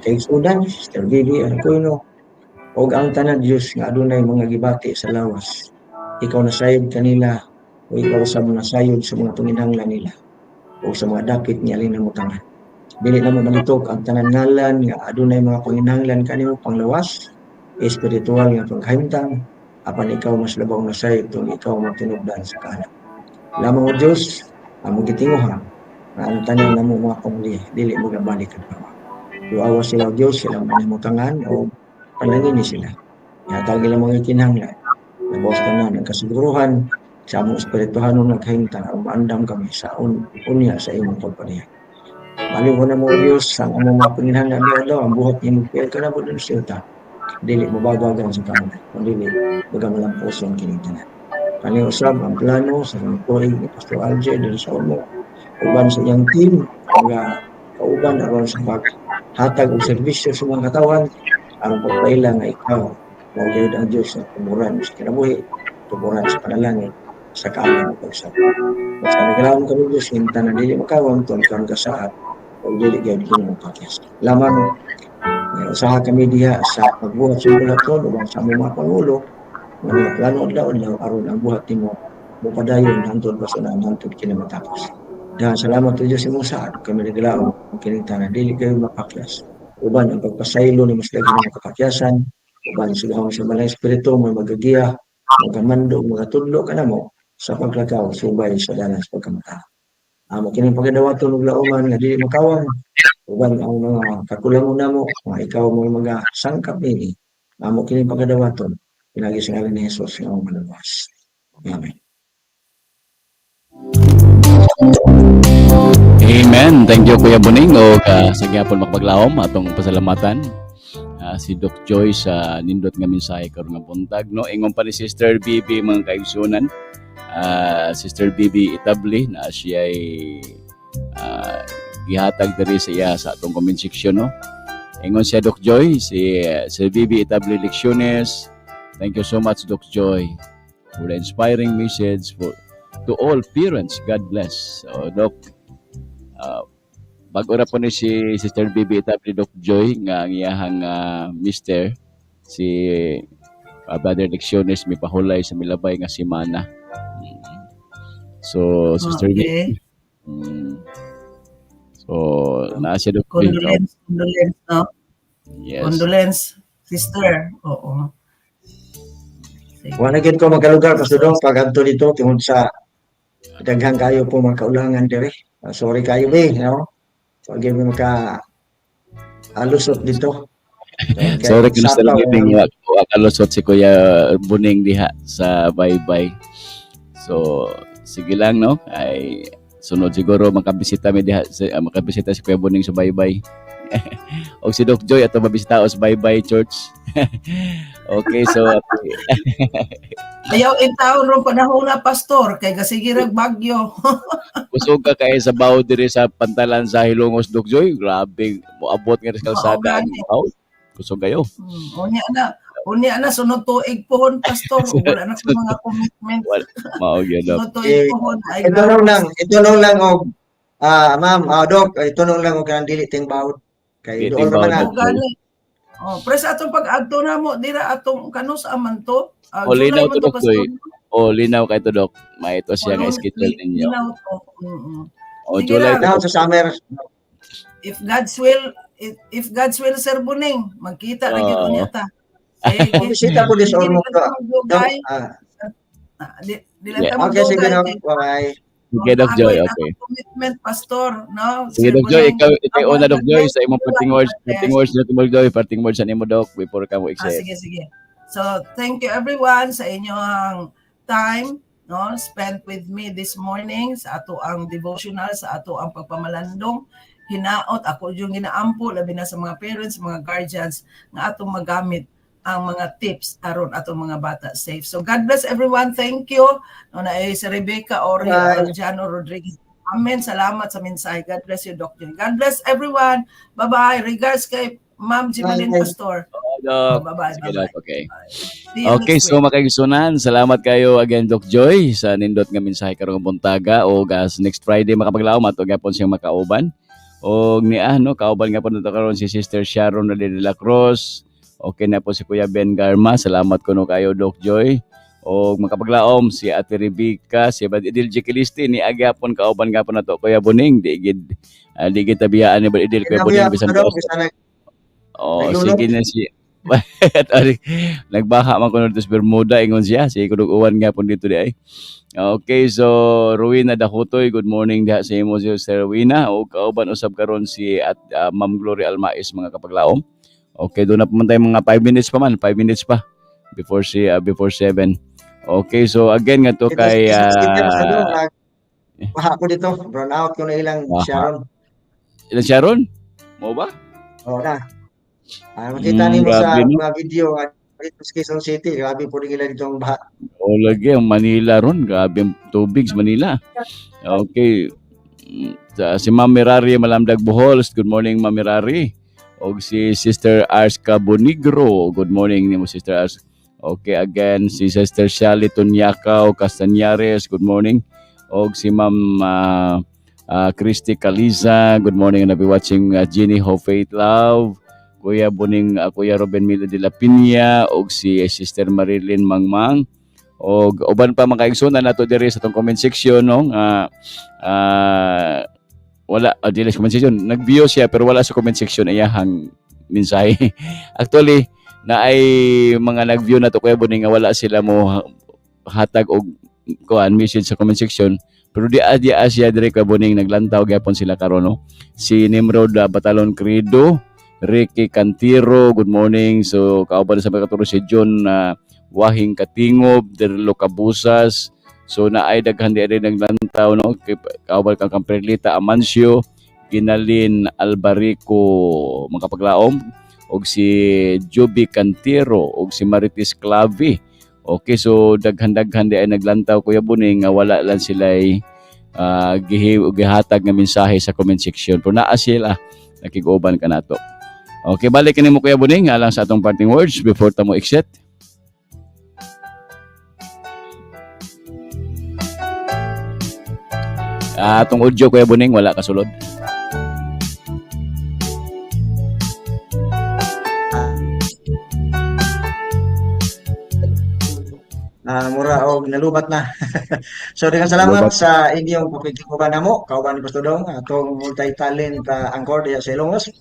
kaigsuonan, Sister Bibi Aracoino, ug ang tanan Dios nga adunay mga gibati sa lawas. Ikaw nasayod kanila o ikaw sab nasayod sa mga panginahanglan nila o sa mga dapit nga linamutangan. Dili namo malitok ang tanan ngalan nga adunay mga panginahanglan kanimo panglawas, espiritual nga pagkahimtang, apan ikaw mas labaw nasayod tungod ikaw matinubdan sa kaalam. Lamang o Dios, among gitinguha nga ang tanan namo mga pamilya dili mo gabalik kadlaw. Duawa sila o Dios, silang manimutangan o panalangin ni sila. Ihatag ilang mga kinahanglan. Labaw tanan ang kasiguruhan sa among espirituhanon nga kahimtang aron maandam kami sa unya sa imong pagparihan. Baliw ko na mo, Diyos, ang among mga panginahanglan adlaw, ang buhat nimo piel ka na po dun sa dili mo babagan sa taon, kundi baga malampuson kining tanan. Kani usab ang plano sa mga tuig ni Pastor Alger diri sa Ormoc, uban sa iyang team, mga kauban aron sa paghatag og serbisyo sa mga katawan, aron pagpaila nga ikaw mao gyud ang Dios sa tuburan sa kinabuhi, tuburan sa panalangin, sa kaalam ug pagsabot. Basta naglaom kami Diyos, hinta na dili makawang tuon karon kasaat ug dili gyud kini mapakyas. Lamang usaha kami diha sa pagbuhat sa bulaton ubang sa among mga pangulo nga mga plano adlaw-adlaw aron ang buhat nimo mopadayon hangtod basta na hangtod kini matapos. Daghang salamat o Diyos imong saad kami naglaom ug kining tanan dili kayo mapakyas. Uban ang pagpasaylo ni mas daghan nga kapakyasan, uban sa gahom sa Banal Espiritu mo magagiya, magamando ug magatudlo kanamo sa paglakaw subay sa dalan sa pagkamatawo. Amo kining pagadawaton ug lauman nga dili makawang uban ang mga kakulangon namo, mga ikaw mo mga sangkap niini. Amo kining pagadawaton pinagi sa ngalan ni Jesus nga among manluluwas. Amen. Amen. Thank you, Kuya Buning. O sa gyapon makapaglaom atong pasalamatan si Doc Joy sa nindot nga mensahe karon nga buntag, no? Ingon pa ni Sister Bibi, mga kaigsunan, Sister Bibi Itabli, na siya ay gihatag diri sa iya sa atong comment section, no? Ingon siya, Doc Joy, si si Bibi Itabli Lecciones, "Thank you so much, Doc Joy, for the inspiring message for to all parents. God bless." So Doc, bago ra po ni si Sister Bibi Itabli, Doc Joy, nga ang iyahang mister si Brother Lecciones may pahulay sa milabay nga semana. So Sister Bibi, so naa siya, Doc Joy. Condolence, condolence, no? Yes. Condolence, sister. Oo. Sige. Wala gyud ko magkalugar, Pastor Dong, pag adto dito tungod sa daghan kayo po mga kaulangan diri. Ah, sorry kayo be, no? So, gyud mo maka alusot dito. So, Sorry kung sa sapaw, living wa wa kalusot si Kuya Buning diha sa Baybay. So sige lang, no, ay sunod siguro makabisita mi diha si, makabisita si Kuya Buning sa Baybay. O si Doc Joy ato mabisita sa Baybay Church. Okay, so Ayaw in taon rong panahon na, pastor, kay gasige rag bagyo. Kusog ka kay sa bawo diri sa pantalan sa Hilongos, Doc Joy. Grabe, moabot nga sa kalsada ang gani. bawo. Kusog kayo. Unya na. Unya na sunod tuig pohon, pastor. Wala na ko mga commitment. Wala. Mao gyud, no. Sunod tuig Eh, pohon. Ay, Itunong lang, itunong lang og ma'am, Doc, itunong lang og kanang dili ting bawod. Kay Dili dool ting naman na. bawod. O gani. Oh, pre sa atong pag-adto na mo dira atong kanus aman to? Ah, O, July linaw man to, to, Doc pastor. Joy. O linaw kay to, Doc. May ito siya nga O, schedule ninyo. Linaw to. O Sige July lang. to. Now sa summer, If God's will, Sir Buning, magkita na gyud Oo. unya ta. Sige. Bisita ko this Dili Ormoc lang to. ta Doc, magdugay. ah, Ah, di lang Yeah. ta okay, sige magdugay. Doc. Bye-bye. Sige, Doc Joy, Maagoy na okay. akong commitment, Pastor, no? Sige, Sir Doc Joy, Buneng. ikaw una, Doc Joy, sa imong God parting words, bless. parting words na Doc Joy, parting words sa nimo, Doc, before ka mo exit. Sige, sige. So, thank you everyone sa inyong time, no, spent with me this morning sa ato ang devotional, sa ato ang pagpamalandong. Hinaot ako yung ginaampo labi na sa mga parents, mga guardians nga atong magamit ang mga tips aron atong mga bata safe. So God bless everyone. Thank you. No na si Rebecca Ori Bye. Aljano Rodriguez. Amen. Salamat sa mensahe. God bless you, Doc Jun. God bless everyone. Bye-bye. Regards kay Ma'am Jimalyn Bye. Pastor. Oh, Doc. Bye-bye. Sige, Bye-bye. Doc, okay. See you Okay, next so week. Makaigsunan, salamat kayo again, Doc Joy, sa nindot nga mensahe karong buntaga o gas next Friday makapaglaom ato gyapon siyang makauban. Og niya no, kauban nga po nato karon si Sister Sharon de la Cruz. Okay na po si Kuya Ben Garma. Salamat kuno kayo, Doc Joy. Og makapaglaom si Ate Rebecca, si Brad Idil Jikilisti ni agyapon kauban gapon nato Kuya Buning, di gid tabiyaan ni Brad Idil, Kuya Buning, Kinabiya bisan ko daw, pa bisan Oh, naglunok. sige na si nagbaha man kuno dito sa Bermuda, ingon siya si kunog uwan nga pon dito di ay. Okay, so Rowena Dahutoy, good morning diha sa imo, si Sir Rowena, ug kauban usab karon si at Ma'am Glory Almais, mga kapaglaom. Okay, doon na pa man tayo mga 5 minutes pa man, 5 minutes pa before 7. Okay, so again nga to Dito kay sa City, sa doon, baha ko dito, brown out ko na ilang Baha. Sharon. Ilang Sharon? Mo ba? Oo na. Makita nimo sa Grabe, no? mga video dito sa Quezon City, grabe po rin nila dito ang baha. O lagi ang Manila ron, grabe ang tubig sa Manila. Okay. Si Ma'am Mirari Malamdag Bohol, good morning, Ma'am Mirari. Og si Sister Arska Bonigro, good morning nimo, Sister Ars. Okay, again si Sister Shally Tunyakaw Castañares, good morning. Og si Ma'am Christy Caliza, good morning, and I'll be watching Jenny Ho Faith Love. Kuya Buning, Kuya Ruben Milo de la Piña og si Sister Marilyn Mangmang og uban pa mga kaigsunan nato diri sa atong comment section, no, nga wala dili sa comment section, nag-view siya pero wala sa comment section iyahang mensahe. Actually, na ay mga nag-view na to, Kuya Buning, nga wala sila mo hatag og kuan message sa comment section, pero di siya diri, Kuya Buning, naglantaw gyapon sila karon, no. Si Nimrod Batalon Credo, Ricky Cantiro, good morning. So kauban sa mga katuro si John Wahing Katingob, Derlo Cabusas. So naay daghan di rin naglantaw, no. Kauban kang Kamperlita Amancio, Ginalin Albarico, mga kapaglaom, og si Joby Cantero og si Marites Clavi. Okay, so daghan-daghan di ay naglantaw, Kuya Buning, nga wala lang sila gihatag nga mensahe sa comment section. Pero naa sila nakig-uban ka nato. Okay, balik kini mo, Kuya Buning, alang sa atong parting words before ta mo exit. Atong audio, Kuya Buning, wala kasulod. Mura og nalubat na. So daghang salamat Nalubat. Sa inyong pakikiguban namo, kauban ni Pastor Dong, atong multi-talent anchor diha sa Ilongos.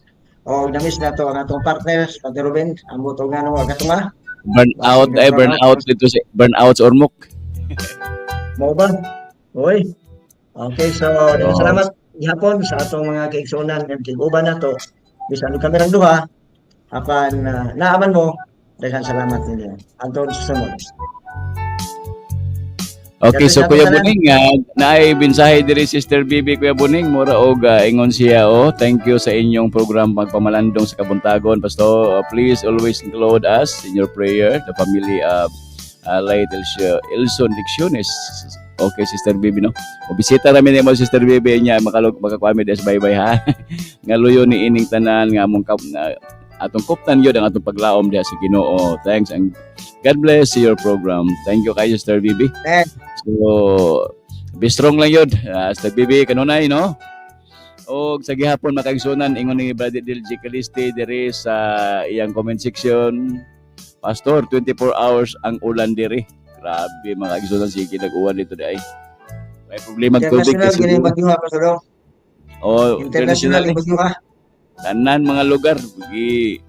Og na-miss nato ang atong partner, Padre Ruben, ambot og ngano ang katunga. Burn out eh, burn out dito si burn out sa Ormoc. Mao ba? Oy. Okay, so daghang salamat gihapon sa atong mga kaigsuonan nga kiguban nato. Bisan og kami rang duha, apan naaman mo, daghan salamat ninyo. Anton sa sunod. Okay, so Gabi Kuya sa tanan. Buning, naay mensahe diri Sister Bibi, Kuya Buning, mura og ingon siya, oh, thank you sa inyong program pagpamalandong sa kabuntagon. Pastor, please always include us in your prayer, the family of Late Elson Dicciones. Okay, Sister Bibi, no? O bisita rami nimo, Sister Bibi, niya makalog makakwami des bye-bye ha. Nga luyo ni ining tanan nga among kap, na, atong kuptan yun ang atong paglaom diha sa Ginoo. Thanks and God bless your program. Thank you kay Sister Bibi. Thanks. So, be strong lang yun. Sister Bibi, kanunay, no? Og sa gihapon, makaigsunan, ingon ni Brother Del G. Caliste diri sa iyang comment section, "Pastor, 24 hours ang ulan diri." Grabe, mga kaigsunan, sige nag-uwan dito di ay. May problema ang tubig International kasi. gini bagyo ha, Pastor Dong. Oh, International international. yung bagyo ha. Tanan mga lugar gi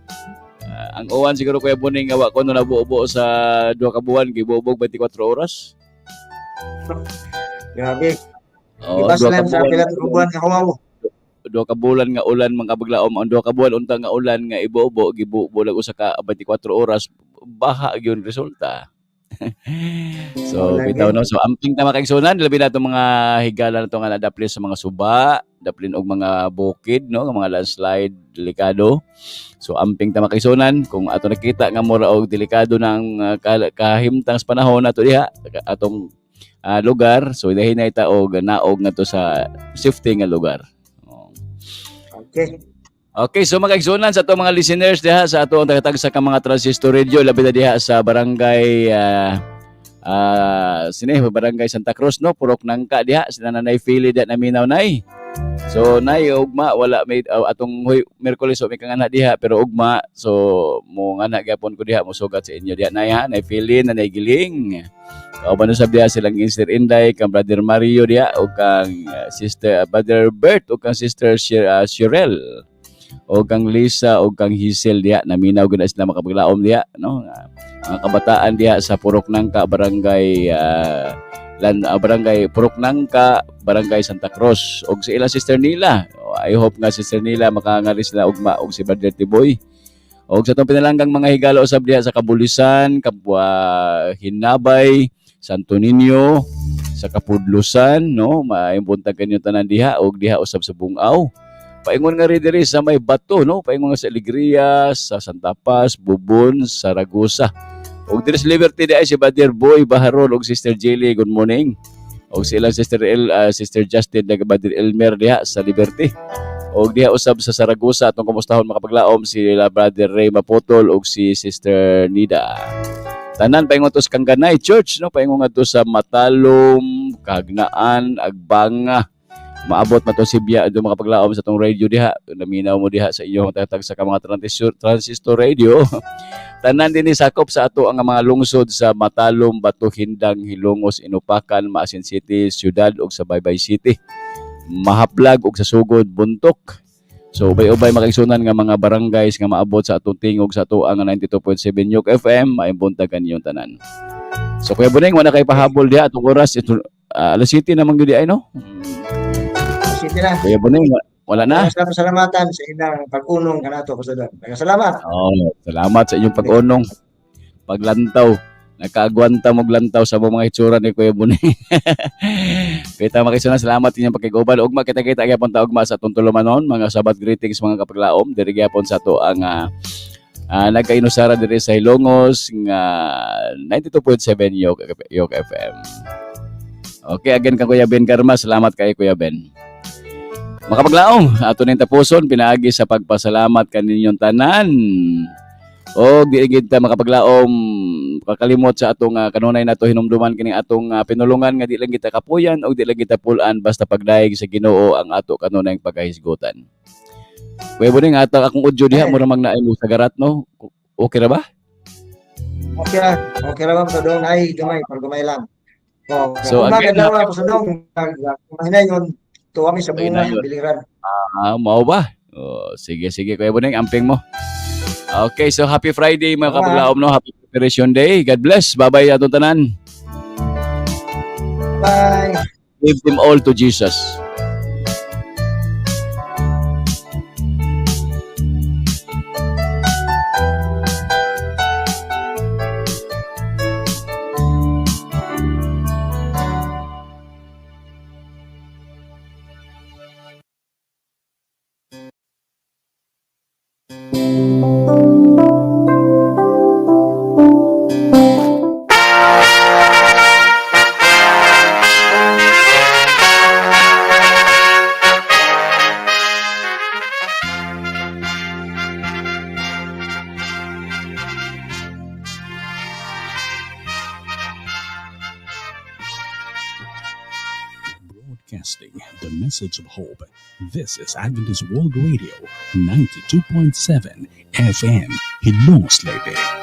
ang uwan siguro, Kuya Buning, nga wa ko no nabuo-buo sa 2 ka buwan, gibuobog 24 oras. Grabe. Oh, Ibas duha ka lang sa buwan pila ka buwan nga hawaw. 2 ka bulan nga ulan, mga kabaglaom, ang 2 ka buwan unta nga ulan nga ibo-ubo, gibubo lang usa ka 24 oras, baha gyud resulta. So Wala bitaw gyud. No, so amping ta, mga kaigsunan, labi na itong mga higala na to nga nadapli sa mga suba, daplin og mga bukid, no, nga mga landslide, delikado. So amping ta, mga kaigsunan, kung ato nakita nga mura og delikado ng kahimtang sa panahon nato diha atong lugar, so hinay ta og naog ngadto sa safety nga lugar. Oh. Okay. Okay, so mga kaigsunan, sa ato mga listeners diha sa ato ang tagatag sa ka mga transistor radio, labi na diha sa barangay sini barangay Santa Cruz, no, Purok Nangka diha, sila Nanay Fili diha, naminaw, nay. So nay, ugma wala may atong huy, Miyerkules so may kangana diha, pero ugma so mo ngana gyapon ko diha, mosugat sa inyo diha, nay, ha, Nay Fili, Nanay Giling. Kauban usab diha silang Sister Inday, kang Brother Mario diha ug kang Sister Brother Bert ug kang Sister Shirel o kang Lisa o kang Hazel diha, naminaw gud na sila, makapaglaom, diha, no, mga kabataan diha sa Purok Nangka, barangay barangay Purok Nangka, barangay Santa Cruz, og sa ilang sister nila. I hope nga sister nila makangari sila ugma og si Brother Tiboy, og sa atong pinalanggang mga higala usab diha sa Kabulisan, Kapwa, Hinabay, Santo Niño, sa Kapudlusan, no, maayong buntag kanyo tanan diha, og diha usab sa Bungaw. Paingon nga rin diri sa may Bato, no? Paingon nga sa Alegria, sa Santa Paz, Bubon, Saragosa. Og diri sa Liberty di ay si Brother Boy Baharon og Sister Jelly, good morning. Og sila Sister Sister Justin nag Brother Elmer diha sa Liberty. Og diha usab sa Saragosa atong kumustahon, makapaglaom, si Brother Ray Mapotol og si Sister Nida. Tanan paingon to sa Kanganay Church, no, paingon nga to sa Matalom, Kahagnaan, Agbanga, maabot man to si Bia do, makapaglaom, sa tong radio diha, naminaw mo diha sa inyong tatag sa mga transistor radio. Tanan dinhi sakop sa ato ang mga lungsod sa Matalom, Bato, Hindang, Hilongos, Inupakan, Maasin City, Ciudad ug sa Baybay City, Mahaplag ug sa Sugod, Buntok. So ubay-ubay, makaigsunan, nga mga barangays nga maabot sa atong tingog sa ato ang 92.7 York FM, maayong buntag kaninyong tanan. So Kuya Buning, wala kay pahabol diha atong oras ito, alas 7 naman gyud ay, no? Sige na. Kuya Buning, wala na. Salamat, salamatan sa ilang pag-unong kanato, Pastor Don. Salamat. Oh, salamat sa inyong pag-unong. Paglantaw. Nakaagwanta mo lantaw sa mga hitsura ni Kuya Buning. Kita makisuna, salamat inyong pakiguban. Ugma kita-kita gyapon ta ugma sa atong tulumanon, mga Sabbath greetings, mga kapaglaom diri gyapon sa ato ang nagkainusara diri sa Hilongos nga 92.7 York FM. Okay, again kang Kuya Ben Garma, salamat kay Kuya Ben. Makapaglaom, ato ning tapuson pinaagi sa pagpasalamat kaninyong tanan. O di gid ta, makapaglaom, kakalimot sa atong kanunay nato hinumduman kining atong pinulungan nga di lang kita kapuyan o di lang kita pulan basta pagdayeg sa Ginoo ang ato kanunay pagkahisgutan. Kuya Buning, atang akong audio diha mura mag naay mo sa garat, no? Okay ra ba? Okay ra. Okay ra ba, Pastor Dong? Ay, gamay, pag gamay lang. Oh, So, kung again, bakit daw, Pastor Dong, mahinayon, tuwa mi sa bunga, Mahinayon. biliran. Ah, mao ba? Oh, sige, sige, Kuya Buning, amping mo. Okay, so happy Friday, mga Bye. kapaglaom, no? Happy Preparation Day. God bless. Bye-bye atong tanan. Bye. Give them all to Jesus. Broadcasting the message of hope. This is Adventist World Radio, 92.7 FM, Hilongos Leyte.